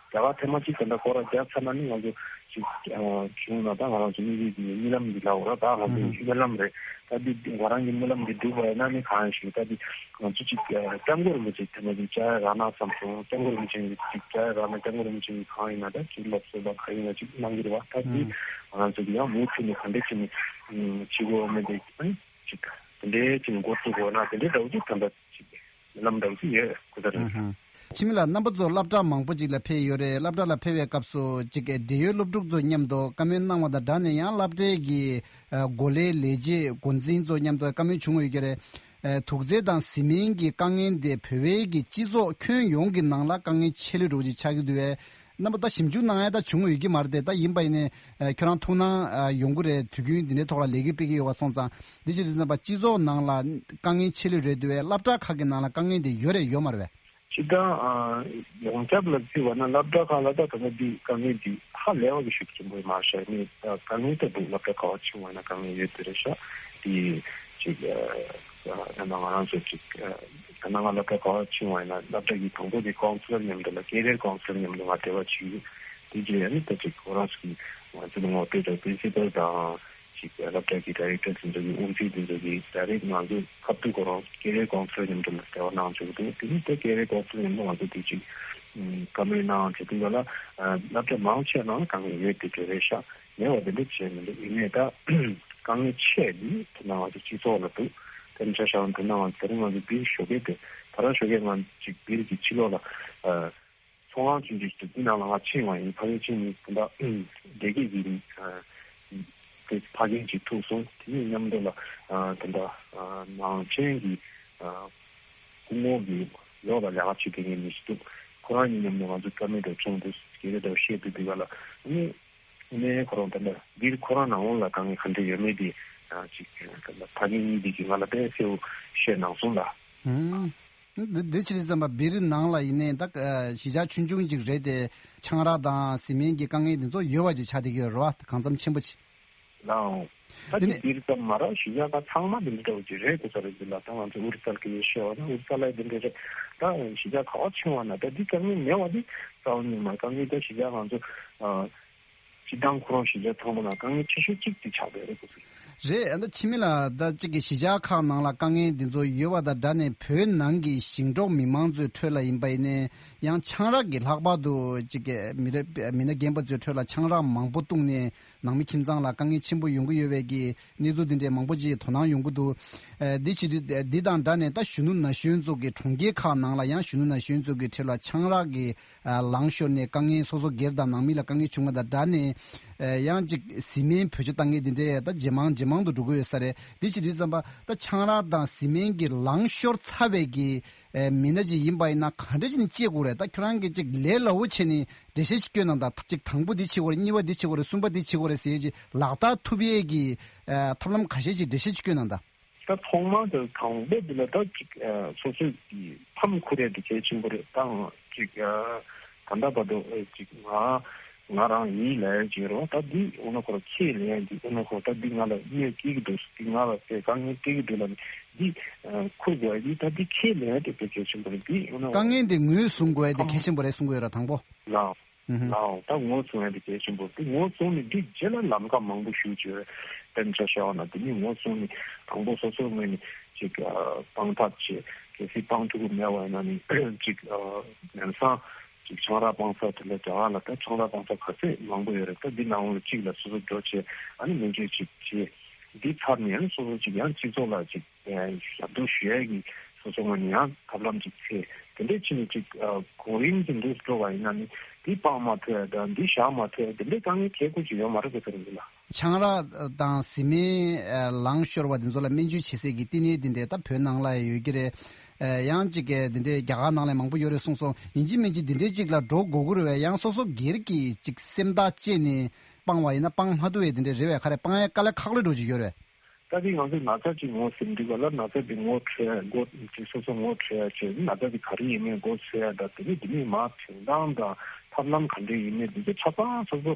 རྒྱ་གར་ཐེངས་མ་གཅིག་ད་ལྟ་སྐོར་ར་རྒྱག་ཚར་ན་ནི་ང་ཚོ་ཅིག་བྱུང་ན་ད་ང་རང་ཚོ་དམིགས་ཡུལ་གྱི་རྨི་ལམ་འདི་ལབ་དགོས་ར། ད་ང་ཚོ་ཨུ་ཧུ། སྨོན་ལམ་རེད། ད་འདི་ང་རང་གི་སྨོན་ལམ་འདི་འགྲུབ་པ་ཡིན་ན་ནི་གང་ཡིན་ཞུ་ད་འདི་ང་ཚོ་ཅིག་སྐྱབས་མགོན་རིན་པོ་ཆེ་ཐེངས་མ་གཅིག་བཅར་ཡ་རག་ན་བསམ་སོང་། སྐྱབས་མགོན་རིན་པོ་ཆེ་གིས་ཅིག་བཅར་ཡ་རག་ན་སྐྱབས་མགོན་རིན་པོ་ཆེ་གིས་གང་ཡིན་ན་ད་ཅིག་སློབ་གསོ་དང་གང་ཡིན་ན་ཅིག་གནང་གི་རེད་བ། ད་འདི་ཨུ། ང་རང་ཚོ་གི་ཡང་མུ་མཐུད་ནས་ག་འདྲ་བྱས་ནས་བྱེད་དགོས་མེད་དེ་ཅིག་དེ་འདྲའི་ཅིག་འགོ་བཙུགས་དགོས་ན་དེ་འདྲའི་འདྲ་བོ་ཅིག་ད་ལྟ་ཅིག་ལམ་འདྲ་བོ་ཅིག་ཡོད་ཁོ་ཐག་རེད། ཨུ་ཧུ། འཆི་མེད་ལགས་རྣམ་པ་ཚོ་སློབ་གྲྭ་མང་པོ་ཅིག་ལ་ཕེབས་ཡོད་རེད། སློབ་གྲྭ་ལ་ཕེབས་པའི་སྐབས་སུ་ཅིག་འབྲེལ་ཡོད་སློབ་ཕྲུག་ཚོ་མཉམ་དུ་བཀའ་མོལ་གནང་བ་དང་སྦྲགས་ནས་ཡང་སློབ་གྲྭའི་གི་ཨ་འགོ་ལས་ལས་བྱེད་འགོ་འཛིན་ཚོ་མཉམ་དུ་བཀའ་མོལ་བྱུང་ཡོད་ཀྱི་རེད། ཨ་དུག་རྫས་དང་བཟི་སྨན་གྱི་དཀའ་ངལ་འདི་བོད་པའི་གི་སྤྱི་ཚོགས་ཁྱོན་ཡོངས་ཀྱི་ནང་ལ་དཀའ་ངལ་ཆེ་ལོས་འགྲོ་གི་ཆགས་ཀྱི་འདུག་བས། རྣམ་པ་ད་ཞིབ་འཇུག་གནང་ཡ་ད་བྱུང་ཡོད་ཀྱི་མ་རེད་དེ། ད་ཡིན་པ་ཡིན་ནའི་ཨ་ཁྱོད་རང་ཐུགས་སྣང་ཨ་ཡོང་གི་རེད། དུས་རྒྱུན་འདི་འདྲའི་ཐོག་ལ་ལས་འགུལ་སྤེལ་གྱི་ཡོད་པ་སོང་ཙང་འདི་ཕྱི་དུས་ཙམ་པ་སྤྱི་ཚོགས་ནང་ལ་དཀའ་ངལ་ཆེ་ལོས་རེད་འདུག་བས། སློབ་གྲྭ་ཁག་གི་ནང་ལ་དཀའ་ངལ་འདི་ཡོད་རེད་ཡོད་མ་རེད་བས། སྤྱིར་བཏང་ཨ་ཡོངས་ཁྱབ་ལ་བརྩིས་པ་ན་སློབ་གྲྭ་ཁག་ལ་ད་ད་ལྟ་འདི་དཀའ་ངལ་འདི་ཧ་ལས་པ་གི་ཤུགས་ཆེན་པོ་མ་ཤར་ནི་ད་དཀའ་ངལ་ད་འདུག་སློབ་གྲྭ་ག་བ་ཕྱིན་པ་ཡིན་ན་དཀའ་ངལ་ཡོད་དེ་རེད་ཤག་དེ་ཅིག་ཨ་ད་ང་རང་ཚོ་ཅིག་ཨ་ད་ང་སློབ་གྲྭ་ག་བ་ཕྱིན་པ་ཡིན་ན་སློབ་གྲྭ་གི་དང་པོ་དེ་ཀོན་སེ་ལར་མཉམ་དུ་ལ་ཀེ་རི་ཡར་ཀོན་སེ་ལར་མཉམ་དུ་ང་འབྲེལ་བ་བྱས་ཡོད། དེ་རྗེས་ཨ་ནི་ད་ཅིག་ཁོ་རང་ཚོ་གི་ང་ཚོ་ལ་ངོ་སྤྲོད་དང་པི་རིན་སི་པལ་དང་། ཅིག་སློབ་གྲྭ་གི་ཌའི་རེག་ཊར་དེ་ཚོ་གི་དབུ་འཛིན་དེ་ཚོ་གི་ཌའི་རེག་ང་ཚོ་ཁ་ཐུག་ཁོ་རང་ཀེ་རི་ཡར་ཀོན་སེ་ལར་མཉམ་དུ་ལ་འབྲེལ་བ་གནང་བཅུག་འདུག་དེ་ནི་དེ་ཀེ་རི་ཡར་ཀོན་སེ་ལར་མཉམ་དུ་ང་ཚོ་དེ་ཅིག་བཀའ་མོལ་གནང་བྱས་དུས་ག་ལ་སློབ་གྲྭ་མང་ཆེ་ནང་དཀའ་ངལ་ཡོད་དེ་འདྲ་རེད་ཤག་མེད་པ་དེ་འདྲ་བྱས་མི་འདུག་ཡིན་ནའི་ད་དཀའ་ངལ་ཆེ་འདི་དེ་ནང་ང་ཚོ་སྤྱི་ཚོགས་ལ་འདུག་དེ་འདྲ་ཤག་དེ་ནང་ང་ཚོ་དེ་རིང་ང་ཚོ་སྦིར་ཞོགས་ཀས་དེ་ད་རང་ཞོགས་ཀས་ང་ཅིག་སྦིར་གྱི་ཕྱི་ལོགས་ལ། ཚོང་ཁང་ཆུང་ཆུང་ཞིག་འདུག་དེ་ནང་ལ་ང་ཕྱིན་པ་ཡིན། ཕ་གིར་ཕྱིན་ནས་ད་ལྟ་བདེ་སྐྱིད་ཀྱི་དེ་ཕ་རྒན་ཅིག་ཐུག་སོང་། དེ་ནས་མཉམ་དུ་ལ་ད་ལྟ་ནང་ཆེན་གྱི་སྐུ་ངོ་གི་ལོག་ལ་ལས་ཀ་བྱེད་མཁན་མི་ཞིག་འདུག་ཁོ་རང་གཉིས་མཉམ་དུ་ང་ཚོ་བཀའ་མོལ་དང་བྱུང་འདུག་སྐད་ཆ་དང་བཤད་དུས་དེ་ག་ལ་ཨ་ནི་ཨ་ནི་ཁོ་རང་ད་ལྟ་འདིར་ཁོ་རང་ནང་ལོགས་ལ་དཀའ་ངལ་ག་འདྲ་ཡོད་མེད་དེ་ཅིག་ད་ལྟ་ཕ་རྒན་གཉིས་དེ་གིས་ང་ལ་དཔེ་གསལ་པོ་བཤད་གནང་སོང་ལ། ཨང་། འདི་འདི་ཕྱི་ལ་བསམ་པ་སྦིར་ནང་ལ་ཡིན་ནའི་ད་གཞིས་ཆགས་ཆུང་ཆུང་ཅིག་རེད་དེ། ཆང་རག་དང་བཟི་སྨན་གྱི་དཀའ་ངལ་འདི་ཚོ་ཡོད་པ་ཅིག་ཆགས་བསྡད་ཀྱི་ཡོད་རེད་བ། གང་འཚམ་ཆེན་པོ་ཅིག་ལའང་། ད་འདི་ཅིག་ནི་སྦིར་ཙམ་མ་རེད། གཞིས་ཆགས་ཁག་ཚང་མ་འདི་འདྲ་འདྲ་བོ་ཅིག་རེད་དགོས་ས་རེད། འདི་ལ་ད་ང་ཚོ་ཨུ་རི་སལ་གྱི་ཤོད་པ་ན་ཨུ་རི་སལ་ལ་འདི་འདྲ་རེད། ད་གཞིས་ཆགས་ག་བ་ཕྱིན་པ་ན་ད་འདི་དཀའ་ངལ་མེད་པ་འདི་རྩ་བ་ཉིད་མ་རེད། དཀའ་ངལ་ད་གཞིས་ཆགས་ང་ཚོ་སྤྱིར་བཏང་ཁོ་རང་གཞིས་ཆགས་ཚང་མ་ལ་དཀའ་ངལ་ཆེ་ཤོས་གཅིག་དེ་ཆགས་བསྡད་རེད་ཁོ་ཚོ། རེད། ཨ་ད་ཕྱི་མི་ལ་ད་གཅིག་གི་གཞིས་ཆགས་ཁག་ནང་ལ་དཀའ་ངལ་འདི་ཚོ་ཡོད་པ་དང་སྦྲགས་ནས་བོད་ནང་གི་ཞིང་འབྲོག་མི་མང་ཚོའི་ཁྲོད་ལ་ཡིན་པ་ཡིན་ནའི་ཡང་ཆང་རག་གི་ལྷག་པར་དུ་གཅིག་གི་མི་རབས་མི་སྣ་རྒན་པ་ཚོའི་ཁྲོད་ལ་ཆང་རག་མང་པོ་བཏུངས་ནས་ནང་མི་ཁྱིམ་ཚང་ལ་དཀའ་ངལ་ཆེན་པོ་ཡོང་གི་ཡོད་པའི་གི་གནས་ཚུལ་འདི་འདྲའི་མང་པོ་ཅིག་དོ་སྣང་ཡོང་གི་འདུག་ཨ་འདི་བྱེད་དུས་འདི་དང་སྦྲགས་ནས་ད་གཞོན་ནུ་ན་གཞོན་ཚོ་གི་གྲོང་ཁྱེར་ཁག་ནང་ལ་ཡང་གཞོན་ནུ་ན་གཞོན་ཚོ་གི་ཁྲོད་ལ་ཆང་རག་གི་ཨ་ལངས་ཤོར་ནས་དཀའ་ངལ་སོ་སོ་སྒེར་དང་ནང་མི་ལ་དཀའ་ངལ་བྱུང་བ་དང་སྦྲགས་ནས་ཨ་ཡང་ཅིག་བཟི་སྨན་བེད་སྤྱོད་བཏང་མཁན་འདི་འདྲས་ད་ཇེ་མང་ཇེ་མང་དུ་འགྲོ་གི་ཡོད་ས་རེད། འདི་བྱེད་དུས་ཙམ་པ་ད་ཆང་རག་དང་བཟི་སྨན་གྱི་ལངས་ཤོར་ཚར་བའི་གི་ཨ་མི་སྣ་ཅིག་ཡིན་པ་ཡིན་ན་ག་འདྲ་ཅིག་ནས་བཅད་དགོས་རེད། ད་ཁྱོད་རང་གིས་ཅིག་ལས་སླ་བོ་བྱས་ནས་འགྲེལ་བཤད་ཅིག་སྐྱོན་གནང་དང་། ཅིག་དང་པོ་འདི་བྱེད་དགོས་རེད། གཉིས་པ་འདི་བྱེད་དགོས་རེད། གསུམ་པ་འདི་བྱེད་དགོས་རེད་ཟེར་ཅིག་ལག་བསྟར་ཐུབ་ཡས་ཀྱི་ཨ་ཐབས་ལམ་ཁ་ཤས་ཅིག་འགྲེལ་བཤད་ཅིག་སྐྱོན་གནང་དང་། ད་ཐོག་མར་དུ་དང་པོ་འདི་ལ་ད་ཅིག་ཨ་སོ་སོའི་གི་ཕམ་ཁུར་ཡས་དེ་གལ་ཆེན་པོ་རེད། ད་ཅིག་ཨ་ད་ལྟ་བར་དུ་ཨེ་ཅིག་ང་ང་རང་ཡིན་ལབ་ཡས་ཅིག་ཡོད་རེད་བ། ད་འདི་འོ་ན་ཁོ་ར་ཁས་ལེན་ཡས་འདི་འོ་ན་ཁོ་ད་འདི་ང་ལ་གནོད་སྐྱེལ་གི་འདུག་འདི་ང་ལ་དེ་དཀའ་ངལ་སྤྲད་ཀྱི་འདུག་ལབ་ནས་འདི་ཨ་ཁུར་དགོས་ཡས་འདི་ད་འདི་ཁས་ལེན་ཡས་དེ་དཔེ་གལ་ཆེན་པོ་རེད། འདི་འོ་ན་དཀའ་ངལ་འདི་ངོས་བཟུང་དགོས་ཡས་དེ་གལ་ཆེན་པོ་རེད་གསུང་གི་ཡོད་ར་དང་པོ། ལའོ། ཨུ་ཧུ། ལའོ། ད་ངོས་བཟུང་ཡ་དེ་གལ་ཆེན་པོ་རེད། ངོས་བཟུང་ནས་འདི་རྗེས་ལ་ལམ་ཁ་མང་པོ་ཞུ་བྱས་རེད། དཔེར་ན་ཆ་བཞག་པ་ན་དེ་ནི་ངོས་བཟུང་ནས་དང་པོ་སོ་སོའི་ངོས་ནས་ཅིག་ཨ་སྤང་ཐབས་བྱས། གལ་སྲིད་སྤང་ཐུབ་ཀྱི་མེད་པ་ཡིན་ན་ནི་ཅིག་ཨ་ལམ་སང་ཅིག་ཆང་རག་སྤང་ས་དེ་འདྲ་རྒྱ་གར་ལ་ད་ཆང་རག་སྤང་ས་ག་ཚད་མང་པོ་ཡོད་རེད། ད་འདི་ནང་ལ་གཅིག་ལ་སོ་སོ་འགྲོ་བྱས་ཨ་ནི་སྨན་བཅོས་ཅིག་བྱས། འདི་ཚར་ནས་ཨ་ནི་སོ་སོ་ཅིག་ཡང་སྤྱི་ཚོགས་ལ་ཅིག་ཞབས་འདེགས་ཞུ་ཡས་ཀྱི་སོ་སོ་ངོས་ནས་ཡང་ཐབས་ལམ་ཅིག་འཚོལ། དེ་འདྲས་བྱས་ནས་ཅིག་གོང་རིམ་གྱི་འདུག་འགྲོ་བ་ཡིན་ན་ནི་འདི་སྤང་མ་ཐུབ་ཡ་དང་འདི་བཞག་མ་ཐུབ་ཡ་དེ་འདྲས་དཀའ་ངལ་གལ་ཁུར་ཅིག་ཡོད་མ་རེད་གོ་ཚོད་རེད་ལ། ཆང་རག་དང་བཟི་སྨན་ལངས་ཤོར་བ་དེ་ཚོ་ལ་སྨན་བཅོས་བྱེད་སའི་གི་བསྟི་གནས་དེ་འདྲས་ད་བོད་ནང་ལ་ཡང་ཡོད་ཀྱི་རེད། ཡང་ཅིག་གི་དེ་འདྲས་རྒྱ་གར་ནང་ལ་མང་པོ་ཡོད་རེད་གསུངས་སོང་། ཡིན་གཅིག་མིན་གཅིག་དེ་འདྲས་ཅིག་ལ་འགྲོ་དགོས་ཀྱི་རེད་བས། ཡང་སོ་སོ་སྒེར་གྱི་ཅིག་སེམས་ཐག་བཅད་ནས་ སྤང་བ་ཡིན་ན་སྤང་མ་ཐུབ་པའི་དེ་འདྲའི་རེ་བའི་ཁ་རེ་སྤང་ཡ་དཀའ་ལས་ཁག་ལོས་འགྲོ་གི་ཡོད་རེད། ད་དེ་ང་ཚོས་ན་ཚ་ཅིག་ངོ་ཟིན་དུས་ག་ལ་ན་ཚ་དེ་ངོ་འཕྲོད་ཡ་ངོ་ཅིག་སོ་སོ་ངོ་འཕྲོད་ཡ་བྱས་ན་ཚ་དེ་ག་རེ་ཡིན་མིན་མགོ་འཚོས་ཡ་དང་དེ་ནས་དེ་ནས་མར་དོན་སྟངས་དང་ཐབས་ལམ་ག་འདྲས་ཡིན་མིན་དེ་ཚོ་ཆ་ཚང་སོ་སོ་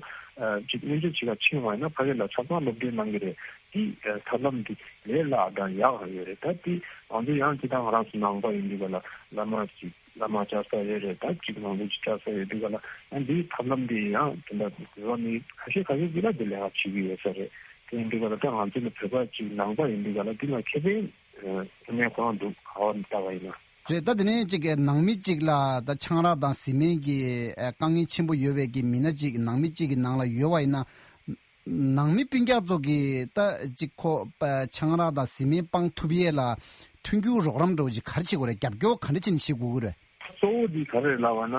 ཅིག་སྨན་བཅོས་བྱེད་ག་ཕྱིན་པ་ཡིན་ན་ཕ་གི་ལ་ཆ་ཚང་སློབ་སྟོན་གནང་གི་རེད། དེ་ཐབས་ལམ་དེ་ལས་སླ་དང་ཡག་ཡོད་རེད། ད་དེ་ང་ཚོ་ཡང་ཅི་ད་ང་རང་ཚོ་ནང་པ་ཡིན་དུས་ག་ལ་བླ་མ་ཅིག་བླ་མ་བཅར་ས་ཡོད་རེད། ད་ཅིག་ནང་ལོགས་ཅིག་བཅར་ས་ཡོད་དུས་ག་ལ་ཡང་འདིའི་ཐབས་ལམ་འདི་ཡང་དེ་འདྲ་འགྲོ་བ་མི་ཁ་ཤས་ཁ་ཤས་ཅིག་ལ་འདི་ལས་ཀ་བྱེད་ཀྱི་ཡོད་ས་རེད། དེ་ཡིན་དུས་ག་ལ་ད་ང་ཚོ་ནི་བོད་པ་ཅིག་ནང་པ་ཡིན་དུས་ག་ལ་འདི་ལ་ཁེ་ཕན་ངས་ཁོ་རང་འདུག་ག་བ་ནས་ལྟ་བ་ཡིན་ན། རེད། ད་དེ་ནས་ཅིག་ནང་མི་ཅིག་ལ་ད་ཆང་རག་དང་བཟི་སྨན་གྱི་དཀའ་ངལ་ཆེན་པོ་ཡོད་པའི་གི་མི་སྣ་ཅིག་ནང་མི་ཅིག་གི་ནང་ལ་ཡོད་པ་ཡིན་ན། ནང་མི་སྤུན་ཀྱག་ཚོ་གིས་ད་ཅིག་ཁོ་པ་ཆང་རག་དང་བཟི་སྨན་སྤང་ཐུབ་ཡས་ལ་མཐུན་འགྱུར་རོགས་རམ་འདྲ་བོ་ཅིག་ག་རེ་བྱེད་དགོས་རེད། རྒྱབ་སྐྱོར་ག་འདྲ་བྱས་ནས་བྱེད་དགོས་ཀྱི་རེད། གཙོ་བོ་འདི་ག་རེ་ལབ་པ་ན།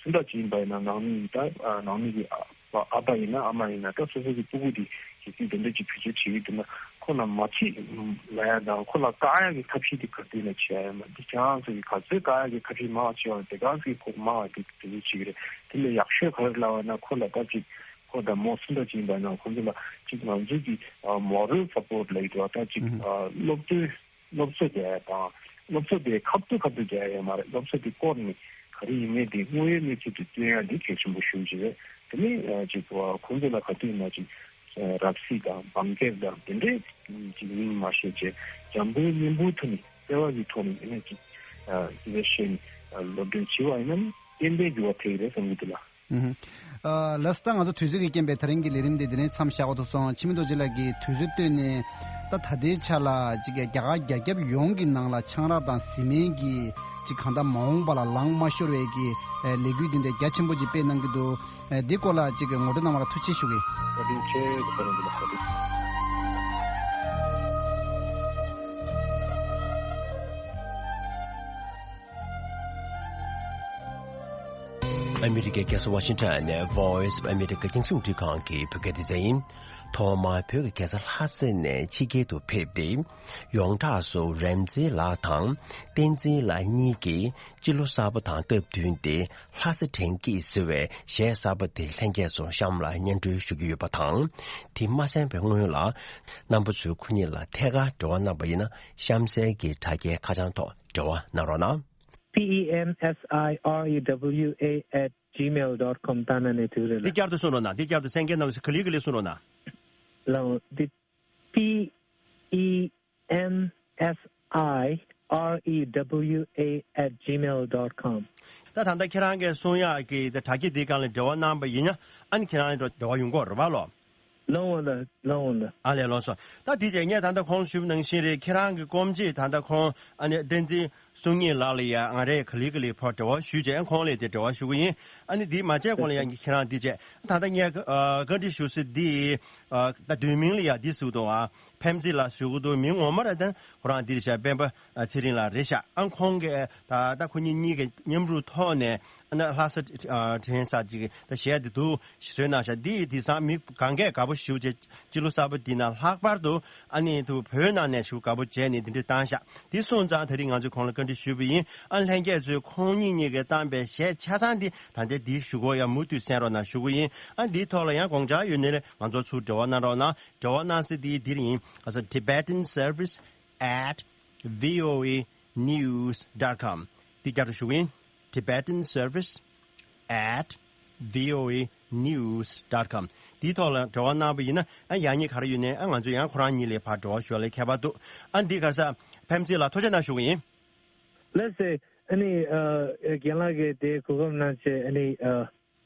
སུ་འདྲ་ཅིག་ཡིན་པ་ཡིན་ན་ནང་མི་ཡིན་ད་ནང་མི་གི་ཨ་ཨ་ཕ་ཡིན་ན་ཨ་མ་ཡིན་ན་ད་སོ་སོ་གི་སྤུ་གུ་འདི་གལ་སྲིད་དེ་འདྲ་ཅིག་བེད་སྤྱོད་བྱེད་ཀྱི་འདུག་ན་ཁོ་ལ་མ་ཁྲིད་ལ་ཡ་དང་ཁོ་ལ་བཀག་ཡ་གི་ཐབས་ཤེས་འདི་ག་དུས་ནས་བྱེད་ཡ་ཡོད་མ་འདི་ཁྱེད་རང་ཚོ་གི་ག་ཚོད་བཀག་ཡ་གི་ཐབས་ཤེས་མང་བ་བྱེད་པ་དེ་ག་ཚོད་ཁོ་མང་བ་འདི་དེ་འདྲ་བྱེད་ཀྱི་རེད། དེ་ལས་ཡག་ཤོས་ག་རེ་ལབ་པ་ན་ཁོ་ལ་ད་ཅིག་ཁོ་དང་མོ་སུ་འདྲ་ཅིག་ཡིན་པ་ཡིན་ན་ཁོ་ཚོ་ལ་ཅིག་ང་ཚོའི་གི་moral support ལབ་ཀྱི་འདུག་ད་ཅིག་སློབ་སྟོན་སློབ་གསོ་རྒྱག་ཡ་དང་སློབ་གསོ་དེ་ཁ་ཐུག་ཁ་ཐུག་རྒྱག་ཡ་ཡོད་མ་རེད། སློབ་གསོ་དེ་སྐོར་ནས་ག་རེ་ཡིན་མིན་དེ་དངོས་ཡོད་གནས་ཚུལ་དུ་སྟོན་ཡ་འདི་གལ་ཆེན་པོ་ཞེ་པོ་ཅིག་རེད། དེ་ནས་ཅིག་ཁོ་ཚོ་ལ་ག་དུས་ཡིན་ན་ཅིག་རབ་གསལ་དང་འབངས་སྐད་དང་དེ་འདྲའི་ཅིག་མིང་མ་བཤད་བྱས་འཇམ་པོའི་སྙིང་པོའི་ཐོག་ནས་བརྩེ་བ་གི་ཐོག་ནས་དེ་ནས་ཅིག་དེ་འདྲ་བཤད་ནས་སློབ་སྟོན་བྱས་པ་ཡིན་ན་ནི་ཏན་ཏན་འགྱུར་བ་ཐེབས་ཀྱི་རེད་བསམ་གྱི་འདུག་ལ། ཨུ་ཧུ། ཨ། ལགས་སོ། ད་ང་ཚོ་དུས་ཚོད་ཀྱི་རྐྱེན་པས་དེ་རིང་གི་ལས་རིམ་འདི་འདི་ནས་མཚམས་བཞག་དགོས་ཐུག་སོང་། འཆི་མེད་རྡོ་རྗེ་ལགས་ཀྱིས་དུས་ཚོད་བཏོན་ནས་ད་ད་ལྟའི་ཆ་ལ་ཅིག་རྒྱ་གར་རྒྱ་ཁྱབ་ཡོངས་ཀྱི་ནང་ལ་ཆང་རག་དང་བཟི་སྨན་གྱི་ཅིག་གང་ལྟར་མ་འོངས་པ་ལ་ལངས་མ་ཤོར་བའི་གི་ལས་འགུལ་འདི་འདྲ་རྒྱ་ཆེན་པོ་ཅིག་སྤེལ་གནང་གི་འདུག་འདི་སྐོར་ལ་ཅིག་ངོ་སྤྲོད་གནང་བ་ལ་ཐུགས་རྗེ་ཆེ་ཞུ་གི། བཀའ་དྲིན་ཆེ། བཀའ་དྲིན་ཆེ། ཨ་མི་རི་ཀའི་རྒྱལ་ས་ཝ་ཤིང་ཊོན་ནས་Voice of America རྒྱང་སྲིང་རླུང་འཕྲིན་ཁང་གི་བོད་སྐད་སྡེ་ཚན་ཡིན། ཐོག་མར་བོད་ཀྱི་རྒྱལ་ས་ལྷ་ས་ནས་ཕྱི་རྒྱལ་དུ་ཕེབས་ཏེ། ཡོངས་གྲགས་སུ་རན་ཙི་ལགས་དང་བསྟན་འཛིན་ལགས་གཉིས་ཀྱིས་སྤྱི་ལོ་གསར་པ་དང་སྟབས་བསྟུན་ཏེ་ལྷ་ས་དྲན་སྐྱིད་ཟེར་བའི་གཞས་གསར་པ་དེ་ལྷན་རྒྱས་ཚོ་གཤམ་ལ་སྙན་སྒྲོན་ཞུ་གི་ཡོད་པ་དང་། དེ་མ་གསན་པའི་སྔོན་ལ་རྣམ་པ་ཚོས་ཁོ་གཉིས་ལ་ཐད་ཀར་འབྲེལ་བ་གནང་པ་ཡིན་ན་གཤམ་གསལ་གྱི་དྲ་རྒྱའི་ཁ་བྱང་ཐོག་འབྲེལ་བ་གནང་རོགས་གནང་། P E M S I R E W A at gmail dot com ད་ན་ནས་དུས་རེད་ལ། འདི་བསྐྱར་དུ་གསུང་རོགས་གནང་། འདི་བསྐྱར་དུ་གསན་མཁན་རྣམས་ཀླིག་ཀླིག་གསུང་རོགས་གནང་། ལའོ། འདི་P E M S I R E W A at gmail dot com ད་ད་ལྟ་ཁྱེད་རང་གིས་གསུང་ཡག་གི་དྲ་རྒྱ་འདིའི་སྒང་ལ་འབྲེལ་བ་གནང་པ་ཡིན་ན་ཨ་ནི་ཁྱེད་རང་ལ་འབྲེལ་བ་ཡོང་གི་རེད་པ་ལོ། ལོང་བ་ལ་ལོང་བ་ལ། ཨ་ལས་ལོང་སོང་། ད་དེ་རྗེས་ངས་ད་ལྟ་ཁོང་ཞུས་པ་ནང་བཞིན་རེད། ཁྱེད་རང་གི་སྐོམ་རྗེས་ད་ལྟ་ཁོང་ཨ་ནི་བསྟན་འཛིན་བསོད་སྙིང་ལགས་ལ་ཡ་ང་རས་ཀླིག་ཀླིག་ཕར་འབྲེལ་བ་ཞུས་རྗེས་ཁོང་ལ་དེ་འབྲེལ་བ་ཞུ་གི་ཡིན། ཨ་ནི་དེ་མ་བྱས་གོང་ལ་ཡ་ཁྱེད་རང་དེ་རྗེས་ད་ལྟ་ངས་ཨ་བཀའ་འདྲི་ཞུ་ས་འདི་ཨ་ད་བསྡུས་མིང་ལ་ཡ་འདི་ཞུ་གི་འདུག་ཨ་ཕེམ་ཙི་ལགས་ཞུ་གི་འདུག་མིང་ངོ་མ་ར་ད་ཁོ་རང་འདི་རེད་ཤག་སྤེན་པ་ཚེ་རིང་ལགས་རེད་ཤག་ཨ་ཁོང་གིས་ད་ད་ཁོ་གཉིས་གཉིས་ཀྱི་མཉམ་རུབ་ཐོག་ནས་ཨ་ནི་ལྷ་ས་ཨ་དྲན་ས་ཅིག་ད་གཞས་དེ་འདུག་བཟོས་གནང་ཤག་འདི་དེང་སང་མི་གང་གས་དགའ་པོ་ཞེ་པོ་བྱས། སྤྱི་ལོ་གསར་པ་འདི་ནང་ལྷག་པར་དུ་ཨ་ནི་དུ་བོད་ནང་ནས་ཞེ་པོ་དགའ་པོ་བྱས་ནས་འདི་འདྲ་བཏང་ཤག་འདི་སོང་ཙང་ད་རིང་ང་ཚོས་ཁོང་ལ་བཀའ་འདྲི་ཞུས་པ་ཡིན། ཨ་ལྷན་རྒྱས་ཚོས་ཁོང་གཉིས་གཉིས་ཀས་བཏང་པའི་གཞས་ཆ་ཚང་འདི་ད་ལྟའི་འདིའི་གཞུག་གུ་ཡང་མུ་མཐུད་གསན་རོགས་གནང་ཞུ་གི་ཡིན། ཨ་འདིའི་ཐོག་ལ་ཡང་དགོངས་འཆར་ཡོད་ན་ང་ཚོ་ཚུར་འབྲེལ་བ་གནང་རོགས་གནང་། འབྲེལ་བ་གནང་ས་འདི་འདིར་ཡིན། ཨ་ས་Tibetan Service at V O A news dot com འདི་བསྐྱར་དུ་ཞུ་གི་ཡིན། Tibetan Service at V O A news dot com འདིའི་ཐོག་ལ་འབྲེལ་བ་གནང་པ་ཡིན་ན་ཨ་ཡང་སྙིང་ག་རེ་ཡོད་ནའི་ཨ་ང་ཚོས་ཡང་ཁོ་རང་གཉིས་ལ་ཕར་འབྲེལ་བ་ཞུ་བ་ལ་ཁྱད་པར་འདུག་ཨ་འདི་ག་ས་ཕེམ་ཙི་ལགས་ཐུགས་རྗེ་གནང་ཞུ་གི་ཡིན། ལགས་སེ། ཨ་ནི་ཨ་རྒན་ལགས་ཀྱིས་དེ་གོ་སྐབས་གནང་བྱས་ཨ་ནི་ཨ་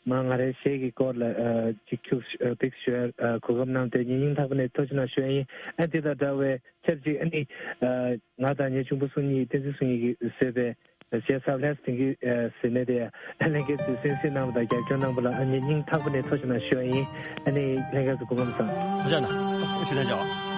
མ་ང་རའི་གཞས་ཀྱི་སྐོར་ལ་ཨ་ཅིག་ཁྱུག་ཨ་པིག་ཞུ་ཡ་ཨ་གོ་སྐབས་གནང་དེ་ཉིད་སྙིང་ཐག་པ་ནས་ཐུགས་རྗེ་གནང་ཞུ་ཡ་ཡིན། ཨ་དེ་དང་འདྲ་བའི་ཆབས་ཅིག་ཨ་ནི་ཨ་ང་དང་ངའི་གཅུང་པོ་བསོད་སྙིང་བསྟན་འཛིན་བསོད་སྙིང་གིས་བཟོས་པའི་གཞས་ས་ལྷས་དེང་གི་ཟེར་ནས་དེ་ལྷན་རྒྱས་ཚོས་གསན་གཟིགས་གནང་བ་དང་རྒྱབ་སྐྱོར་གནང་བ་ལ་ཨ་ནི་སྙིང་ཐག་པ་ནས་ཐུགས་རྗེ་གནང་ཞུ་བ་ཡིན། ཨ་ནི་ལྷན་རྒྱས་ཚོ་སྐུ་ཁམས་བཟང་། ཐུགས་རྗེ་གནང་། ཞུ་ལན་ཆེ།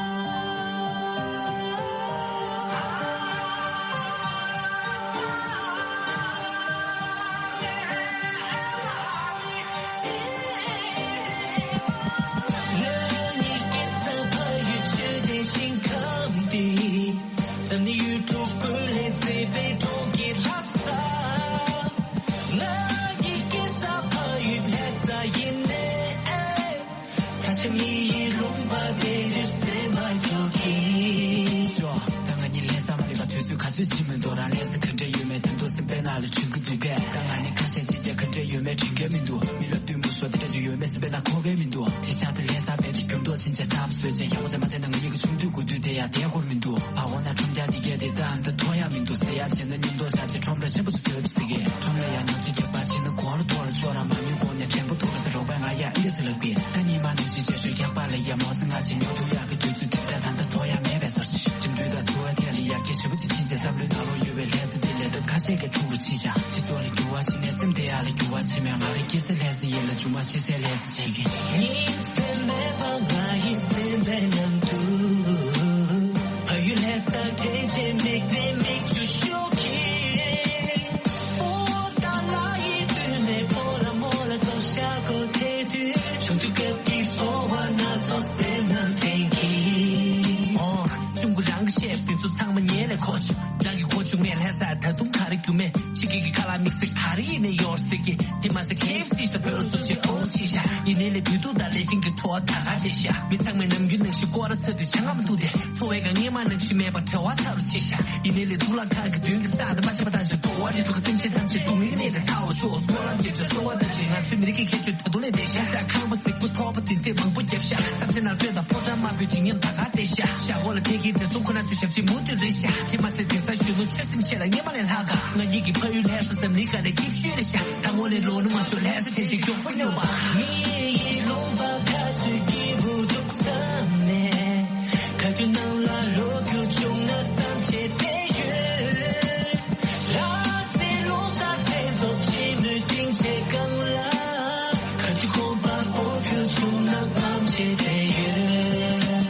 ད་ང་ནི་ཁ་ཤས་ཅི་བྱེད་ག་འདྲ་ཡོད་མེད་དྲན་གྱི་མི་འདུག་མི་ལ་བསྟུན་མོ་ཤོར་དེ་འདྲ་ཅིག་ཡོད་མེད་སེམས་པའི་ནང་འཁོར་གི་མི་འདུག་དེ་ཤ་དེ་ལྷ་ས་བལ་དུ་འགྱུར་ལྡོག་ཕྱིན་ཆད་ཚབ་བཟོས་བྱས་ཡག་པོ་བྱས་མ་བསྡད་ན་ང་གཉིས་ཀྱི་ཆུང་དུས་དགུ་དུས་དེ་ཡང་བསྡད་དགོས་མི་འདུག་བ་འོ་ན་ཁྲོམ་རྒྱག་དེ་གས་དེ་ད་ཨ་མདའ་ཐོ་ཡག་མི་འདུག་ཟེར་ཡག་བྱས་ན་མཉམ་དུ་བཞག་ཅིག་ཁྲོམ་ར་ཆེན་པོ་ཞིག་བཟོས་པ་ཟེར་གི་ཁྲོམ་ལ་ཡང་ནག་ཅིག་རྒྱག་པ་བྱས་ན་གོང་རུ་མཐོ་རུ་ཅོག་ར་མ་ཉུང་གོང་ནས་དྲན་པ་ཐུག་ར་ཟེར་རོགས་པས་ང་ཡ་ཨི་འདི་ཟེར་ལབ་གི་ད་ཉི་མ་ནུབ་ཅིག་བྱས་ཤོད་རྒྱག་པ་ལ་ཡ་མོ་ཟེར་ང་ཅིག་ཉོ་ཐུབ་ཡག་གི་དུས་ཚོད་དེ་ད་ད་ལྟ་ཐོ་ཡག་མེད་པའི་སར་ཅིག་འགྲིམ་འགྲུལ་དང་འཚོ་བ་ཐད་ལ་ཡར་རྒྱས་ཞེ་པོ་ཅིག་ཕྱིན་ཆད་བསམ་བློའི་ནང་ལོགས་ཡོད་པའི་ལས་ས་དེ་ལས་སྟབས་ཁ་ཤས་ཀྱིས་ཁྲུང་རུ་ཕྱིན་བཞག་སྤྱི་ཚོགས་ལ་འགྱུར་བ་ཕྱིན་ནས་སེམས་དེ་ཡག་ལ་འགྱུར་བ་ཕྱིན་མེད་ང་རང་སྐྱེ་ས་ལྷ་ས་ཡིན་ལ་བྱུང་བ་ཤི་ས་ལྷ་ས་བྱེད་ཀྱི། ཉིན་མཚན་མེད་པར་ང་ཡི་སེམས་པའི་ནང་དུ་ཕ་ཡུལ་ལྷ་ས་དྲན་བྱས་མིག་ནས་མིག་ཆུ་ཤོར་གྱིན། ཨོ་ད་ལ་ཡི་དུས་ནས་ཕོ་ལ་མོ་ལ་སོགས་ཤ་ཁོ་དེ་དུས་ཆུང་དུས་སྐབས་ཀྱི་ཚོར་བ་སྣ་ཚོགས་སེམས་ནང་དྲན་གྱིན། ཨོ། ཆུང་ཀུ་རང་གི་བཤད་དེ་ཚོ་ཚང་མ་ཉལ་ལས་ཁོ་ཆུ། རང་གི་གོ་བྱུང་མེད་ལྷ་ས་ད་དུང་ག་རེ་རྒྱུ་མེད། ཕྱི་རྒྱལ་གྱི་ཁ་ལག་དམིགས་བསལ་ག་རེ་ཡིན་ནའི་ཡོད་ཟེར་གི་དེ་མ་ཟད་ཁེ་ཨེཕ་སི་དང་བོད་ལ་སུ་ཞིག་ཨོ་ཤི་ཤ་ཡིན་ནའི་ལས་བུ་ཏུ་དང་ལེ་ཕིང་གི་ཁྲོ་བ་ད་ག་བསྡད་ཤ་མི་ཚང་མའི་ནམ་རྒྱུན་ནང་བཞིན་སྐོར་ར་ཚ་དུས་ཆང་ངམ་འཐུང་དེ་འཚོ་བའི་སྒང་སྔས་མ་ནང་བཞིན་མེད་པར་བྲེལ་བ་ཚ་རུ་ཆེ་ཤ་ཡིན་ནའི་ལས་གཙུག་ལག་ཁང་གི་མདུན་གྱི་ས་དང་མ་ཆད་པ་དང་བཞིན་འགྲོ་བ་རིགས་དྲུག་གི་སེམས་ཅན་ཐམས་ཅད་སྡུག་བསྔལ་གནས་ལས་ཐར་བར་ཤོག་སྨོན་ལམ་རྒྱབ་བྱས་གསོལ་བ་བཏབ་བྱས་ང་ཚོའི་མི་རིགས་ཀྱི་ཁྱད་ཆོས་ད་དུང་ལས་འདས་ཤ་ས་ཁང་པ་རྫིག་པོ་ཐོག་པ་འཛིན་ཚད་མང་པོ་བརྒྱབ་ཤག་བསམ་འཆར་ནང་སྤྲོད་དང་ཕོ་བྲང་དམར་པོའི་འཇིགས་ཉམས་ད་ག་བལྟས་ཤག་ཤག་འོག་ལ་ཐད་ཀའི་དྲི་བསུང་ཁོ་ན་ཚོའི་ཞབས་ཕྱི་མུ་མཐུད་རེད་ཤག་དེ་མ་ཟད་དེང་སང་གཞོན་ནུ་ཆོས་སེམས་ཆེ་ལ་སྔས་མ་ལས་ལྷག་ག་ང་གཉིས་ཀྱི་ཕ་ཡུལ་ལྷ་ས་འཛམ་གླིང་སྒང་ནས་སྐྱིད་ཤོས་རེད་ཤག་ད་ངོ་ནས་ལོག་ནི་མ་ཤོར་ལྷ་ས་ཆེན་ཅིག་མགྱོགས་པོ་སྙོབ་པ། མི་ཡི་ལུང་པ་ཁ་ཚུད་སྐྱིད་པོ་འདུག་བསམ་ནས་ག་དུས་ནང་ལ་ལོ་རྒྱུས་བྱུང་ན་བསམ་བྱས་བསྡད་ཡོད། ལྷ་སའི་ལོ་གསར་མཚན་ཚོགས་ཕྱི་མོའི་སྡིངས་ཆའི་སྒང་ལ། ཁ་ཐུག་ཁོག་པ་སྤོ་རྒྱུ་བྱུང་ན་ངམ་བྱས་བསྡད་ཡོད།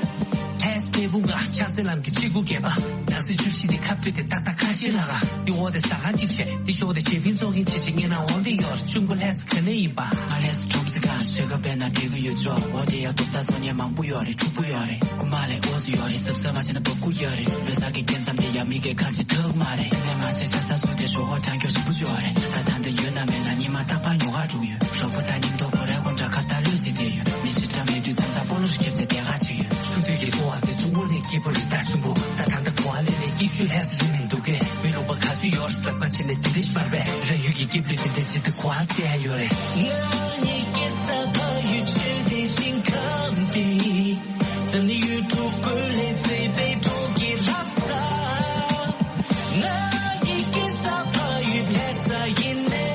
ལྷ་ས་འབྲས་སྤུངས་ལ་ཆགས་སེ་ལམ་གྱི་ཆེ་དགུ་བརྒྱད་པ། ནགས་གསེབ་བཅུ་བཞི་དེ་ཁ་སྤྲོད་དེ་ཏག་ཏག་ཁ་ཤས་ལ་ག་འདི་འོག་དེ་ཟ་ཁང་གཅིག་བྱས་འདི་ཞོག་དེ་བྱེད་པིན་ཚོགས་ཀྱིན་བྱེད་བྱེད་ངའི་ནང་འོང་དེ་ཡོད་རེད། ཆུང་པོ་ལྷ་ས་ག་ནས་ཡིན་པ། ང་ལྷ་ས་ཁྲོམ་ས་གང་ཤེས་ག་བས་ན་དེ་གི་ཡོད་ཆོག་འོ་དེ་ཡ་རྡོག་རྩ་ཚོགས་ཉན་མང་པོ་ཡོད་རེད། འཁྲུག་པོ་ཡོད་རེད། རྐུ་མ་ལས་ཨོ་ཙི་ཡོད་རེད། གཟབ་གཟབ་མ་བྱས་ན་འབབ་དགོས་ཡོད་རེད། ལོ་གསར་གྱི་སྐྱེ་མཚམས་དེ་ཡང་མི་སྐད་ཁ་ཅིག་ཐུག་མ་རེད། དེ་ནས་ང་ཚོས་ཤ་ཚ་བཟུང་སྟེ་ཞོགས་ཁོག་གྲང་སྐྱོ་ཞིག་པོ་ཅིག་ཡོད་རེད། ད་ད་འདི་ཡོད་ན་མེད་ན་ཉི་མ་རྟག་པར་ཉོ་ག་འགྲོ་གི་ཡོད། རོགས་པ་དང་མཉམ་དུ་ཁོ་རའི་ཁོང་འདྲ་ཁ་བརྡ་ལོས་བྱེད་བསྡད་ཡོད། མི་ཞིག་འདྲ་མེད་དུས་མཚམས་མཚམས་སྤོ་ལོ་ཞིག་རྒྱབ་བྱས་བསྡད་ག་ཅིག་ཡོད། ཆུང་དུས་ཀྱི་འཚོ་བ་དེ་མཚུར་མོ་ནས་སྐྱིད་པོ་རེད་ད་ཆུང་པོ། ད་ད་ལྟ་གོ་བ་ལེན་ནས་སྐྱིད་ཤོས་ལྷ་ས་རེད་མི་འདུག་གས། མི་ལུང་པ་ག་ཚོད་ཡོད་རེད་ཟེར་ལབ་ཁ་ཕྱེ་ནས་དེ་འདྲ་ཞིག་བར་བས་རང་ཡུལ་གྱི་སྐྱིད་པོ་དེ་འདྲ་ཇི་ལྟར་གོ་བ་ཟེར་ཡ་ཡོད་རེད། ང་གཉིས་ཀྱི་ས་ཕ་ཡུལ་ཆོས་དེ་ཞིང་ཁམས་དེ། འཛམ་གླིང་ཡུལ་གྲུ་ཀུན་ལས་མཛེས་པའི་གྲོང་ཁྱེར་ལྷ་ས། ང་གཉིས་ཀྱི་ས་ཕ་ཡུལ་ལྷ་ས་ཡིན་ནའི།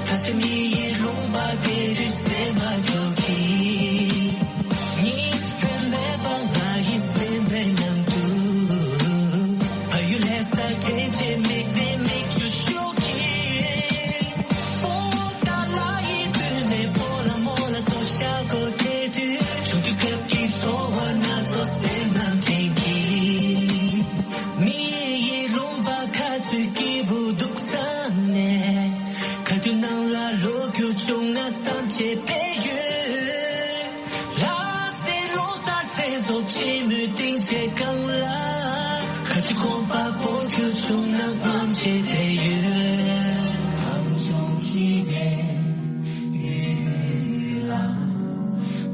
ད་ཆ་མི་ཡི་ལུང་པ་དེ་རུ་སེམས་པ་འགྲོ་གི། ཉིན་མཚན་མེད་པར་ང་ཡི་སེམས་པའི་ནང་དུ། ཕ་ཡུལ་ལྷ་ས་དྲན་བྱས་མིག་ནས་མིག་ཆུ་ཤོར་གི། ཨོ་ད་ལ་ཡི་དུས་ནས་ཕོ་ལ་མོ་ལ་སོགས་ཤ་ཁོ་དེ་དུས་ཆུང་དུས་སྐབས་ཀྱི་ཚོར་བ་སྣ་ཚོགས་སེམས་ནང་དྲན་གྱིན། མི་ཡི་ལུང་པ་ཁ་ཚུད་སྐྱིད་པོ་འདུག་བསམ་ནས་ག་དུས་ནང་ལ་ལོ་རྒྱུས་བྱུང་ན་བསམ་བྱས་བསྡད་ཡོད། ལྷ་སའི་ལོ་གསར་མཚན་ཚོགས་ཆེན་མོའི་སྡིངས་ཆའི་སྒང་ལ། ཁ་ཐུག་ཁོག་པ་སྤོ་རྒྱུ་བྱུང་ན་ངམ་བྱས་བསྡད་ཡོད། གངས་ལྗོངས་ཀྱི་གནས་ཡུལ་ལ།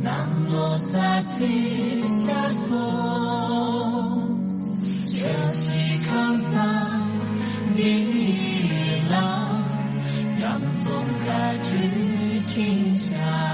གནམ་ལོ་གསར་ཚེས་ཤར་སོང་། བཀྲ་ཤིས་ཁང་བཟང་འདི་ལ། ཉམ་ཆུང་དགའ་སྤྲོས་ཁེངས་ཤག